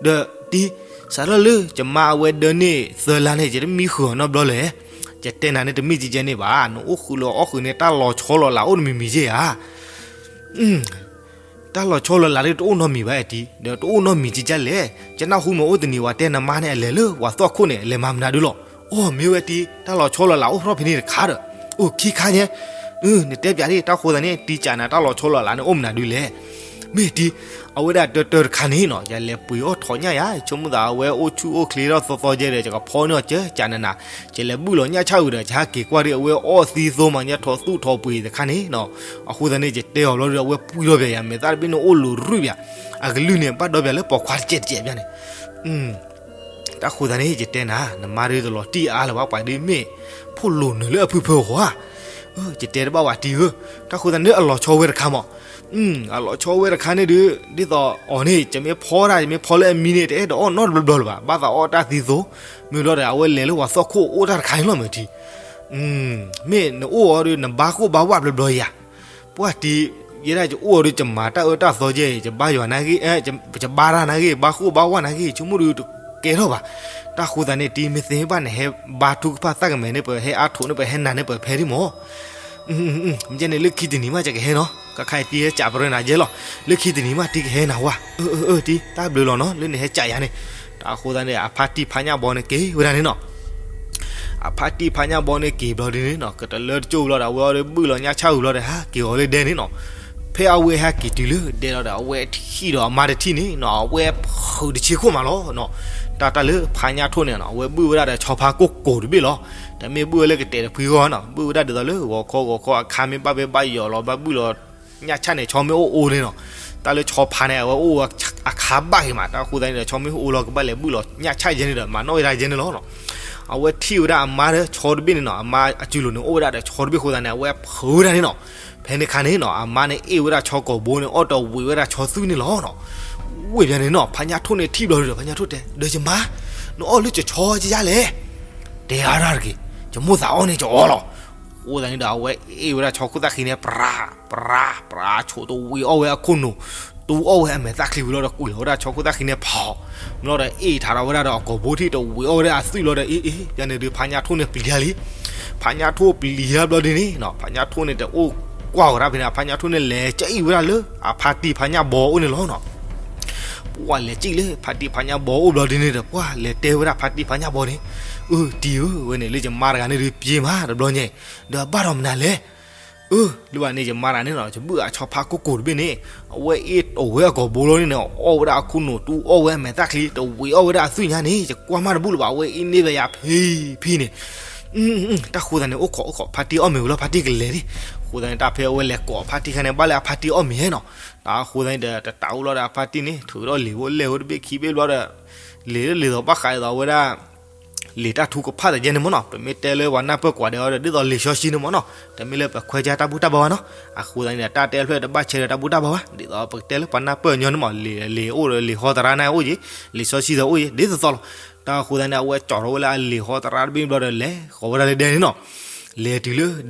ဒီးတံၢ် စးထီၣ်လၢယမါအဝဲဒၢန့ၢ်သၢလါန့ၣ် ယတမံဃုာ်အီၤနီတဘျီလၢၤ, ယတဲနၤန့ၣ်တမ့ၢ်ကဲန့ၣ်ဘၣ် နအိၣ်ဃုာ်လီၤအီၣ်ဃုာ်န့ၣ် တၢ်လီၤဆီလီၤလးအိၣ်တမံၤမံၤကဲဧါ တၢ်လီၤဆီလီၤလးဒ်တအိၣ်နီတမံၤဘၣ်တံၢ်, ဒီးတအိၣ်နီတမံၤကဲကဲလဲၣ်, ယနၢ်ဟူမ့ၢ်အိၣ်တနံၤဝဲတဲနမါန့ၣ် အလဲၤလၢပှၤသီၣ်ခိၣ်န့ၣ် အလဲၤမၤမနုၤဒုလီၤ, အိၣ်မ့ၢ်ဝဲတံၢ် တၢ်လီၤဆီလီၤလးအိၣ်ထီၣ်ဖဲန့ၣ်တခါဒီး, အိၣ်ခံခါညါ, နတဲပၠးဒ် တၢ်ဃိသတးန့ၣ် တံၢ်ကးနၤ တၢ်လီၤဆီလီၤလးန့ၣ် အိၣ်မနုၤဒုလဲၣ်, မ့ၢ်တံၢ်, အဝဲဒၣ်တၢတၢတခါန့ၣ်နီၤ ယလဲၤပှ့ၤအီၣ်ထိးညၣ်ယၤ ယဆိကမိၣ်သးအဝဲအိၣ်ဆူၣ်အိၣ်ချ့ထီၣ်သီသီကဲဒီး ယကဖီန့ၢ်အီၤကၢကးနၤနၤ, ယလဲၤဘုၣ်လီၤညၣ်ဆၣ်ဝံၤဒီး ယဟးက့ၤကွၢ်ဒ်အဝဲ အီၣ်သံသိမး ညါထိးသူၣ်ထိးပှ့ၤတခါန့ၣ်နီၤ, အဃိသတးန့ၣ် ယတဲအီၤဘျီဒီး အဝဲပှံၢ်ထီၣ်ပၠးယၤ မဲာ်သၣ်တဘ့ၣ်န့ၣ်အိၣ်လိၤရူၢ်ပၠး, အကလုၢ်န့ၣ် ဘၣ်ဒီပၠးလၢပိာ်ခွါတကဲးတကဲးပၠးန့ၣ်, တၢ်ဃိသတးန့ၣ် ယတဲနၤ, နမါဒုးတလီၤတံၢ်အါလၢၤဘၣ်, ပှၤဒုးမ့ၢ်ဖိၣ်လိာ်နုာ်လၢအဖုဖၢအဃိဧါ. ယတဲတဘၣ်ဝဲတံၢ်ဧၢ, တၢ်ဃိသတးန့ၣ် အလီၤဆီဝဲတခါမး, အလီၤဆီဝဲတခါန့ၣ်ဒုး ဒ်သိးအီၤန့ၣ် ယမ့ၢ်ဖီတၢ် ယမ့ၢ်ဖီလၢအမံန့ၣ် တအဲၣ်ဒိးအီၣ်နီတဘျီဘျီလၢၤဘၣ်, ဘၣ်သးအီၣ်တၢ်သံသိ, မ့ၢ်ဘျီဒီး အဝဲလဲၤလၢပှၤသီၣ်ခိၣ်အိၣ်တၢ်တခါန့ၣ်လီၤမ့ၢ်ထံ မ့ၢ်နအိၣ်အီၤဒီး နဘါဃိၣ်ဘါဝၣ်ဘျီဘျီယၤ, ပှၢ်တံၢ်, ယဲဒၣ်ယအိၣ်အီၤဒီး ယမၤတၢ်အၢတၢ်သီကဲအံၤ ယဘါယွၤနာ်ဂ့ၢ်, ယဘါတၢ်နာ်ဂ့ၢ်, ဘါဃိၣ်ဘါဝၣ်နာ်ဂ့ၢ်, ဆိကမိၣ်ဒုးတကဲထီၣ်ဘၣ်. တၢ်ဃိသတးန့ၣ် တံၢ်မ့ၢ်သ့ဘၣ် နဟဲဘါထုကဖၣ်သၣ်ကမဲာ်န့ၣ် ပဟဲအါထိးန့ၣ် ပဟဲနၤန့ၣ် ပဖဲဒံးမး မ့ၢ်ကဲန့ၣ် လၢခံတနံၤမး ယကဟဲနီၤ, ကခါအံၤတံၢ်ဟဲကးပရၢနၤယဲလီၤ, လၢခံတနံၤမး တံၢ်ကဟဲနၤဝဲ, အၢ အၢ အၢ တံၢ် တၢ်ဘျုးလီၤနီၤ လၢနဟဲကးယၤန့ၣ်. တၢ်ဃိသတးန့ၣ် အဖါတံၢ်ဖါညၣ်ဘီန့ၣ်က့ၤဝဲဒၣ်န့ၣ်နီၤ အဖါတံၢ်ဖါညၣ်ဘီန့ၣ်က့ၤဘျီဒ်န့ၣ်နီၤ ကတလၢတကၠိဘျီဒီး အဝဲအီၤဒီးဘုၣ်လီၤညၣ်ဆၣ်ဝံၤဘျီဒီး ဟးက့ၤအီၤလၢဒဲန့ၣ်နီၤ. ဖဲအဝဲဟဲက့ၤတုၤလၢဒဲလီၤဒီး အဝဲထံၣ်ဒီးအမါတထံၣ်န့ၣ်နီၤ အဝဲဖုးတဆ့ခိၣ်မးလီၤနီၤ. တၢ်တၢ်လၢဖါညၣ်ထိၣ်န့ၣ်နီၤ အဝဲဘုၣ်ဝဲဒၣ်ဒီးဆီဖါကိၢ်ကိၢ်တဘ့ၣ်လီၤ. တမ့ၢ်ဘုၣ်ဝဲလၢကတဲာ်တဖှံဂီၢ်နီၤ ဘုၣ်ဝဲဒၣ်ဒ်သိးလၢဂီၤခီဂီၤခီအခါမ့ၢ်ဘၣ်ဘဲဘၣ်ယီၤလီၤ ဘၣ်ဘုၣ်လီၤ ညၣ်ဆၣ်န့ၣ် ဆီမ့ၢ်အိၣ်အိၣ်န့ၣ်နီၤ တၢ်လၢဆီဖါန့ၣ် အဝဲအိၣ်အခါဘၣ်ဂ့ၤမး တၢ်ဃိသတးန့ၣ်ဒီး ဆီမ့ၢ်အိၣ်လီၤ ကဘၣ်လဲၤဘုၣ်လီၤညၣ်ဆၣ်ယဲန့ၣ်ဒီး မၤနီၣ်ဝဲဒၣ်ယဲန့ၣ်လီၤနီၤ. အဝဲထံၣ်ဝဲဒၣ်အမါဒီးဆီတဘ့ၣ်န့ၣ်နီၤ အမါအစုလိၤန့ၣ် အိၣ်ဝဲဒၣ်ဒီးဆီတဘ့ၣ်အဃိသတးန့ၣ် အဝဲဖုးဝဲဒၣ်န့ၣ်နီၤ. ဖဲန့ၣ်အခါန့ၣ်နီၤ အမါန့ၣ်အ့ၣ်ဝဲဒၣ်ဆီကိာ်ဘိန့ၣ် အီၣ်တဝံးဝဲဒၣ်ဆီသွံၣ်န့ၣ်လီၤနီၤ. ဝ့ၢ်ဘျီန့ၣ်နီၤ ဖါညၣ်ထိၣ်န့ၣ်ထံၣ်ဘျီဒီး ဖါညၣ်ထိၣ်တဲ ဒီးယမါ နအီၣ်လၢယဆီယယါလဲၣ်. တဲအါတၢ်တဂ့ၤ, ယမိၣ်သးအီၣ်န့ၣ် ယအီၣ်လီၤ. အဃိသတးန့ၣ်ဒီး အဝဲအ့ၣ်ဝဲဒၣ်ဆီခိၣ်သၣ်ဃံန့ၣ် ပြး ပြး ပြး ဆိးတဝံးအီၣ်ဝဲအခိၣ်နူာ်, တူၢ်အီၣ်ဝဲအမဲာ်သၣ်ချံဝံၤလီၤဒီး ကွံာ်လီၤဝဲဒၣ်ဆီခိၣ်သၣ်ဃံန့ၣ်ဖီ, မ့ၢ်လီၤဒီးအ့ၣ်ထးထီၣ်ဝဲဒၣ်ဒီးအကိာ်ဘိထံၣ် တဝံးအီၣ်ဝဲဒၣ်အသွံၣ်လီၤဒီး အ့ၣ် အ့ၣ် ယန့ၣ်ဒုး ဖါညၣ်ထိၣ်န့ၣ်ပျံၤတၢ်လံ. ဖါညၣ်ထိၣ်ပျံၤတၢ်ဘျီဒ်န့ၣ်နီၤ ဖါညၣ်ထိၣ်န့ၣ်တအိၣ်ကွၢ်ဝဲဒၣ်ဖဲန့ၣ် ဖါညၣ်ထိၣ်န့ၣ်လဲၤကအံၣ်ဝဲဒၣ်လၢအဖါတံၢ်ဖါညၣ်ဘီအိၣ်န့ၣ်လီၤနီၤ. ပှၢ်လဲၤကအံၣ်လၢဖါတံၢ်ဖါညၣ်ဘီအိၣ်ဘျီဒ်န့ၣ်ဒီး ပှၢ်လဲၤတဲဝဲဒၣ်ဖါတံၢ်ဖါညၣ်ဘီန့ၣ်, အၢ တံၢ်ဧၢ ဝဲန့ၣ်လၢယမါတဂၤန့ၣ်ဒုးပျံၤမးတဘျီညါ, ဒီးဘၣ်ဒီးမနုၤလဲၣ်. အၢ လၢဘၣ်န့ၣ် ယမါတဂၤန့ၣ်နီၤ ယဘုၣ်အဆီဖါကိၢ်ကိၢ်တဘ့ၣ်န့ၣ် အဝဲအ့ၣ်တိၢ်ဝဲအကိာ်ဘိလီၤန့ၣ် အီၣ်ဝဲဒၣ်အခိၣ်နူာ် တူၢ်အီၣ်ဝဲအမဲာ်သၣ်ချံ တဝံးအီၣ်ဝဲဒၣ်အသွံၣ်ညါန့ၣ် ယကွၢ်မးတဘူၣ်လၢၤဘၣ် အဝဲအ့ၣ်န့ၢ်ဝဲယၤဖံဖံန့ၣ်. တၢ်ဃိသတးန့ၣ် အိၣ်ခိးအိၣ်ခိး ဖါတံၢ်အီၣ်မ့ၤဝံၤလီၤ ဖါတံၢ်ကလဲၤလံ. အဃိသတးန့ၣ် တၢ်ဖဲအဝဲလဲၤကိးအဖါတံၢ်ခါန့ၣ် ဘၣ်လၢအဖါတံၢ်အီၣ်မ့ၤဟဲနီၤ. တၢ်ဃိသတးန့ၣ်ဒီး တတၢ်အိၣ်လီၤဒီးအဖါတံၢ်န့ၣ် ထုးထီၣ်လံာ်အိၣ်လဲၢ်အိၣ်တဘ့ၣ်ခံဘ့ၣ်ဘျီဒီး လံာ်လၢလံာ်သိးဘၣ်ဃးဒ်သိးအဝဲဒၣ် လံာ်တၢ်ထုကဖၣ်တယဲန့ၣ်မ့ၢ်နီၤ ပမ့ၢ်တဲလၢပှၤနၢ်ပၢၢ်ကွၢ်ဒဲးအီၤဒီး ဒ်သိးလံာ်စီဆှံန့ၣ်မ့ၢ်နီၤ တမ့ၢ်လၢပခွဲးကၢတၢ်ဘူၣ်တၢ်ဘါဘၣ်နီၤ. အဃိသတးန့ၣ်ဒီး တၢ်တဲဖျၢၣ်တဘၣ်ဆဲးဒီးတၢ်ဘူၣ်တၢ်ဘါဘၣ် ဒ်သိးပကတဲလၢပှၤနၢ်ပၢၢ်ညီန့ၣ်မ့ၢ် လံာ် လံာ်အိၣ်ဒီးလံာ်ဟီသရၣ်န့ၣ်အိၣ်က့ၤ လံာ်စီဆှံသ့ၣ်အိၣ်က့ၤ ဒ်သိးသိးလီၤ. တၢ်ဃိသတးန့ၣ် အဝဲကၠီထီၣ်ဝဲလၢအလံာ်ဟီသရၣ်တဘ့ၣ်ဘျီဒီး လဲၤဃီၤဝဲဒၣ်လၢဒဲန့ၣ်နီၤ. လဲၤတုၤလၢဒဲ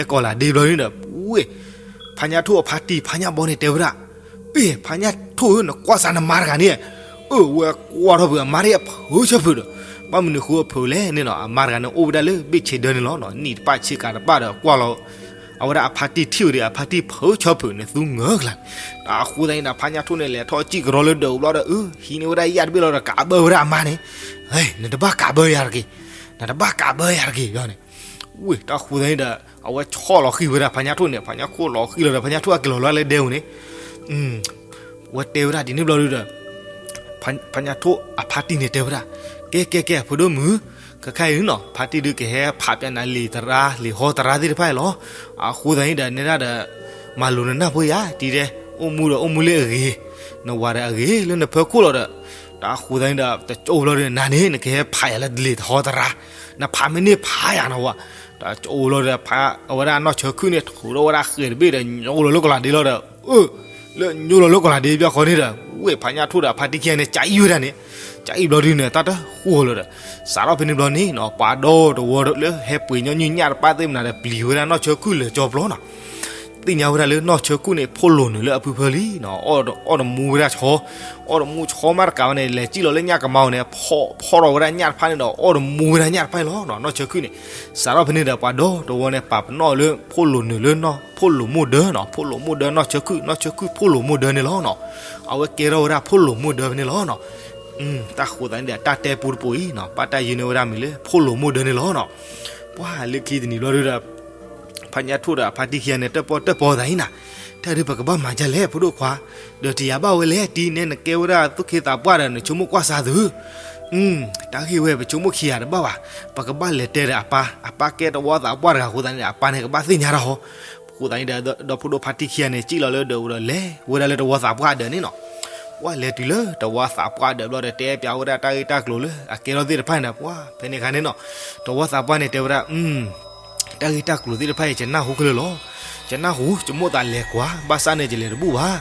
ကီၢ်လၢဒဲဘျီန့ၣ်ဒီး ဝ့ၢ် ဖါညၣ်ထိၣ်အဖါတံၢ်ဖါညၣ်ဘီန့ၣ်တဲဝဲဒၣ်, အ့ၣ် ဖါညၣ်ထိၣ်ဧၢ နကွၢ်စၢ်နမါတဂၤန့ၣ်, အၢ ဝဲကွၢ်ထီၣ်ဖုးအမါတဂၤအဖုးဆၢဖုးဒီး ဘၣ်မနုၤဃိအဖုးလဲၣ်န့ၣ်နီၤ အမါတဂၤန့ၣ်အိၣ်ဝဲဒၣ်လၢဘ့ၣ်ဆ့ဒၢန့ၣ်လီၤ. နံၣ်တပၣ်ဆ့ကၤတပၣ်ဒီးကွၢ်လီၤ အဝဲဒၣ်အဖါတံၢ်ထံၣ်ဝဲဒီး အဖါတံၢ်ဖုးဆၢဖုးန့ၣ် သူငၢၢ်ကလၤန့ၣ်. တၢ်ဃိသတးန့ၣ်ဒီး ဖါညၣ်ထိၣ်န့ၣ် လဲၤထီၣ်စံၣ်ကရီလၢဒၢးဘျီဒီး အၢ ဟံးန့ၢ်ဝဲဒၣ်ယၣ်တဘ့ၣ်လီၤဒီး ကးဘၢဝဲဒၣ်အမါန့ၣ်, နတဘၣ်ကးဘၢယၤတဂ့ၤ, နတဘၣ်ကးဘၢယၤတဂ့ၤန့ၣ်. ဝ့ၢ် တၢ်ဃိသတးန့ၣ်ဒီး အဝဲဆီၣ်လီၤဃံၤဝဲဒၣ်ဖါညၣ်ထိၣ်န့ၣ် ဖါညၣ်ထိၣ်လီၤဃံၤလီၤဒီး ဖါညၣ်ထိၣ်အက့ၤလီၤလၢဒဲပူၤန့ၣ် ဝဲတဲဝဲဒၣ်ဒ်န့ၣ်ဘျီဒုဒီး ဖါညၣ်ထိၣ်အဖါတံၢ်န့ၣ်တဲဝဲဒၣ်, ကဲကဲကဲ ဖိဒိၣ်မုၣ်, ခဲခါအံၤနီၤ ဖါတံၢ်ဒုးကဟဲဖးပျဲနၤလံာ်သရၣ် လံာ်ဟီသရၣ်သ့ၣ်တဖၣ်အံၤလီၤ. အဃိသတးန့ၣ်ဒီး နဲဒၣ်ဒီး မၤလိာ်နနၢ်ဖိယၤ တံၤတဲ, အိၣ်မူဒီးအိၣ်မူလၢအဂ့ၤ, နဝၤဒီးအဂ့ၤလၢနဖၢခိၣ်လီၤဒီး, တၢ်ဃိသတးန့ၣ်ဒီး တကၠိဘျီဒီး နၤန့ၣ် နကဟဲဖးယၤလၢလံာ်ဟီသရၣ်, နဖးမ့ၢ်န့ၢ်ဖးယၤနီၤဝဲ. တၢ်ကၠိလီၤဒီး ဖါ အဝဲဒၣ်နီၢ်ဆၢခုၣ်န့ၣ် ထုးထီၣ်ဝဲဒၣ်ဃဲးတဘ့ၣ်ဒီး ညိလီၤလၢကလၤဒ့လီၤဒီး အၢ လၢညိလီၤလၢကလၤဒ့ဘျီဃီန့ၣ်ဒီး ဝ့ၢ်ဖါညၣ်ထိၣ်ဒီးအဖါတံၢ်ခံဂၤန့ၣ် ကအံၣ်ဝဲဒၣ်န့ၣ်, ကအံၣ်ဘျီဒုန့ၣ် တၢ်တဃိလီၤဒီး စးထီၣ်ဖဲန့ၣ်ဘျီန့ၣ်နီၤ ပှၤဒီတဝီလၢဟဲပှ့ၤညီနုၢ်ညၣ်တပၣ်သ့ၣ်မနၤဒီး ပျံၤဝဲဒၣ်နီၢ်ဆၢခုၣ်လၢာ်ကၠီပျီနီၤ. သ့ၣ်ညါဝဲဒၣ်လၢနီၢ်ဆၢခုၣ်န့ၣ် ဖိၣ်လိာ်နုာ်လၢအဖုဖၢလံနီၤ, အီၣ်တမူဝဲဒၣ်ဆီ, အီၣ်တမူဆီမးတကးဝဲန့ၣ် လဲၤစံၣ်လီၤလၢညၣ်ကမါအီၤန့ၣ် ဖီၣ်ထီၣ်ဝဲဒၣ်ညၣ်တဖၣ်န့ၣ်ဒီး အီၣ်တမူဝဲဒၣ်ညၣ်တဖၣ်လီၤနီၤ နီၢ်ဆၢခုၣ်န့ၣ်. စးထီၣ်ဖဲန့ၣ်ဒီး ပှၤဒီတဝီန့ၣ် ပာ်ပနီၣ်လၢ ဖိၣ်လိာ်နုာ်လၢနီၢ် ဖိၣ်လိာ်မိၢ်ဒၢနီၤ, ဖိၣ်လိာ်မိၢ်ဒၢနီၢ်ဆၢခုၣ်, နီၢ်ဆၢခုၣ်ဖိၣ်လိာ်မိၢ်ဒၢန့ၣ်လီၤနီၤ. အဝဲကဲထီၣ်ဝဲဒၣ်ဖိၣ်လိာ်မိၢ်ဒၢဖဲန့ၣ်လီၤနီၤ. တၢ်ဃိသတးန့ၣ်ဒီး တၢ်တဲပူတပိၤအံၤနီၤ ပာ်တၢ်ယုၢ်န့ၢ်ဝဲဒၣ်မံၤလၢ ဖိၣ်လိာ်မိၢ်ဒၢန့ၣ်လီၤနီၤ. ပှၤလၢခံတနံၤဘျီဒုဒီး ဖါညၣ်ထိၣ်ဒီးအဖါတံၢ်ခံဂၤန့ၣ် တၢၣ်ပီၣ်တၢၣ်ပီသးအံၤနၤ, တၢ်ဒုးပကဘၣ်မၤဒ်လဲၣ် ဖိဒိၣ်ခွါ, ဒီးတယာ်ဘၣ်ဝဲလဲၣ် တံၤနဲ နကဲဝဲဒၣ်သူၣ်က့သးပှၢ်ဒီး နဆိကမိၣ်ကွၢ်စၢ်သု, တၢ်ဂ့ၢ်ဝဲ ပဆိကမိၣ်ခံဂၤတဘၣ်ဘၣ်, ပကဘၣ်လဲၤတဲဒီးအပၢ်, အပၢ်ကဲတဝီသးပှၢ်တဂၤအဃိသတးန့ၣ် အပၢ်န့ၣ်ကဘၣ်သ့ၣ်ညါတၢ်ဟီ, အဃိသတးန့ၣ်ဒီး ဒီဖိဒိၣ်ဖါတံၢ်ခံဂၤန့ၣ် စံၣ်လီၤလၢဒၢးပူၤဒီး လဲၤဝဲဒၣ်လၢတဝီသးပှၢ်ဒၢးန့ၣ်နီၤ. ပှၢ်လဲၤတုၤလၢတဝီသးပှၢ်ဒၢးဘျီဒီး တဲပၠးဝဲဒၣ်တၢ်ဂ့ၢ်တၢ်ကျိၤလၢအကဲထီၣ်သ့ၣ်တဖၣ်န့ၣ်ဒီး ပှၢ်ဖဲန့ၣ်ခါန့ၣ်နီၤ, တဝီသးပှၢ်န့ၣ်တဲဝဲဒၣ်, တၢ်ဂ့ၢ်တၢ်ကျိၤသ့ၣ်တဖၣ်အံၤ ယနၢ်ဟူခဲလၢာ်လီၤ. ယနၢ်ဟူ ယမိၣ်သးလဲၤကွၢ် ဘၣ်ဆၣ်န့ၣ် ယလဲၤတဘူၣ်ဘၣ်.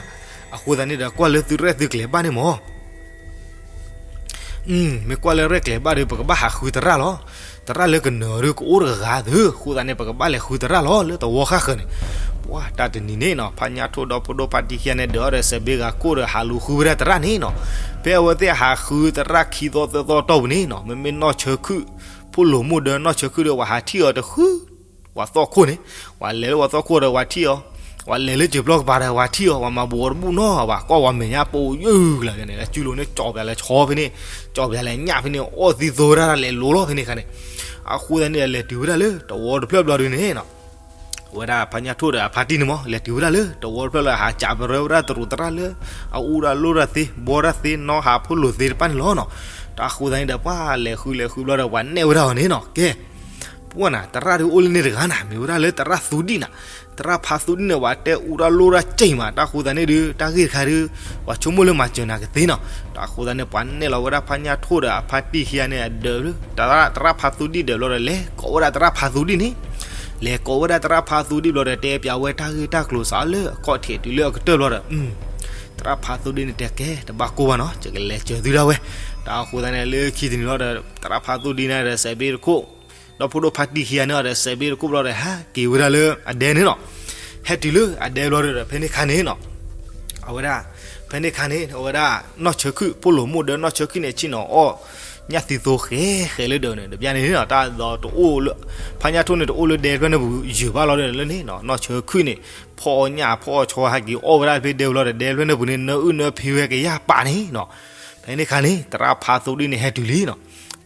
အဃိသတးန့ၣ်ဒီး ကွၢ်လၢသုရဲၣ်သုကျဲၤဘၣ်န့ၣ်မၢ် မ့ၢ်ကွၢ်လၢရဲၣ်ကျဲၤဘၣ်ဒီး ပကဘၣ်ဟးဃုသရၣ်လီၤ. သရၣ်လၢကနၢၤဒုးကအိၣ်တဂၤဂၤသု, အဃိသတးန့ၣ် ပကဘၣ်လဲၤဃုသရၣ်လီၤ လၢတဝီဃၣ်ဃၢၤန့ၣ်. ပှၢ်တၢ်တနံၤန့ၣ်နီၤ ဖါညၣ်ထိၣ်ဒီဖိဒိၣ်ဖါတံၢ်ခံဂၤန့ၣ် ဒုးအီၣ်ဒီးစဲးဘ့ဂၤခိၣ်ဒီး ဟးလူၤဃုဝဲဒၣ်သရၣ်န့ၣ်နီၤ. ဖဲအဝဲသ့ၣ်ဟးဃုသရၣ်ခံသီသၢသီတီၢ်ပူၤန့ၣ်နီၤ မ့မ့ၢ်နီၢ်ဆၢခုၣ် ဖိလိာ်မိၢ်ဒီးနီၢ်ဆၢခုၣ်ဒီး ပှၤဟးထံၣ်အီၤတဃု ပှၤသီၣ်ခိၣ်န့ၣ်, ပှၤလဲၤလၢပှၤသီၣ်ခိၣ်ဒီးပှၤထံၣ်အီၤ, ပှၤလဲၤလၢစၢၤပျီကပၤဒီးပှၤထံၣ်အီၤ, ပှၤမၤဘူးအီၤတဘူၣ်နီတဘျီဘၣ်, ကွၢ်ပှၤမဲာ်ညါပိာ်ယုၢ်လၢာ်န့ၣ် လၢစုလိၤန့ၣ် ကၠီၣ်ပၠးလဲၤဆီဖဲန့ၣ်, ကၠီၣ်ပၠးလဲၤညၣ်ဖဲန့ၣ် အီၣ်သံသိဝဲဒၣ်လဲၤလိၤလီၤဖဲန့ၣ်ခါန့ၣ်. အဃိသတးန့ၣ် လဲၤတုၤဝဲဒၣ်လၢတဝီတဖျၢၣ်ဘျီဒုန့ၣ်နီၤ ဝဲဒၣ်ဖါညၣ်ထိၣ်ဒီးအဖါတံၢ်န့ၣ်မၢ် လဲၤတုၤဝဲဒၣ်လၢတဝီတဖျၢၣ်လၢ ဟးကးပရၢဝဲဒၣ်တရူးသရၣ်လၢ အအူတၢ်လိၣ်တၢ်သ့ ဘှီတၢ်သ့ နီၣ်ဟးဖိလိာ်သ့တဖၣ်န့ၣ်လီၤနီၤ. တၢ်အဃိသတးန့ၣ်ဒီး ပှၢ်လဲၤဃုလဲၤဃုဘျီဒီး ပှၤနဲၣ်ဝဲဒၣ်အီၤန့ၣ်နီၤ ကဲ ပှၢ်နၤ သရၣ်ဒုးအိၣ်လၢန့ၣ်တဂၤနၤ မ့ၢ်ဝဲဒၣ်လၢသရၣ်သူဒံၣ်နၤ, သရၣ်ဖါသူဒံၣ်န့ၣ် ပှၤတဲအူတၢ်လိၣ်တၢ်စ့ၢ်မး, တၢ်အဃိသတးန့ၣ်ဒုး တၢ်ဂ့ၢ်တခါဒုး ပှၤဆိကမိၣ်လၢမၤစၢၤနၤကသ့နီၤ. တၢ်အဃိသတးန့ၣ် ပှၤနဲၣ်လီၤဝဲဒၣ်ဖါညၣ်ထိၣ်ဒီးအဖါတံၢ်ခံဂၤန့ၣ် အဒၢးလၢ သရၣ်ဖါသူဒံၣ်ဒၢးဘျီဒီး လဲၤကိးဝဲဒၣ်သရၣ်ဖါသူဒံၣ်န့ၣ်, လဲၤကိးဝဲဒၣ်သရၣ်ဖါသူဒံၣ်ဘျီဒီး တဲပၠးဝဲတၢ်ဂ့ၢ်တၢ်ကျိၤစးလၢအခီၣ်ထံးတုၤလၢအကတၢၢ်ဘျီဒီး သရၣ်ဖါသူဒံၣ်န့ၣ်တဲကဲ တဘၣ်ကိၢ်ဘၣ်နီၤ ယကလဲၤစၢၤသုဒၣ်ဝဲ. တၢ်အဃိသတးန့ၣ် လၢခံတနံၤလီၤဒီး သရၣ်ဖါသူဒံၣ်န့ၣ်ဒီး စဲးဘ့တခိၣ်, ဒီဖိဒိၣ်ဖါတံၢ်ခံဂၤန့ၣ်ဒီး စဲးဘ့တခိၣ်ဘျီဒီး ဟဲက့ၤဝဲဒၣ်လၢအဒဲန့ၣ်နီၤ. ဟဲတုၤလၢအဒဲဘျီဒီး ဖဲန့ၣ်ခါန့ၣ်နီၤ အဝဲဒၣ်, ဖဲန့ၣ်ခါန့ၣ် အဝဲဒၣ် နီၢ်ဆၢခုၣ် ဖိလိာ်မိၢ်ဒီးနီၢ်ဆၢခုၣ်န့ၣ် ဆ့ၣ်နီၤအီၣ် ညၣ်သံသိဃဲဃဲလၢဒၢးန့ၣ် တဘျီန့ၣ်နီၤ တၢ်ဒီးတအိၣ်လၢ ဖါညၣ်ထိၣ်န့ၣ် တအိၣ်လၢဒဲဖျၢၣ်န့ၣ်ပူၤယုာ်ဘၣ်လီၤဒီးလၢန့ၣ်နီၤ နီၢ်ဆၢခုၣ်န့ၣ် ဖီၣ်အီၣ်ညၣ်ဖီၣ်အီၣ်ဆီ ဟဲက့ၤအီၣ်ဝဲဒၣ်ဖဲဒဲပူၤလီၤဒီး ဒဲဖျၢၣ်န့ၣ်ပူၤန့ၣ် နၢအုၣ်နၢဖံဝဲကယၢ်ပာ်န့ၣ်နီၤ. ဖဲန့ၣ်ခါန့ၣ် သရၣ်ဖါသူဒံၣ်န့ၣ် ဟဲတုၤလံနီၤ.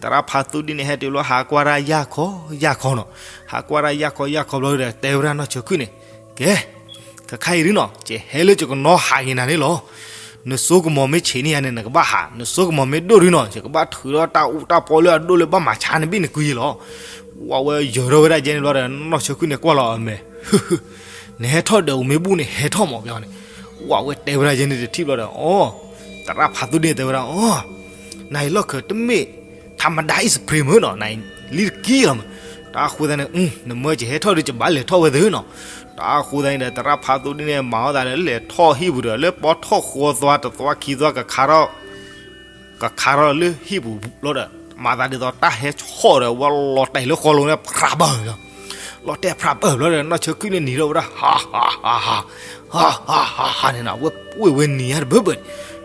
သရၣ်ဖါသူဒံၣ်န့ၣ် ဟဲတုၤလီၤ ဟးကွၢ်တၢ်ယၢ်ခီယၢ်ခီနီၤ. ဟးကွၢ်တၢ်ယၢ်ခီယၢ်ခီဘျီဒီး တဲဝဲဒၣ်နီၢ်ဆၢခုၣ်န့ၣ်, ကဲ ခဲခါအံၤဒုနီၤ ယဟဲလၢယကနီၤဟးက့ၤနၤန့ၣ်လီၤ. နစိကမီၤမ့ၢ်ဆံးန့ၢ်ယၤန့ၣ် နကဘၣ်ဟး, နစိကမီၤမ့ၢ်ဒိၣ်ဒုနီၤ ယကဘၣ်ထုးထီၣ်တၢ်အူတၢ်ပီလၢအဒိၣ်လၢဘၣ်မၤဆါနဘ့ၣ်နကွံာ်လီၤ. ဝဲယၢၤထီၣ်ဝဲဒၣ်ယဲန့ၣ်ဘျီဒီး နီၢ်ဆၢခုၣ်န့ၣ်ကွၢ်လီၤအမဲာ် နဟဲထီၣ်ဒီးအူမ့ၢ်ဘူၣ်န့ၣ် ဟဲထီၣ်မး ပျီန့ၣ်. ဝဲတဲဝဲဒၣ်ယဲန့ၣ်တထံၣ်ဘျီဒီး အီ, သရၣ်ဖါသူဒံၣ်တဲဝဲဒၣ် အီ, နအံၤလီၢ်ခၢၣ်တမ့ၢ် ထးမဒါ is supreme နီၤ, နအံၤလံတကံလီၤမး. တၢ်အဃိသတးန့ၣ် နမၢယဟဲထီၣ်ဒီး ယဘၣ်လဲၤထီၣ်ဝဲသ့နီၤ. တၢ်အဃိသတးန့ၣ်ဒီး သရၣ်ဖါသူဒံၣ်န့ၣ် မၤအီၣ်သးဒီး လဲၤထီၣ်ဟံၣ်ပူၤဒီး လၢပီထီၣ်ဃီသွါတသွါခံသွါကခါထီၣ် ကခါထီၣ်လၢဟံၣ်ပူၤဘျီဒီး မၤသးဒ်သိးတၢ်ဟဲဆီၣ်ဒီး ဝဲလီၤတဲာ်လၢဃီလိၤန့ၣ် ဖြးဘၢၣ်လီၤ. လီၤတဲာ်ဖြးဘၢၣ်ဘျီဒီး နီၢ်ဆၢခုၣ်န့ၣ်နံၤထီၣ်ဝဲဒၣ် ဟးဟးဟးဟး ဟးဟးဟးဟးန့ၣ်နီၤ, ဝဲပှ့ၢ်ဝဲနံၤညါတဘၢဘၢန့ၣ်.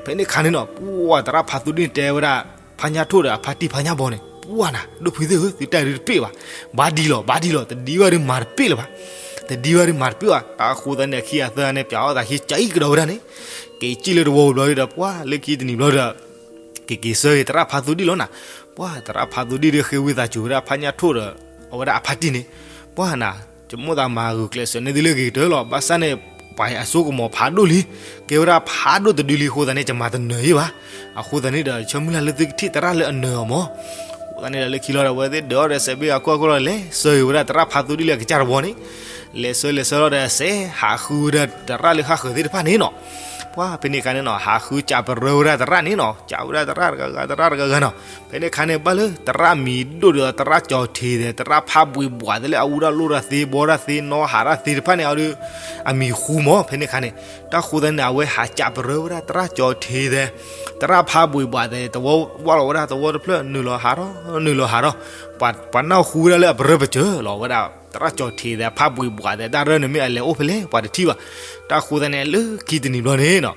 ဖဲန့ၣ်ခါန့ၣ်နီၤ ပှၢ်သရၣ်ဖါသူဒံၣ်တဲဝဲဒၣ် ဖါညၣ်ထိၣ်ဒီးအဖါတံၢ်ဖါညၣ်ဘီန့ၣ် ပှၢ်နၤ ဒိၣ်ဖုသ့ၣ်ဧၢ သုတၢ်ဒုးတပ့ၢ်ဘၣ်. ဘၣ်ဒ်လီၤ ဘၣ်ဒ်လီၤ တဒံးဘၣ်ဒုးမၤတပ့ၢ်လၢၤဘၣ်. တဒံးဘၣ်ဒုးမၤတပ့ၢ်ဘၣ်. တၢ်အဃိသတးန့ၣ် ခံဂၤသၢဂၤန့ၣ် ပၠးအီၣ်သးခံကၠံကဒီးဝဲဒၣ်န့ၣ် က့ၤကံၣ်လၢတဝီပူၤဘျီဒီး ပှၢ်လၢခံတနံၤဘျီဒီး က့ၤက့ၤဆၢဂ့ၤသရၣ်ဖါသူဒံၣ်လီၤနၤ. ပှၢ်သရၣ်ဖါသူဒံၣ်ဒီးဃ့ဝံသးစူၤဝဲဒၣ်ဖါညၣ်ထိၣ်ဒီး အဝဲဒၣ်အဖါတံၢ်န့ၣ် ပှၢ်နၤ ယမိၣ်သးမၤဂုာ်ကျဲးစၢးန့ၢ်သုလၢအဂ့ၤကတၢၢ်လီၤ. ဘၣ်ဆၣ်န့ၣ် ပှၤအစိကမီၤဖးဒိၣ်လံ, ကဲဝဲဒၣ်ဖးဒိၣ်တဒုလံအဃိသတးန့ၣ် ယမၤတနၢၤအံၤဘၣ်. အဃိသတးန့ၣ်ဒီး ဆၢမုၢ်လၢ်လၢသုကထံၣ်သရၣ်လၢအနၢၤအီၤမး. အဃိသတးန့ၣ်ဒီး လၢခံလီၤဒီး အဝဲသ့ၣ်ဒုးအီၣ်ဒီးစဲးဘ့အခိၣ်အဃိလီၤ လဲၤဆၢဂ့ၤဝဲဒၣ်သရၣ်ဖါသူဒံၣ်လၢအကစၢ်တဝီန့ၣ် လဲၤဆၢလဲၤဆၢလီၤဒီး စဲးဟးဃုဝဲဒၣ်သရၣ်လၢဃၣ်ဃၢၤသ့ၣ်တဖၣ်န့ၣ်နီၤ. ပှၢ်ဖဲန့ၣ်ခါန့ၣ်နီၤ ဟးဃုကးပရၢဝဲဒၣ်သရၣ်န့ၣ်နီၤ, ကးဝဲဒၣ်သရၣ်တဂၤဂၤ သရၣ်တဂၤဂၤနီၤ. ဖဲန့ၣ်ခါန့ၣ် ဘၣ်လၢသရၣ်မံၤဒိၣ်ဒီး သရၣ်ကၠီၤထံးဒီး သရၣ်ဖးဘှံးဘှးသ့ၣ်လၢအအူတၢ်လိၣ်တၢ်သ့ ဘှီတၢ်သ့ နီၣ်ဟးတၢ်သ့တဖၣ်န့ၣ် အဒုး အမံၤဃူမး ဖဲန့ၣ်ခါန့ၣ်. တၢ်ဃိသတးန့ၣ် အဝဲဟးကးပရၢဝဲဒၣ်သရၣ်ကၠီၤထံးဒီး သရၣ်ဖးဘှံးဘှးသ့ၣ် တဝီဝၢ်လီၤဝဲဒၣ် တဝီတဖျၢၣ် နုာ်လီၤဟးထီၣ် နုာ်လီၤဟးထီၣ် ပှၤနၢ်ဟူဝဲဒၣ်လၢအပရၢပစၢၤလီၤဝဲဒၣ် သရၣ်ကၠီၤထံးဒီး ဖးဘှံးဘှးသ့ၣ် တၢ်ရၢန့ၣ်မ့ၢ်အလဲၤအိၣ်ဖဲလဲၣ် ပှၤတထံၣ်ဘၣ်. တၢ်ဃိသတးန့ၣ် လၢခံတနံၤဘျီန့ၣ်နီၤ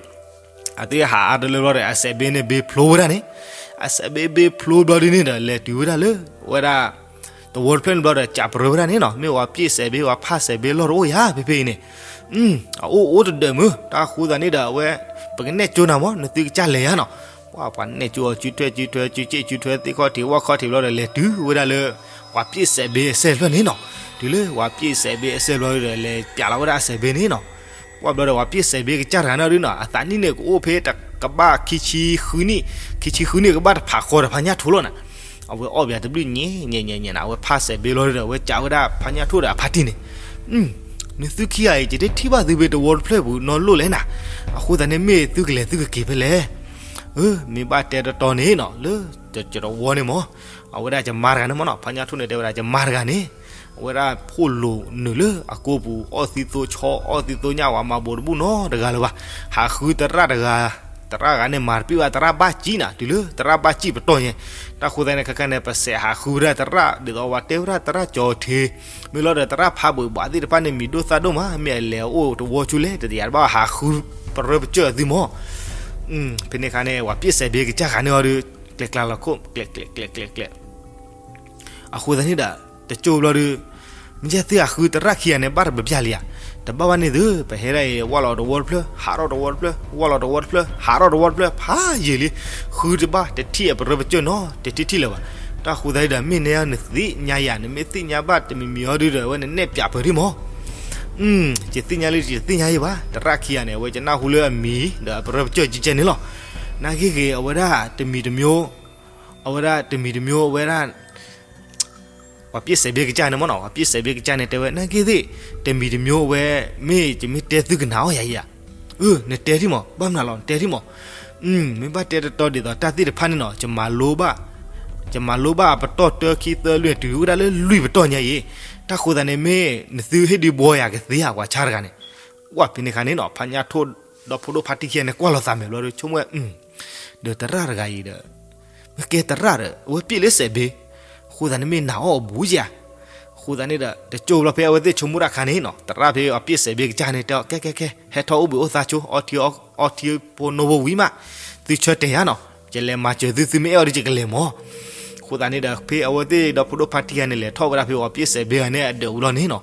အသုဟးအါတလၢဘျီဒီး အစဲးဘ့န့ၣ်ဘ့ဖျိဝဲဒၣ်န့ၣ်, အစဲးဘ့ဘ့ဖျိဘျီဒ်န့ၣ်ဒီး လဲၤတုၤဝဲဒၣ်လၢ ဝဲဒၣ် တဝီတဖျၢၣ်န့ၣ်ဘျီဒီး ကးပရၢဝဲဒၣ်န့ၣ်နီၤ, မ့ၢ်ဝဲပျ့ၣ်စဲးဘ့ ဝဲဖးစဲးဘ့လီၢ်တအိၣ်ယၤ ဖဲဖဲအံၤန့ၣ်, အအိၣ်အိၣ်တဒၢးမုၢ် တၢ်ဃိသတးန့ၣ်ဒီး အဝဲ ပကနဲၣ်ကၠိနၤမး နသုကစၢ်လဲၤယၤနီၤ, ပှၤပှၤနဲၣ်ကၠိအီၤ စုထွဲစုထွဲ စုစ့ၣ်စုထွဲ သ့ၣ်ခီၣ်ထံးဝၣ်ခီၣ်ထံးဘျီဒီး လဲၤတုၤဝဲဒၣ်လၢ ပှၤပျ့ၣ်စဲးဘ့အစဲးတဖျၢၣ်န့ၣ်နီၤ, တုၤလၢပှၤပျ့ၣ်စဲးဘ့အစဲးတဖျၢၣ်ဒီး လဲၤပျးလီၤဝဲဒၣ်အစဲးဘ့န့ၣ်နီၤ, ပှၢ်ဘျီဒီး ပှၤပျ့ၣ်စဲးဘ့ကစၢ်တဂၤန့ၣ်ဒ်နီၤ အသးနံၣ်န့ၣ် ကအိၣ်ဖဲတကဘၣ်ခံဆံဃုနံၣ်, ခံဆံဃုနံၣ်ကဘၣ်တဖးဃီဒီးဖါညၣ်ထိၣ်လီၤနၤ, အဝဲအီၣ်ဘၣ်တဘျုးညါညါညါနၤ အဝဲဖးစဲးဘ့လီၤဒီး အဝဲကးဝဲဒၣ်ဖါညၣ်ထိၣ်ဒီးအဖါတံၢ်န့ၣ်, နသုခံဂၤအံၤ ယတထံၣ်ဘၣ်သုဖဲတဝီတဖျၢၣ်ပူၤနီတလိၣ်လဲၣ်နၤ, အဃိသတးန့ၣ်မ့ၢ်သုကလဲၤသုကက့ၤဖဲလဲၣ် မ့ၢ်ဘၣ်တဲတတီန့ၣ်နီၤ လၢ တဝီန့ၣ်မး, အဝဲဒၣ်ယမါတဂၤန့ၣ်မးနီၤ, ဖါညၣ်ထိၣ်န့ၣ်တဲဝဲဒၣ် ယမါတဂၤန့ၣ် အဝဲဒၣ်ဖိၣ်လိာ်နုာ်လၢအကိာ်ပူၤ အီၣ်သံသိဆီ အီၣ်သံသိညၣ်ဝဲ မၤဘိးတဘူၣ်နီတဂၤလၢၤဘၣ်, ဟးဃုသရၣ်တဂၤ, သရၣ်တဂၤန့ၣ် မၤတပ့ၢ်ဘၣ် သရၣ်ဘၣ်စံၣ်နၤ တုၤလၢသရၣ်ဘၣ်စံၣ်ပတီၢ်ညါ, တၢ်ဃိသတးန့ၣ် ခဲခါန့ၣ် ပစဲးဟးဃုဝဲဒၣ်သရၣ် ဒ်သိးပှၤတဲဝဲဒၣ်သရၣ်ကၠီၤထံး, မ့ၢ်လီၤဒီးသရၣ်ဖးဘိးဘၣ်သ့ၣ်တဖၣ်န့ၣ် မံၤဒိၣ်သၣ်ဒိၣ်မး မ့ၢ်အလဲၤအိၣ်တဝီဆူလဲၣ် တယၤတဘၣ်ဟးဃုပရၢပကၠၢၢ်အသုမး ဖဲန့ၣ်ခါန့ၣ် ပှၤပျဲၢ်စဲးဘ့ကစၢ်ခါန့ၣ်အီၤဒီး ကျဲးကျါလီၤခိၣ် ကျဲးကျဲးကျဲးကျဲးကျဲး အဃိသတးန့ၣ်ဒီး တကၠိဘျီဒီး မ့ၢ်ကဲသုဟးဃုသရၣ်ခံဂၤန့ၣ် ဘၣ်တပျၢ်လံဧါ, တဘၣ်ဘၣ်န့ၣ်သု ပဟဲဒၣ်အံၤ ဝၢ်လီၤတဝီတဖျၢၣ် ဟးထီၣ်တဝီတဖျၢၣ် ဝၢ်လီၤတဝီတဖျၢၣ် ဟးထီၣ်တဝီတဖျၢၣ် ဖးယံာ်လံ, ဃုတဘၣ်တထံၣ်အပရၢပကၠၢၢ်နီတထံၣ်ထံၣ်လၢၤဘၣ်, တၢ်ဃိသတးဒီး မ့ၢ်နဲအီၤနသ့ၣ်ညါယၤ နမ့ၢ်သ့ၣ်ညါဘၣ်တမံၤမံၤအီၤဒုဒီး အဝဲနနဲၣ်ပၠးပၢၤဒံးမး ယသ့ၣ်ညါလၢယတသ့ၣ်ညါယံၤဘၣ် သရၣ်ခံဂၤန့ၣ် အဝဲကနၢ်ဟူလၢအမံၤ ဒီးအပရၢပကၠၢၢ်ကဲကဲန့ၣ်လီၤ. နာ်က့ဂ့ၤ အဝဲဒၣ်တမံၤတမျိုး, အဝဲဒၣ်တမံၤတမျိုး အဝဲဒၣ် ပှၤပျဲၢ်စဲးဘ့ကစၢ်န့ၣ်မ့ၢ်နီၤ ပှၤပျဲၢ်စဲးဘ့ကစၢ်န့ၣ် တဲဝဲ နာ်က့သ့ၣ် တမံၤတမျိုးဝဲ မ့ၢ်ယမ့ၢ်တဲသုကနၣ်အီၤယၤဧါ, အၢ နတဲဒံးမး ဘၣ်မနုၤလီၤ နတဲဒံးမး, မ့ၢ်ဘၣ်တဲတတီဒ်သိးတၢ်သ့ၣ်တဖၣ်န့ၣ်နီၤ ယမၤလိဘၣ် ယမၤလိဘၣ်အပတီၢ်တၢခံသၢလွံၢ်တုၤဝဲဒၣ်လၢလွံၢ်ပတီၢ်ညါအံၤ, တၢ်ဃိသတးန့ၣ် မ့ၢ်နသုဟ့ၣ်ဒုးဘှီယၤကသ့ဧါ ပှၤဆါတဂၤန့ၣ်, ဝဲဖဲန့ၣ်ခါန့ၣ်နီၤ ဖါညၣ်ထိၣ် ဒီဖိဒိၣ်ဖါတံၢ်ခံဂၤန့ၣ် ကွၢ်လီၤသးမဲာ်ဘျီဒီး ဆိကမိၣ်ဝဲ ဒီးသရၣ်တဂၤအံၤဒီး မ့ၢ်ကဲသရၣ်ဒီး အဝဲပျဲၢ်လၢစဲးဘ့, အဃိသတးန့ၣ်မ့ၢ်နာ်အီၤအဘူးဧါ, အဃိသတးန့ၣ်ဒီး တကၠိဘျီဖဲအဝဲသ့ၣ်ဆိကမိၣ်တၢ်ခါန့ၣ်နီၤ သရၣ်ဖဲအပျဲၢ်စဲးဘ့ကစၢ်န့ၣ် တဲအီၤ ကဲကဲကဲ ဟဲထီၣ်အိၣ်ဘှံးအိၣ်သါဆိ အီထံအီထံဖိနီၢ်ဖိဝံၤမး, သုဆၢတဲာ်ယၤနီၤ ယလဲၤမၤစၢၤသု သုမ့ၢ်အဲၣ်အီၤဒီးယကလဲၤမး, အဃိသတးန့ၣ်ဒီး ဖဲအဝဲသ့ၣ်ဒီဖိဒိၣ်ဖါတံၢ်ဂၤန့ၣ် လဲၤထီၣ်ဝဲဒၣ်ဖဲပှၤပျဲၢ်စဲးဘ့ဂၤန့ၣ် အဒၢးဝံၤလီၤန့ၣ်နီၤ,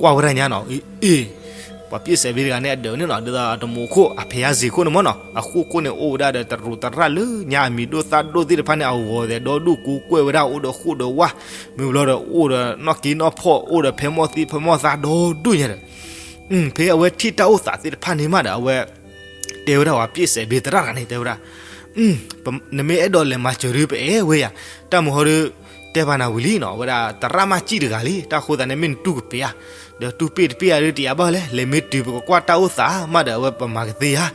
ကွၢ်ဝဲဒၣ်ညါနီၤ အ့ ပှၤပျဲၢ်စဲးဘ့တဂၤန့ၣ် အဒၢးန့ၣ်နီၤ ဒ်သိးအတမူခိၣ် အဖဲယါစ့ခိၣ်န့ၣ်မ့ၢ်နီၤ အဃိခိၣ်န့ၣ် အိၣ်ဝဲဒၣ်ဒီးတရူးသရၣ်လၢညါ အမံၤဒိၣ်သၣ်ဒိၣ်သ့ၣ်တဖၣ်န့ၣ် အဂီၤသဲးဒီဒူၣ် ကူကွဲၢ်ဝဲဒၣ် အိၣ်ဒီးဃိၣ်ဒီးဝၣ်, မ့ၢ်ဘျီဒီး အိၣ်ဒီးနီၣ်က့နီၣ်ဖီၣ် အိၣ်ဒီးဖဲမီၢ်သံဖဲမီၢ်သါဒီဒူၣ်ညါဒီး ဖဲအဝဲထံၣ်တၢ်အိၣ်သးသ့ၣ်တဖၣ်န့ၣ်မးဒီး အဝဲ တဲဝဲဒၣ်ပှၤပျဲၢ်စဲးဘ့သရၣ်တဂၤန့ၣ် တဲဝဲဒၣ် နမ့ၢ်အဲၣ်ဒိးလဲၤမၤစၢၤဒီး ပအဲၣ်ဝဲယၤ, တၢ်မုၢ်ဟီဒီး တဲပာ်နၤဝံၤလံနီၤ အဝဲဒၣ်သရၣ်မၤစံၣ်တဂၤလံ, တၢ်ဃိသတးန့ၣ် မ့ၢ်နတူၢ်ကပ့ၤဧါ, ဒီးတူၢ်ပ့ၢ်တပ့ၢ်ဧါဒီး တယၤဘၣ်လဲၣ်, လဲၤမ့ၢ်တုၤပကကွၢ်တၢ်အိၣ်သးမးဒီး အဝဲပမၤကသ့ဧါ,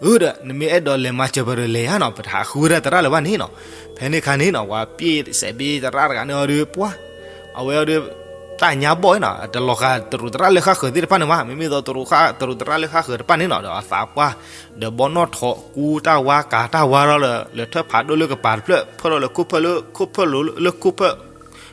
အၢဒီး နမ့ၢ်အဲၣ်ဒိးလဲၤမၤစၢၤပဒီးလဲၤဧါနီၤ, ပတဟးဃုဝဲဒၣ်သရၣ်လၢၤဘၣ်န့ၣ်နီၤ, ဖဲန့ၣ်ခါန့ၣ်နီၤ ပှၤပျဲၢ်စဲးဘ့သရၣ်တဂၤန့ၣ်အီၤဒီး ပှၤ အဝဲအီၤဒီး တၢ်ညါဘီၣ်နီၤ တလီၤဃာ်တရူးသရၣ်လၢဃၣ်ဃၢၤသ့ၣ်တဖၣ်န့ၣ်ဘၣ်, မ့မ့ၢ်သိးတရူးဃၣ် တရူးသရၣ်လၢဃၣ်ဃၢၤတဖၣ်န့ၣ်နီၤ ဒီးအသးပှၢ် ဒီးဘီနီၣ်ထိး ကူတၢ်ဝါကၤတၢ်ဝါဒီး လဲၤထၢၣ်ဖးဒိၣ်လၢကပၤတဖျၢၣ် ဖၢၣ်ထီၣ်လၢခိၣ်ဖၢၣ်လၢ ခိၣ်ဖၢၣ်လၢ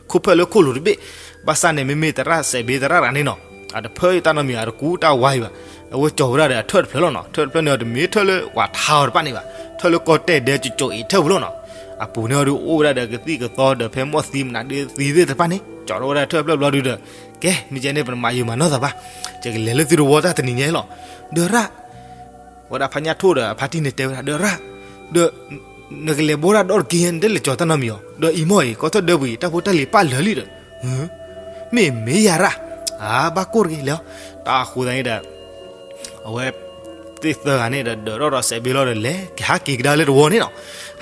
ခိၣ်ဖၢၣ်လၢခိၣ်လိၤတဘ့ၣ်, ဘၣ်ဆၣ်န့ၣ် မ့မ့ၢ်သရၣ်စဲးဘ့သရၣ်တဂၤန့ၣ်နီၤ အတဖၢၣ်တၢ်နီတမံၤ အတကူတၢ်ဝါအံၤဘၣ်, အဝဲကၠီၤဝဲဒၣ်ဒီးအထၢၣ်တဖျၢၣ်လီၤနီၤ, ထၢၣ်တဖျၢၣ်န့ၣ် တမ့ၢ်ထၢၣ်လၢပှၤထါအီၤတဖၣ်န့ၣ်ဘၣ်, ထၢၣ်လၢကီၢ်တဲၣ်ဒဲကၠိကၠိအံၤထၢၣ်ပူၤလီၤနီၤ, အပူၤန့ၣ်အီၤဒီးအိၣ်ဝဲဒၣ်ဒီးကသံၣ်ကသီဒီးဖဲမီၢ်သံမနုၤဒုးသံသ့ၣ်တဖၣ်န့ၣ် ကၠီၤထီၣ်ဝဲဒၣ်ထၢၣ်တဖျၢၣ်ဘျီဒုဒီး, ကဲ မ့ၢ်ကဲန့ၣ် ပနမၤယုာ်မၤနီၢ်သးဘၣ်, ယကလဲၤလၢသုတဝီတၢ်တနံၤညါလီၤ, ဒီးရၣ် ဝဲဒၣ်ဖါညၣ်ထိၣ်ဒီးအဖါတံၢ်န့ၣ်တဲဝဲဒၣ် ဒီးရၣ်, ဒီး နကလဲၤဘီတၢ်ဒီတက့ၢ် နတလဲၤကၠီၤတၢ်နီတမံၤအီၤ, ဒီးအံၤမ့ၢ်အံၤ ကီၢ်ထီၣ်ဒၢပူၤအံၤ တၢ်ဖိတၢ်လံၤပၣ်လၢာ်လံဒီး, မ့ၢ်မ့ၢ်ယၤရၣ်, အါ ဘၣ်ကိၢ်တဂ့ၤလဲၤ, တၢ်ဃိသတးန့ၣ်ဒီး အဝဲ သ့ၣ်သၢဂၤန့ၣ်ဒီး ဒၢးထီၣ်ဒီးစဲးဘ့လီၤဒီး လဲၤကဟးက့ၤကဒါလၢတဝီန့ၣ်နီၤ,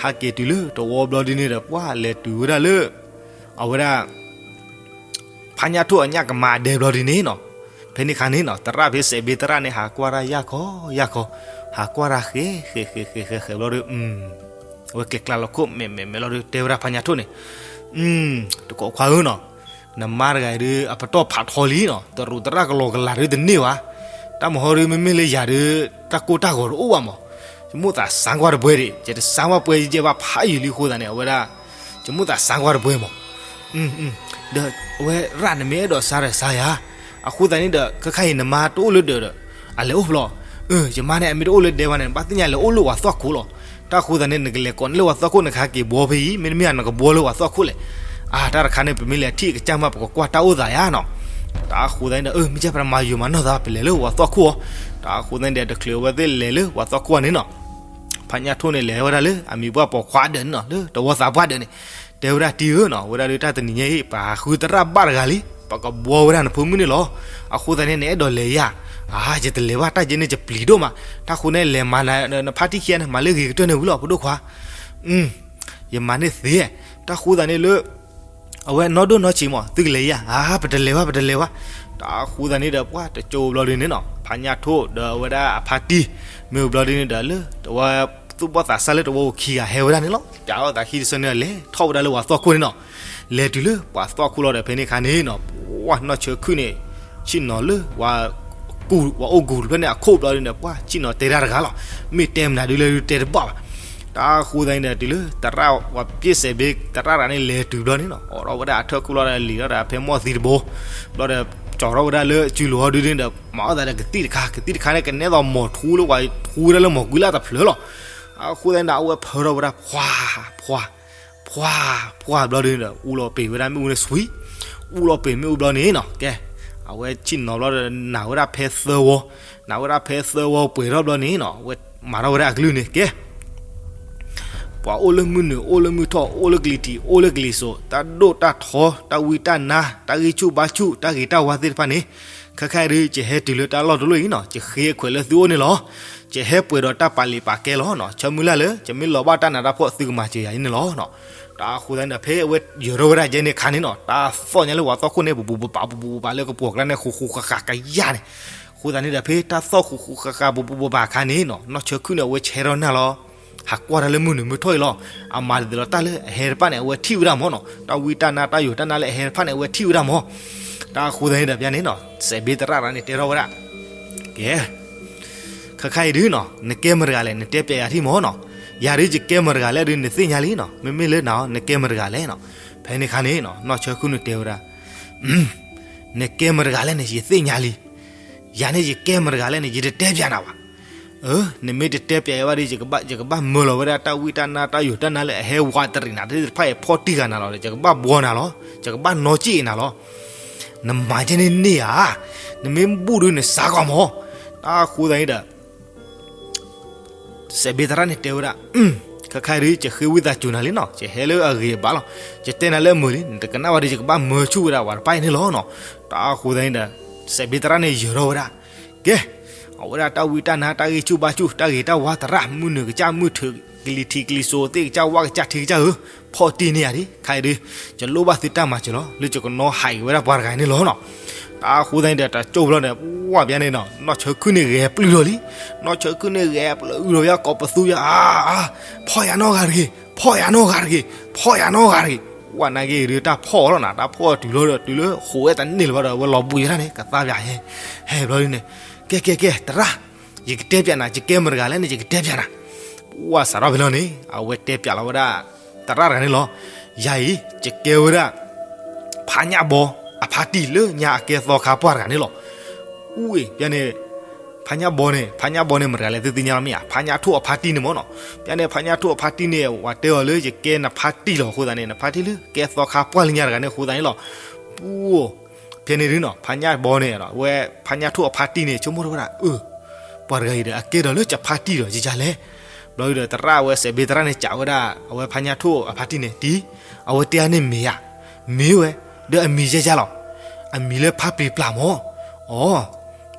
ဟးက့ၤတုၤလၢတဝီဘျီဒ်န့ၣ်ဒီး ပှၤလဲၤတုၤဝဲဒၣ်လၢ အဝဲဒၣ် ဖါညၣ်ထိၣ်အညၣ်ကမၤအဒဲဘျီဒ်န့ၣ်နီၤ, ဖဲန့ၣ်ခါန့ၣ်နီၤ သရၣ်ဖဲစဲးဘ့သရၣ်န့ၣ် ဟးကွၢ်တၢ်ယၢ်ခီယၢ်ခီ, ဟးကွၢ်တၢ်ဃဲဃဲဃဲဃဲဃဲဃဲဘျီဒီး အဝဲကျဲးကျါလီၤခိၣ်မဲာ်မဲာ်မဲာ်လီၤဒီး တဲဝဲဒၣ်ဖါညၣ်ထိၣ်န့ၣ်, တကိးခွါဧၢနီၤ, နမါတဂၤအံၤဒီး အပတီၢ်ဖးထီလံနီၤ, တရူးသရၣ်ကလီကလးဒီးတန့ၢ်ဘၣ်, တၢ်မဟီဒီး မ့မ့ၢ်လၢယၤဒီး တၢ်ကိၢ်တၢ်ဂီၤတအိၣ်ဘၣ်မး, ယမိၣ်သးစၢ်ကွၢ်တပှဲၤဒံး, ယတစၢ်ကွၢ်ပှဲၤယဲၢ်ဘၣ်ဖးယံာ်လံအဃိသတးန့ၣ် အဝဲဒၣ် ယမိၣ်သးစၢ်ကွၢ်တပှဲၤမး, ဒီးအဝဲရၣ်နမ့ၢ်အဲၣ်ဒိးစါဒီးစါယၤ, အဃိသတးန့ၣ်ဒီး ခဲခါအံၤ နမါတအိၣ်လၢဒၢးဒီး အလဲၤအိၣ်ဖျီ, ယမါန့ၣ် အမ့ၢ်တအိၣ်လၢဒဲဘၣ်န့ၣ် ဘၣ်သ့ၣ်ညါလဲၤအိၣ်လၢပှၤသီၣ်ခိၣ်လီၤ, တၢ်ဃိသတးန့ၣ် နကလဲၤကိးန့ၢ်လၢပှၤသီၣ်ခိၣ် နကဟဲက့ၤဘှီဖဲအံၤ မ့တမ့ၢ် နကဘှီလၢပှၤသီၣ်ခိၣ်လဲၣ်, အါ တၢ်တခါန့ၣ် ပမ့ၢ်လဲၤထံၣ်ကစၢ်မး ပကကွၢ်တၢ်အိၣ်သးယၤနီၤ, တၢ်ဃိသတးန့ၣ်ဒီး မ့ၢ်ကဲပှၤမၤယိၤမၤနီၢ်သး ပလဲၤလၢပှၤသီၣ်ခိၣ်အီၤ, တၢ်ဃိသတးန့ၣ်ဒီး တချုးအဝဲသ့ၣ်လဲၤလၢပှၤသီၣ်ခိၣ်အီၤန့ၣ်နီၤ ဖါညၣ်ထိၣ်န့ၣ် လဲၤဝဲဒၣ်လၢအမံၤပှၢ်ပိာ်ခွါဒၢးန့ၣ်နီၤ လၢတဝီသးပှၢ်ဒၢးန့ၣ်, တဲဝဲဒၣ်တံၤဧၢနီၤ ဝဲဒၣ်လၢတၢ်တနံၤညါအံၤ ပဟးဃုသရၣ်ဘၣ်တဂၤလံ, ပကဘှီဝဲဒၣ်နဖိမုၣ်န့ၣ်လီၤ, အဃိသတးန့ၣ် နအဲၣ်ဒိးလဲၤယၤ, အါ ယတလဲၤဘၣ် တၢ်ယဲန့ၣ် ယပျံၤဒိၣ်မး, တၢ်ဃိန့ၣ် လဲၤမၤနဖါတံၢ်ခံဂၤန့ၣ် မၤလၢဂ့ၤကတၢၢ်န့ၣ်ဝံၤလီၤ ဖိဒိၣ်ခွါ ယမၤန့ၢ်သ့, တၢ်ဃိသတးန့ၣ်လၢ အဝဲနီၢ်ဒိၣ်နီၢ်ဆံးမး သုကလဲၤယၤ, အါ ပတလဲၤဘၣ် ပတလဲၤဘၣ်, တၢ်ဃိသတးန့ၣ်ဒီး ပှၤတကၠိဘျီဒ်န့ၣ်နီၤ ဖါညၣ်ထိၣ်ဒီးအဝဲဒၣ်အဖါတံၢ်, မ့ၢ်ဘျီဒ်န့ၣ်ဒီးလၢ တဝဲ သူၣ်ဘီၣ်သးစၢ်လၢတဝီအိၣ်ခံဂၤဟဲဝဲဒၣ်န့ၣ်လီၤ. ပၠးထီၣ်သးခံတဆၢန့ၣ် လဲၤထီၣ်ဝဲဒၣ်လၢပှၤသီၣ်ခိၣ်န့ၣ်နီၤ. လဲၤတုၤလၢပှၤသီၣ်ခိၣ်လီၤဒီး ဖဲန့ၣ်အခါန့ၣ်နီၤ ပှၢ်နီၢ်ဆၢခုၣ်န့ၣ် ဆ့ၣ်နီၤလၢ ပှၤအိၣ်ကူၤတဖျၢၣ်န့ၣ် အခိၣ်ဘျီဒ်န့ၣ် ပှၢ်ဆ့ၣ်နီၤတဲတၢ်တဂၤလီၤ. မ့ၢ်တဲမနုၤဒ်လဲၣ်ဒုးတဲတဘၣ်ဘၣ်. တၢ်ဃိသတးန့ၣ်ဒီး တုၤလၢသရၣ် ပှၤပျဲၢ်စဲးဘ့သရၣ်တဂၤန့ၣ် လဲၤတုၤဘျီန့ၣ်နီၤ အိးထီၣ်ဝဲဒၣ်အထၢၣ်ခိၣ်လီၤဒီး လံာ်ထီၣ်ဒီးဖဲမီၢ်သံတဘိ ဘျီဒီး ကၠီၤထီၣ်ဝဲဒၣ်လၢစုလိၤဟီဒုဒ်န့ၣ်ဒီး မၤအီၣ်သးဒီးကသံၣ်တခါ ကသံၣ်တခါန့ၣ် ကနဲသိးမိာ်ထူလၢပှၤထူဝဲဒၣ်လၢမိာ်ကွံလၢ်တဖျၢၣ်လီၤ. အဃိသတးန့ၣ်ဒီး အဝဲဖၢထီၣ်ဝဲဒၣ် ဖှါ ဖှါ ဖှါ ဖှါဘျီဒ်န့ၣ်ဒီး အူလီၤပ့ၤဝဲဒၣ်မ့ၣ်အူန့ၣ် ဆွံ အူလီၤပ့ၤမ့ၣ်အူဘျီန့ၣ်နီၤ ကဲ အဝဲဆ့ၣ်နီၤဘျီဒီး နာ်ဝဲဒၣ်ဖဲသၢဝီ နာ်ဝဲဒၣ်ဖဲသၢဝီပှဲၤထီၣ်ဘျီန့ၣ်နီၤ အဝဲမၤထီၣ်ဝဲဒၣ်အကလုၢ်န့ၣ် ကဲ ပှၤအိၣ်လၢမုၢ်နုာ် အိၣ်လၢမုၢ်ထီၣ် အိၣ်လၢကလံၤထံး အိၣ်လၢကလံၤစိး တၢ်ဒိၣ်တၢ်ထီ တၢ်ဝံတၢ်နါ တၢ်ဂံၢ်ဆူၣ်ဘါဆူၣ် တၢ်ဂ့ၤတၢ်ဝါသ့ၣ်တဖၣ်န့ၣ် ခဲခါအံၤဒုး ယဟဲတုၤလၢတၢ်လီၢ်တလီၢ်အံၤနီၤ ယဃ့ခွဲးလၢသုအိၣ်န့ၣ်လီၤ. ယဟဲပှဲၤဒီးတၢ်ပာ်လံာ်ပာ်ကဲလီၤနီၤ ဆၢမုၢ်လၢ်လၢ ယမ့ၢ်လီၤဘၣ်တၢ်နးတၢ်ဖှီၣ်သုကမၤစၢၤယၤအံၤန့ၣ်လီၤ. တၢ်ဃိသတးန့ၣ်ဒီး ဖဲအဝဲယၢၤထီၣ်ဝဲဒၣ်ယဲန့ၣ်အခါန့ၣ်နီၤ တၢ်သီၣ်ညါလၢပှၤသီၣ်ခိၣ်န့ၣ် ပူၤပူၤပပၤ ပူၤပူၤပပၤလၢကပိာ်ကျါန့ၣ် ဃူဃူဃာ်ဃာ်ကယၢ်န့ၣ် အဃိသတးန့ၣ်ဒီး ဖဲတၢ်သီၣ်ဃူဃူဃာ်ဃာ် ပူၤပူၤပပၤအခါန့ၣ်နီၤ နီၢ်ဆၢခုၣ်န့ၣ် အဝဲဆဲထီၣ်နၢ်လီၤ ဟးကွၢ်တၢ်လၢမုၢ်နုာ်မုၢ်ထီၣ်အံၤလီၤ. အမၤဒ်သိးဒီးတၢ်လၢအဟဲတဖၣ်န့ၣ် အဝဲထံၣ်ဝဲဒၣ်မၢ်နီၤ တၢ်ဝံတၢ်နါ တၢ်ယိာ်တၢ်နါလၢအဟဲတဖၣ်န့ၣ် အဝဲထံၣ်ဝဲဒၣ်မၢ်. တၢ်ဃိသတးန့ၣ်ဒီး ဖဲန့ၣ်နီၤ စဲးဘ့သရၣ်တဂၤန့ၣ် တဲထီၣ်ဝဲဒၣ် ကဲ ခဲခါအံၤဒုးနီၤ နကဲမတၤတဂၤလဲၣ် နတဲပျးယၤထံၣ်မၢ်နီၤ. ယၤဒုး ယကဲမတၤတဂၤလဲၣ်ဒုး နသ့ၣ်ညါလံနီၤ မ့မ့ၢ်လၢနၤ နကဲမတၤတဂၤလဲၣ်နီၤ. ဖဲန့ၣ်အခါန့ၣ်နီၤ နီၢ်ဆၢခုၣ်န့ၣ်တဲဝဲဒၣ် နကဲမတၤတဂၤလဲၣ်န့ၣ် ယသ့ၣ်ညါလံ. ယၤန့ၣ် ယကဲမတၤတဂၤလဲၣ်န့ၣ် ယတတဲပျးနၤဘၣ်. အၢ နမ့ၢ်တတဲပျးယၤဘၣ်ဒီး ယကဘၣ်မၢလီၤဝဲဒၣ်တၢ်ဝံတၢ်နါ တၢ်ယိာ်တၢ်နါလၢအဟဲဝးတရံးနၤသ့ၣ်တဖၣ်အံၤ ဖီၣ်တံၢ်ဃာ်နၤလီၤဒီး ယကဘၣ်ဘှီနၤလီၤ ယကဘၣ်နီၣ်ကံၣ်နၤလီၤ. နမၤကဲန့ၣ်န့ၢ်ဧါ. နမ့ၢ်ဘူၣ်ဒုး နစါကီးမၢ်. တၢ်ဃိသတးန့ၣ်ဒီး စဲးဘ့သရၣ်န့ၣ်တဲဝဲဒၣ် ခဲခါအံၤဒုး ယဃ့ဝံသးစူၤနၤလံနီၤ ယဟဲလၢအဂ့ၤအဘၣ်လီၤ. ယတဲနၤလၢအမုာ်လံ နတကနၣ်ဘၣ်ဒီး ယကဘၣ်မၢဆူၣ်ဝဲဒၣ်ပှၤတဖၣ်အံၤန့ၣ်လီၤနီၤ. တၢ်ဃိသတးန့ၣ်ဒီး စဲးဘ့သရၣ်န့ၣ်ယၢၤထီၣ်ဝဲဒၣ် ကဲ အဝဲဒၣ်တၢ်ဝံတၢ်နါ တၢ်ဂံၢ်ဆူၣ်ဘါဆူၣ် တၢ်ဂ့ၤတၢ်ဝါသရၣ် မုၢ်နုာ်ကစၢ်မုၢ်ထူး ကလံၤထံးကလံၤစိးသ့ၣ်ကစၢ် ဝၣ်ကစၢ်ထံကစၢ်ဧၢ, ဖီၣ်တံၢ်န့ၢ်ယၤဒံး ခဲအံၤဒုး ယလိၣ်ဘၣ်သုတၢ်မၤစၢၤလီၤ လၢယကနီၣ်ဟးက့ၤဝဲဒၣ်ပှၤတဂၤန့ၣ်လီၤနီၤ. တၢ်ဃိသတးန့ၣ်ဒီး တၢ်ကၠိၣ်ဘျီန့ၣ် ဝၢ်ပျါန့ၣ်နီၤ နီၢ်ဆၢခုၣ်န့ၣ်ဂဲၤပျုၢ်လီၤလံ, နီၢ်ဆၢခုၣ်န့ၣ်ဂဲၤပျုၢ်အုးလီၤယၤ ကိးပသူယၤ အါ အါ ဖီၣ်ယၤနီၢ်ဂၤတဂ့ၤ, ဖီၣ်ယၤနီၢ်ဂၤတဂ့ၤ, ဖီၣ်ယၤနီၢ်ဂၤတဂ့ၤ, ဝၢ်နာ်က့ၤဒုး တၢ်ဖီၣ်အီၤလီၤနၤ တၢ်ဖီၣ်အီၤတုၤလီၤဒီး တုၤလၢဃိးဝဲတန့ၢ်လၢၤဘၣ်ဒီး အဝဲလီၤဘှံးဝဲဒၣ်န့ၣ် ကသါပၠးဟဲ ဟဲဘျီဒ်န့ၣ် ကဲ ကဲ ကဲ သရၣ်, ယကတဲပၠးနၤ ယကဲမတၤတဂၤလဲၣ်န့ၣ် ယကတဲပၠးနၤ. ဝၢ်စးထီၣ်ဖဲလီၤန့ၣ် အဝဲတဲပၠးလီၤဝဲဒၣ် သရၣ်တဂၤန့ၣ်လီၤ. ယၤအံၤ ယကဲဝဲဒၣ် ဖါညၣ်ဘီ အဖါတံၢ်လၢညါအကဲသီခါပှၢ်တဂၤန့ၣ်လီၤ. အူအ့ၣ် ပန့ၣ် ဖါညၣ်ဘီန့ၣ် ဖါညၣ်ဘီန့ၣ် မတၤတဂၤလဲၣ် သုသ့ၣ်ညါလီၤမ့ၢ်ဧါ, ဖါညၣ်ထိၣ်အဖါတံၢ်န့ၣ်မ့ၢ်နီၤ. ပန့ၣ် ဖါညၣ်ထိၣ်အဖါတံၢ်န့ၣ် ဝဲတဲအီၤလၢ ယကဲနဖါတံၢ်လီၤအဃိသတးန့ၣ် နဖါတံၢ်လၢကဲသီခါပှၢ်လၢညါတဂၤန့ၣ်အဃိသတးန့ၣ်လီၤ. ပူ ဖဲန့ၣ်ဒုးနီၤ ဖါညၣ်ဘီန့ၣ် အဝဲ ဖါညၣ်ထိၣ်အဖါတံၢ်န့ၣ် ဆိကမိၣ်ထီၣ်ဝဲဒၣ် အၢ ပှၤတဂၤအံၤဒီး အကဲဒီးလၢယဖါတံၢ်ဒီး ယကလဲၣ်. ဘျီဒီး သရၣ်အဝဲစဲးဘ့သရၣ်န့ၣ် စံးဝဲဒၣ် အဝဲဖါညၣ်ထိၣ်အဖါတံၢ်န့ၣ် တံၢ် အဝဲတဲအါန့ၢ်မ့ၢ်ဧါ. မ့ၢ်ဝဲ ဒီးအမံၤယဲယဲလီၤ. အမံၤလၢဖါပျ့ၤပျၢ်မၢ်. အီ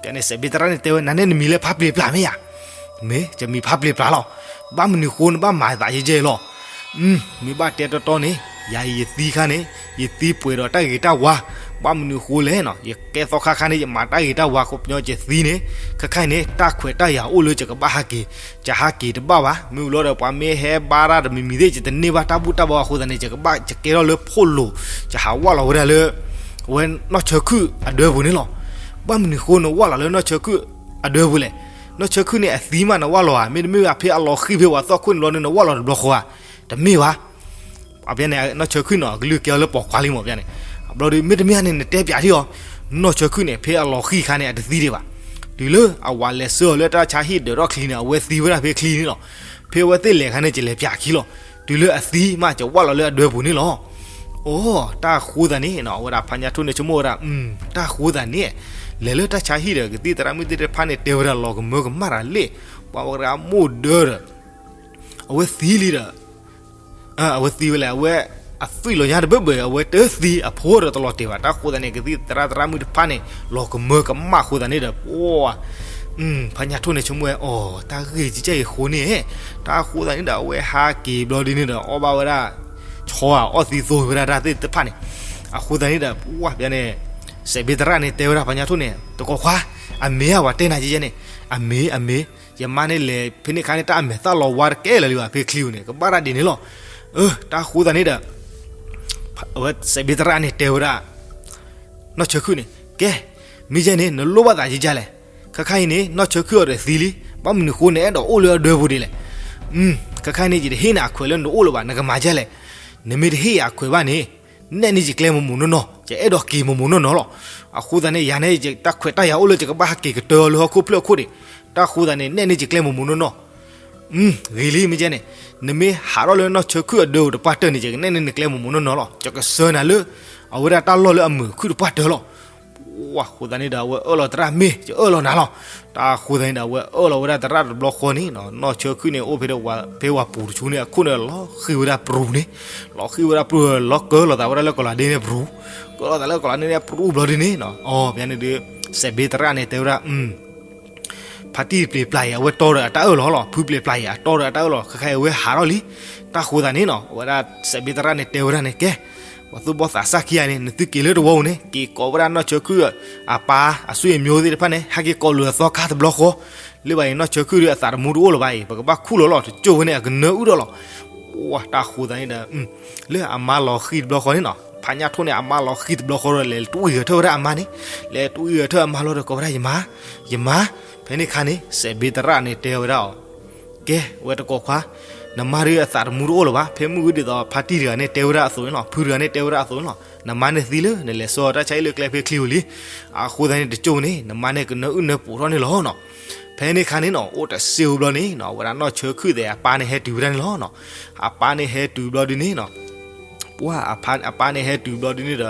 ပန့ၣ်စဲးဘ့သရၣ်န့ၣ်တဲဝဲ နန့ၣ်နမံၤလၢဖါပျ့ၤပျၢ်မ့ၢ်ဧါ. မ့ၢ် ယမံၤဖါပျ့ၤပျၢ်လီၤ. ဘၣ်မနုၤဃိနဘၣ်မၤသးယဲယဲလီၤ. မ့ၢ်ဘၣ်တဲတီတီန့ၣ် ယၤအံၤယသံခါန့ၣ် ယသံပှဲၤဒီးတၢ်ဂ့ၤတၢ်ဝါ, ဘၣ်မနုၤဃိလဲၣ်နီၤ ယကဲသီခါခါန့ၣ် ယမၤတၢ်ဂ့ၤတၢ်ဝါ ခီပညီယသံန့ၣ် ခဲခါအံၤန့ၣ် တၢ်ခွဲးတၢ်ယာ်အိၣ်လၢယကဘၣ်ဟးက့ၤ, ယဟးက့ၤတဘၣ်ဘၣ်, မ့ၢ်ဝံၤလီၤဒီး ပှၤမ့ၢ်ဟဲဘါတၢ်တမံၤမံၤသ့ၣ် ယတန့ၢ်ဘၣ်တၢ်ဘူၣ်တၢ်ဘါအဃိသတးန့ၣ် ယကဘၣ် ယကဲထီၣ်လၢဖိလိာ်, ယဟးဝၣ်လီၤဝဲဒၣ်လၢ အဝဲနီၢ်ဆၢခုၣ်အဒၢပူၤန့ၣ်လီၤ. ဘၣ်မနုၤဃိနဝၣ်လီၤလၢနီၢ်ဆၢခုၣ်အဒၢပူၤလဲၣ်. နီၢ်ဆၢခုၣ်န့ၣ်အသံမးနဝၣ်လီၤဧါ, မ့တမ့ၢ်ဘၣ်ဖဲအလီၤဃံၢ်ဖဲပှၤသီၣ်ခိၣ်န့ၣ်ဘျီန့ၣ် နဝၣ်လီၤတဘျီဃီဧါ. တမ့ၢ်ဘၣ်. အဘျီန့ၣ် နီၢ်ဆၢခုၣ်နီၤ အကလုၢ်ကဲအီၤလၢပိာ်ခွါလံမၢ်ဘျီန့ၣ်. အဘျီဒီး မ့တမ့ၢ်န့ၣ် နတဲပျးထံၣ်အီၤ, နီၢ်ဆၢခုၣ်န့ၣ် ဖဲအလီၤဃံၢ်ခါန့ၣ် အတသံဒံးဘၣ်. တုၤလၢအဝၤလဲၤဆှၢအီၤလၢတၢ်ဆါဟံၣ်ဒၢးထီၣ်ချံန့ၣ် အဝဲသံဝဲဒၣ်ဖဲချံန့ၣ်လီၤ. ဖဲအဝဲသ့ၣ်လဲၤခါန့ၣ် ယလဲၤပျးခံလီၤ. တုၤလၢအသံမး ယဝၣ်လီၤလၢအဒၢပူၤန့ၣ်လီၤ. အိ တၢ်ဃိသးန့ၣ်နီၤ အဝဲဒၣ်ဖါညၣ်ထိၣ်န့ၣ်ဆိကမိၣ်ဝဲဒၣ် တၢ်ဃိသးန့ၣ် လဲၤလၢတၢ်ဆါဟံၣ်ဒီး ကသံၣ်သရၣ်မုၣ်သ့ၣ်တဖၣ်န့ၣ် တဲဝဲဒၣ်လီၤကမၢကမၣ်တၢ်လံ, ပှၤဝဲတဂၤမိၢ်ဒၢဒီး အဝဲသံလံဒီး အဝဲသံဝဲလဲၣ်, အဝဲအသွံၣ်လီၤညါတဘၢဘၢ, အဝဲတသံအဖိဒီးတလီၤတဲာ်ဘၣ်. တၢ်ဃိသးန့ၣ် ကသံၣ်သရၣ်သရၣ်မုၣ်တဖၣ်န့ၣ် လီၤကမၢကမၣ်ဃိသးန့ၣ်ဒီး ပှၤ ဖါညၣ်ထိၣ်န့ၣ်ဆိကမိၣ်ဝဲ အိ တၢ်ဂ့ၢ်ကဲအံၤအဃိန့ၣ်, တၢ်ဃိသးန့ၣ်ဒီး အဝဲဟးက့ၤဘျီဒ်န့ၣ်ဒီး အီၣ်ဘၣ်ဝဲဒၣ် ဆီဧါ အီၣ်သံသိဝဲဒၣ်တၢ်သ့ၣ်တဖၣ်န့ၣ်. အဃိသးန့ၣ်ဒီး ပှၤပျါန့ၣ် စဲးဘ့သရၣ်န့ၣ် တဲဝဲဒၣ်ဖါညၣ်ထိၣ်န့ၣ် တကိးခွါ အမ့ၢ်ဧါ ပှၤတဲနၤယဲယဲန့ၣ်, အမ့ၢ် အမ့ၢ်, ယမါန့ၣ်လဲၤဖဲန့ၣ်အခါန့ၣ် တၢ်အမဲာ်သၣ်လီၤဝါတကဲလၢာ်လံဘၣ် ဖဲချံပူၤန့ၣ် ကဘၣ်တၢ်ဒ်န့ၣ်လီၤ. အၢ တၢ်ဃိသးန့ၣ်ဒီး အဝဲစဲးဘ့သရၣ်န့ၣ်တဲဝဲဒၣ် နီၢ်ဆၢခုၣ်န့ၣ်, ကဲ, မ့ၢ်ယဲန့ၣ် နလိၣ်ဘၣ်သးယကလဲၣ်, ခဲခါအံၤန့ၣ် နီၢ်ဆၢခုၣ်အီၤဒီးသံလံ, ဘၣ်မနုၤဃိနအဲၣ်ဒိးအိၣ်လၢအဒၢပူၤဒ်လဲၣ်. ခဲခါအံၤန့ၣ် ယတဟ့ၣ်နၤအခွဲးလၢနတအိၣ်လၢၤဘၣ်, နကမၤဒ်လဲၣ်. နမ့ၢ်တဟ့ၣ်ယၤအခွဲးဘၣ်န့ၣ် နဲၣ်န့ၢ်ယကျဲမိၢ်မိၢ်နီၢ်နီၢ်, ယအဲၣ်ဒိးက့ၤမိၢ်မိၢ်နီၢ်နီၢ်လီၤ. အဃိသတးန့ၣ် ယၤန့ၣ် ယတၢ်ခွဲးတၢ်ယာ်အိၣ်လၢယကဘၣ်ဟးက့ၤကတၢၢ်အီၤလၢဟီၣ်ခိၣ်ဖျၢၣ်အခိၣ်ဒံး, တၢ်ဃိသတးန့ၣ် နဲၣ်န့ၢ်ယကျဲမိၢ်မိၢ်နီၢ်နီၢ်. ဂ့ၤလံ မ့ၢ်ကဲန့ၣ်, နမ့ၢ်ဟးထီၣ်လၢနီၢ်ဆၢခုၣ်အဒၢပူၤတပှၢ်တၢၢ်န့ၣ် ယကနဲၣ်န့ၢ်နကျဲမိၢ်မိၢ်နီၢ်နီၢ်လီၤ. ယကဆှၢနၤလၢ အဝဲဒၣ်တၢ်လီၢ်လၢအမုာ်ခုၣ်တပှၢ်တၢၢ်လီၤ. ပှၤဃိသတးန့ၣ်ဒီး အဝဲအၢၣ်လီၤသရၣ်မ့ၢ် ယအၢၣ်လီၤနၤလီၤ. တၢ်ဃိသတးန့ၣ်ဒီး အဝဲအၢၣ်လီၤဝဲဒၣ်သရၣ်တဘျီဃီန့ၣ်, နီၢ်ဆၢခုၣ်န့ၣ် အိၣ်ဖဲဝဲ ဖဲဝဲပူၤတဆူန့ၣ် အခိၣ်န့ၣ်လီၤဃံၤဝဲဒၣ်ပြူၤန့ၣ်, လီၤဃံၤဝဲဒၣ်ပြူၤ လီၤကၢလီၤသးဝဲဒၣ်လၢကီၤလၤဒ့န့ၣ်ပြူၤ, ကၢလီၤသးလၢကီၤလၤဒ့န့ၣ်ပြူၤဘျီဒ်န့ၣ်, အဖဲန့ၣ်ဒီး စဲးဘ့သရၣ်န့ၣ်တဲဝဲဒၣ် ဖါတံၢ်ပျ့ၤပျၢ်အံၤ အဝဲတီဒီးအတၢ်အၢၣ်လီၤလီၤ, ဖုပျ့ၤပျၢ်အံၤ အတီဒီးအတၢ်အၢၣ်လီၤ, ခဲခါအံၤအဝဲဟးထီၣ်လံ. တၢ်ဃိသတးန့ၣ်နီၤ အဝဲဒၣ်စဲးဘ့သရၣ်န့ၣ်တဲဝဲဒၣ်န့ၣ် ကဲ, ပှၤသူၣ်ဘီၣ်သးစၢ်ခံဂၤန့ၣ် နသုက့ၤလၢတဝီပူၤန့ၣ် က့ၤကိးဝဲဒၣ်နီၢ်ဆၢခုၣ်အပၢ် အဆွေမျိုးသ့ၣ်တဖၣ်န့ၣ် ဟဲက့ၤကိးလိာ်အသီခါတဘျီဃီ, လၢဘၣ်အံၤ နီၢ်ဆၢခုၣ်ဒီးအသးတမူတအိၣ်လၢၤဘၣ်အံၤ ပကဘၣ်ခူၣ်လီၤလီၤ တကၠိၢ်ဝဲန့ၣ် အကနၢအုၣ်ဒီးလီၤ. ဝၤ တၢ်ဃိသတးန့ၣ်ဒီး လၢအမါလီၤဃံၤတဘျီဃီန့ၣ်နီၤ ဖါညၣ်ထိၣ်န့ၣ် အမါလီၤဃံၤတဘျီဃီဒီး လဲၤတဝံၣ်ဂဲၤထၢၣ်ဝဲဒၣ်အမါန့ၣ်, လဲၤတဝံၣ်ဂဲၤထၢၣ်အမါလီၤဒီး ကိးဝဲဒၣ် ယမါ, ယမါ, ဖဲန့ၣ်အခါန့ၣ် စဲးဘ့သရၣ်န့ၣ်တဲဝဲဒၣ်အီၤ, ကဲ, ဝဲတကိးခွါ, နမါဒီးအသးတမူတအိၣ်လၢၤဘၣ်, ဖဲမုၢ်ဂုၢ်ဒ်သိးဖါတံၢ်တဂၤန့ၣ်တဲဝဲဒၣ်အသိးန့ၣ်လီၤ, ဖုတဂၤန့ၣ်တဲဝဲဒၣ်အသိးန့ၣ်လီၤ, နမါန့ၣ်သံလၢ နလဲၤဆှၢအီၤတၢ်ဆါဟံၣ်လၢကျဲဖဲချံပူၤလံ, အဃိသတးန့ၣ် တကၠိၢ်န့ၣ် နမါန့ၣ်ကနၢအုၣ်နၢပူၤထီၣ်န့ၣ်လီၤနီၤ. ဖဲန့ၣ်အခါန့ၣ်နီၤ အိၣ်တစ့ဝံၤဘျီန့ၣ်နီၤ ဝဲဒၣ်နီၢ်ဆၢခုၣ်သဲးအပၢ်န့ၣ်ဟဲတုၤဝဲဒၣ်န့ၣ်လီၤနီၤ. အပၢ်န့ၣ်ဟဲတုၤဘျီဒ်န့ၣ်နီၤ ပှၤအပၢ်န့ၣ်ဟဲတုၤဘျီဒ်န့ၣ်ဒီး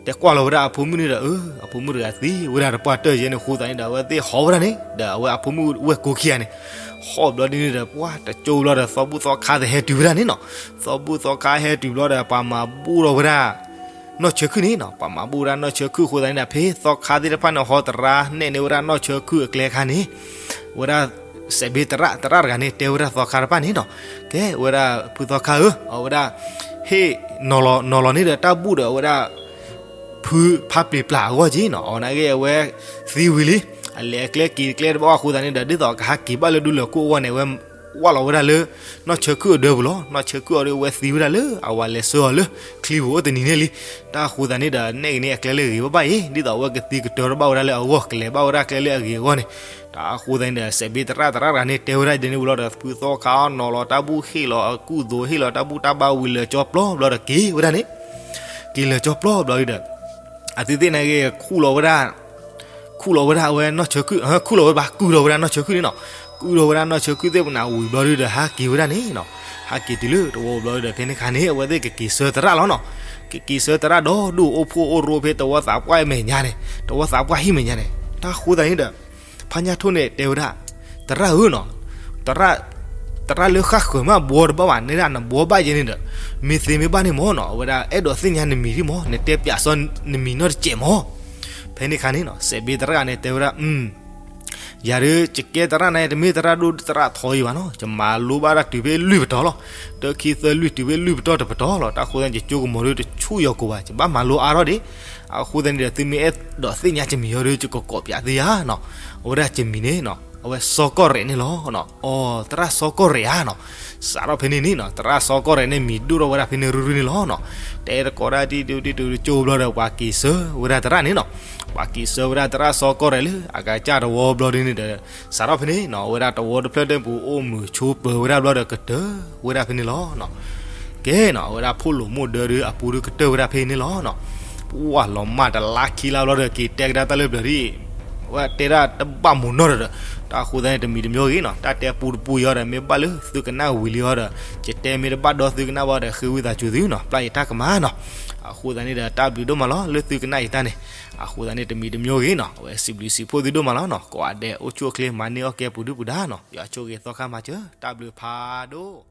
တဲကွၢ်လီၤဝဲဒၣ်အဖိမုၣ်န့ၣ်ဒီး အၢ အဖိမုၣ်တဂၤသံဝဲဒၣ်တပှၢ်တၢၢ်ယဲန့ၣ်အဃိသတးန့ၣ်ဒီး အဝဲသ့ၣ်ဟီၣ်ဝဲဒၣ်န့ၣ် ဒီးအဝဲအဖိမုၣ်ဝဲၢ်ကိခံဂၤန့ၣ် ဟီၣ်ဘျီဒ်န့ၣ်ဒီး ပှၤတကၠိၢ်ဘျီဒီး သီဘူၣ်သီခါသ့ၣ်ဟဲတုၤဝဲဒၣ်န့ၣ်နီၤ. သီဘူၣ်သီခါဟဲတုၤဘျီဒီး ပှၤမၤဘူၣ်ထီၣ်ဝဲဒၣ် နီၢ်ဆၢခုၣ်န့ၣ်နီၤ, ပှၤမၤဘူၣ်ဝဲဒၣ်နီၢ်ဆၢခုၣ်အဃိသတးန့ၣ်ဒီး ဖဲသီခါသ့ၣ်တဖၣ်န့ၣ် ဟီတရါနဲၣ်န့ၢ်ဝဲဒၣ်နီၢ်ဆၢခုၣ်အကျဲအခါန့ၣ် ဝဲဒၣ်စဲးဘ့သရၣ် သရၣ်တဂၤန့ၣ်တဲဝဲဒၣ်သီခါတဖၣ်န့ၣ်နီၤ, ကဲဝဲဒၣ်ဖုသီခါဧၢ, အဝဲဒၣ် ဟ့ၣ်နီၤလီၤ နီၤလီၤန့ၣ်ဒီးတၢ်ဘူၣ်ဒီးအဝဲဒၣ် ဖုဖါပျ့ၤပျၢ်အဂီၢ်က့နီၤ, အီၤနာ်က့အဝဲသံဝံၤလံ, အလဲၤအကျဲက့ၤကျဲတဘၣ်အဃိသတးန့ၣ်ဒီး ဒ်သိးကဟးက့ၤဘၣ်လၢဒူလၢၢ်ခိၣ်အဂီၢ်န့ၣ် အဝဲဝၢ်လီၤဝဲဒၣ်လၢ နီၢ်ဆၢခုၣ်အဒၢပူၤလီၤ. နီၢ်ဆၢခုၣ်အီၤဒီးအဝဲသံဝဲဒၣ်လၢ အဝၤလဲၤဆှၢအီၤလၢ ချံပူၤအိၣ်တနံၤန့ၣ်လံ. တၢ်အဃိသတးန့ၣ်ဒီး နဲၣ်က့ၤန့ၢ်အကျဲလၢအဂ့ၤဘၣ်ဘၣ်အံၤ ဒ်သိးအဝဲကသံကတၢၢ်တဘၣ်ဝဲဒၣ်လၢအဂီၢ် ကလဲၤဘၣ်ဝဲဒၣ်ကျဲလၢအဂ့ၤအဂီၢ်န့ၣ်, တၢ်အဃိသတးန့ၣ်ဒီး စဲးဘ့သရၣ် သရၣ်တဂၤန့ၣ် တဲဝဲဒၣ်ဒ်န့ၣ်ဝံၤလီၤဒီး ဖုသီခါအီၤနီၤလီၤတၢ်ဘူၣ် ဟ့ၣ်လီၤအကူၣ်သိး ဟ့ၣ်လီၤတၢ်ဘူၣ်တၢ်ဘါဝံၤလၢာ်ကၠီပျီဘျီဒီးက့ၤဝဲဒၣ်န့ၣ်, က့ၤလၢာ်ကၠီပျီဘျီဒီး အသုသ့ၣ်နာ်က့ ခူၣ်လီၤဝဲဒၣ် ခူၣ်လီၤဝဲဒၣ်အဝဲနီၢ်ဆၢခုၣ် ခူၣ်လီၤဝဲဘၣ် ကုၢ်လီၤဝဲဒၣ်နီၢ်ဆၢခုၣ်န့ၣ်နီၤ, ကုၢ်လီၤဝဲဒၣ်နီၢ်ဆၢခုၣ်သ့ၣ်ပနၢ်ဝံၤဘျီဒီး ဟးက့ၤဝဲဒၣ်န့ၣ်နီၤ, ဟးက့ၤတုၤလၢတဝီဘျီဒီး ဖဲန့ၣ်အခါန့ၣ် အဝဲသ့ၣ်ကက့ၤဆှၢသရၣ်လီၤနီၤ, ကက့ၤဆှၢသရၣ်ဒီးဒိၣ်အိၣ်ဖှိၣ်အိၣ်ရိဖဲတဝီသးပှၢ်မဲာ်ညါန့ၣ် တဝီသးပှၢ်ဟံၣ်မဲာ်ညါန့ၣ် တၢ်ဃိသတးန့ၣ်ဒီး ဖါညၣ်ထိၣ်န့ၣ်တဲဝဲဒၣ် သရၣ်ဧၢနီၤ, သရၣ်လၢဃၣ်ဃၢၤမး ဘှီတဘၣ်ဘၣ် နဲဒၣ်နဘှီဘၣ်ယဲန့ၣ်ဒီး မ့ၢ်သ့မ့ၢ်ဘၣ်န့ၣ်မၢ်နီၤ အဝဲဒၣ်အဲၣ်ဒိးသ့ၣ်ညါနမံၤဒ်မၢ် နတဲပၠးစီနမံၤနီတစဲးမၢ်. ဖဲန့ၣ်အခါန့ၣ်နီၤ စဲးဘ့သရၣ်န့ၣ်တဲဝဲဒၣ် ယၤဒုး ယကဲသရၣ်န့ၣ် တမ့ၢ်သရၣ်ဒိၣ်သရၣ်ထီအံၤဘၣ်နီၤ, ယမၤလိဘၣ်ဒၣ်တုၤဖဲလွံၢ်ပတီၢ်လီၤ. တၢခံသၢလွံၢ်တုၤဖဲလွံၢ်ပတီၢ်တပတီၢ်လီၤ. တၢ်ဃိသတးန့ၣ် ယကၠိကမီၤဒုးတဆူၣ်ယီၤကိာ်ဘၣ်, ယဘၣ်မၤလိအါထီၣ်ဒံး. အဃိသတးန့ၣ်ဒီး သုမ့ၢ်အဲၣ်ဒိးသ့ၣ်ညါယမံၤအီၤဒီး ယကကိးပၠးသုဧါနီၤ. အဝဲဒၣ်ယမံၤန့ၣ်နီၤ အဝဲစီၤကီၢ်ရဲၣ်န့ၣ်လီၤ. အိ သရၣ်စီၤကီၢ်ရဲၣ်ဧါနီၤ. စးထီၣ်ဖဲန့ၣ်န့ၣ်နီၤ သရၣ်စီၤကီၢ်ရဲၣ်န့ၣ် မံၤဒိၣ်ထီၣ်ဝဲဒၣ်ဖဲန့ၣ်ရုၢ်ရုၢ်န့ၣ်လီၤနီၤ. တဲတကိးဒၣ်ဒ်ဒုးဒ်ဒုးကၠိဘျီဒီး ပှၤက့ၤဆှၢဝဲဒၣ်သရၣ်န့ၣ်နီၤ. ပှၤက့ၤဆှၢဝဲဒၣ်သရၣ်စီၤကီၢ်ရဲၣ်လၢအကစၢ်တဝီဘျီဒ်န့ၣ်ဒီး စးထီၣ်ဖဲန့ၣ်နီၤ အဝဲဒၣ်တဝီတဖျၢၣ်တပူၤအိၣ်မုာ်ဆိးပၢၤဝဲဒၣ်ဘျီဒီးကတၢၢ်ဝဲဒၣ်ဖဲန့ၣ်လီၤ. ကဲနီၤ အဝဲဒၣ်ဖိၣ်လိာ်မိၢ်ဒၢဒုးအပူၤဒုးကတၢၢ်ဝဲဒၣ်ဖဲန့ၣ်လီၤနီၤ. ပှၤလီၤမၢ်တလါခံလါဘျီဒီး က့ၤတဲကဒါတၢ်လၢပျၢၤဒ် အဝဲတဲဒၣ်တဘၣ်မိၢ်နီၢ်ဒီး တၢ်ဃိသတးန့ၣ် တမံၤတမံၤဂ့ၤနီၤ တၢ်တဲပူတပူအံၤဒီး မ့ၢ်ဘၣ်လၢသုကနၣ်ဝံၤလံအီၤဒီး ယတဲမ့ၢ်တဘၣ်ဒီးသုကနၣ်ဘၣ်ဒီး ဃ့ဝံသးစူၤသုနီၤ ပျၢ်ယတၢ်ကမၣ်နီၤ. အဃိသတးန့ၣ်ဒီး တၢ်ဘျုးဒိၣ်မးလီၤ လၢသုကနၣ်ယတၢ်န့ၣ်. အဃိသတးန့ၣ် တမံၤတမံၤဂ့ၤနီၤ အဝဲစံးဘျုးစံးဖှိၣ်သုဒိၣ်မးလီၤနီၤ. ကိးဂၤဒဲးအိၣ်ဆူၣ်အိၣ်ချ့ မၤန့ၢ်အီၣ်ကဲပူၤဒုၣ်ပူၤဒါနီၤ. ယွၤဆိၣ်ဂ့ၤသီခါမၤစၢၤ တၢ်ဘျုးဖးဒိၣ်.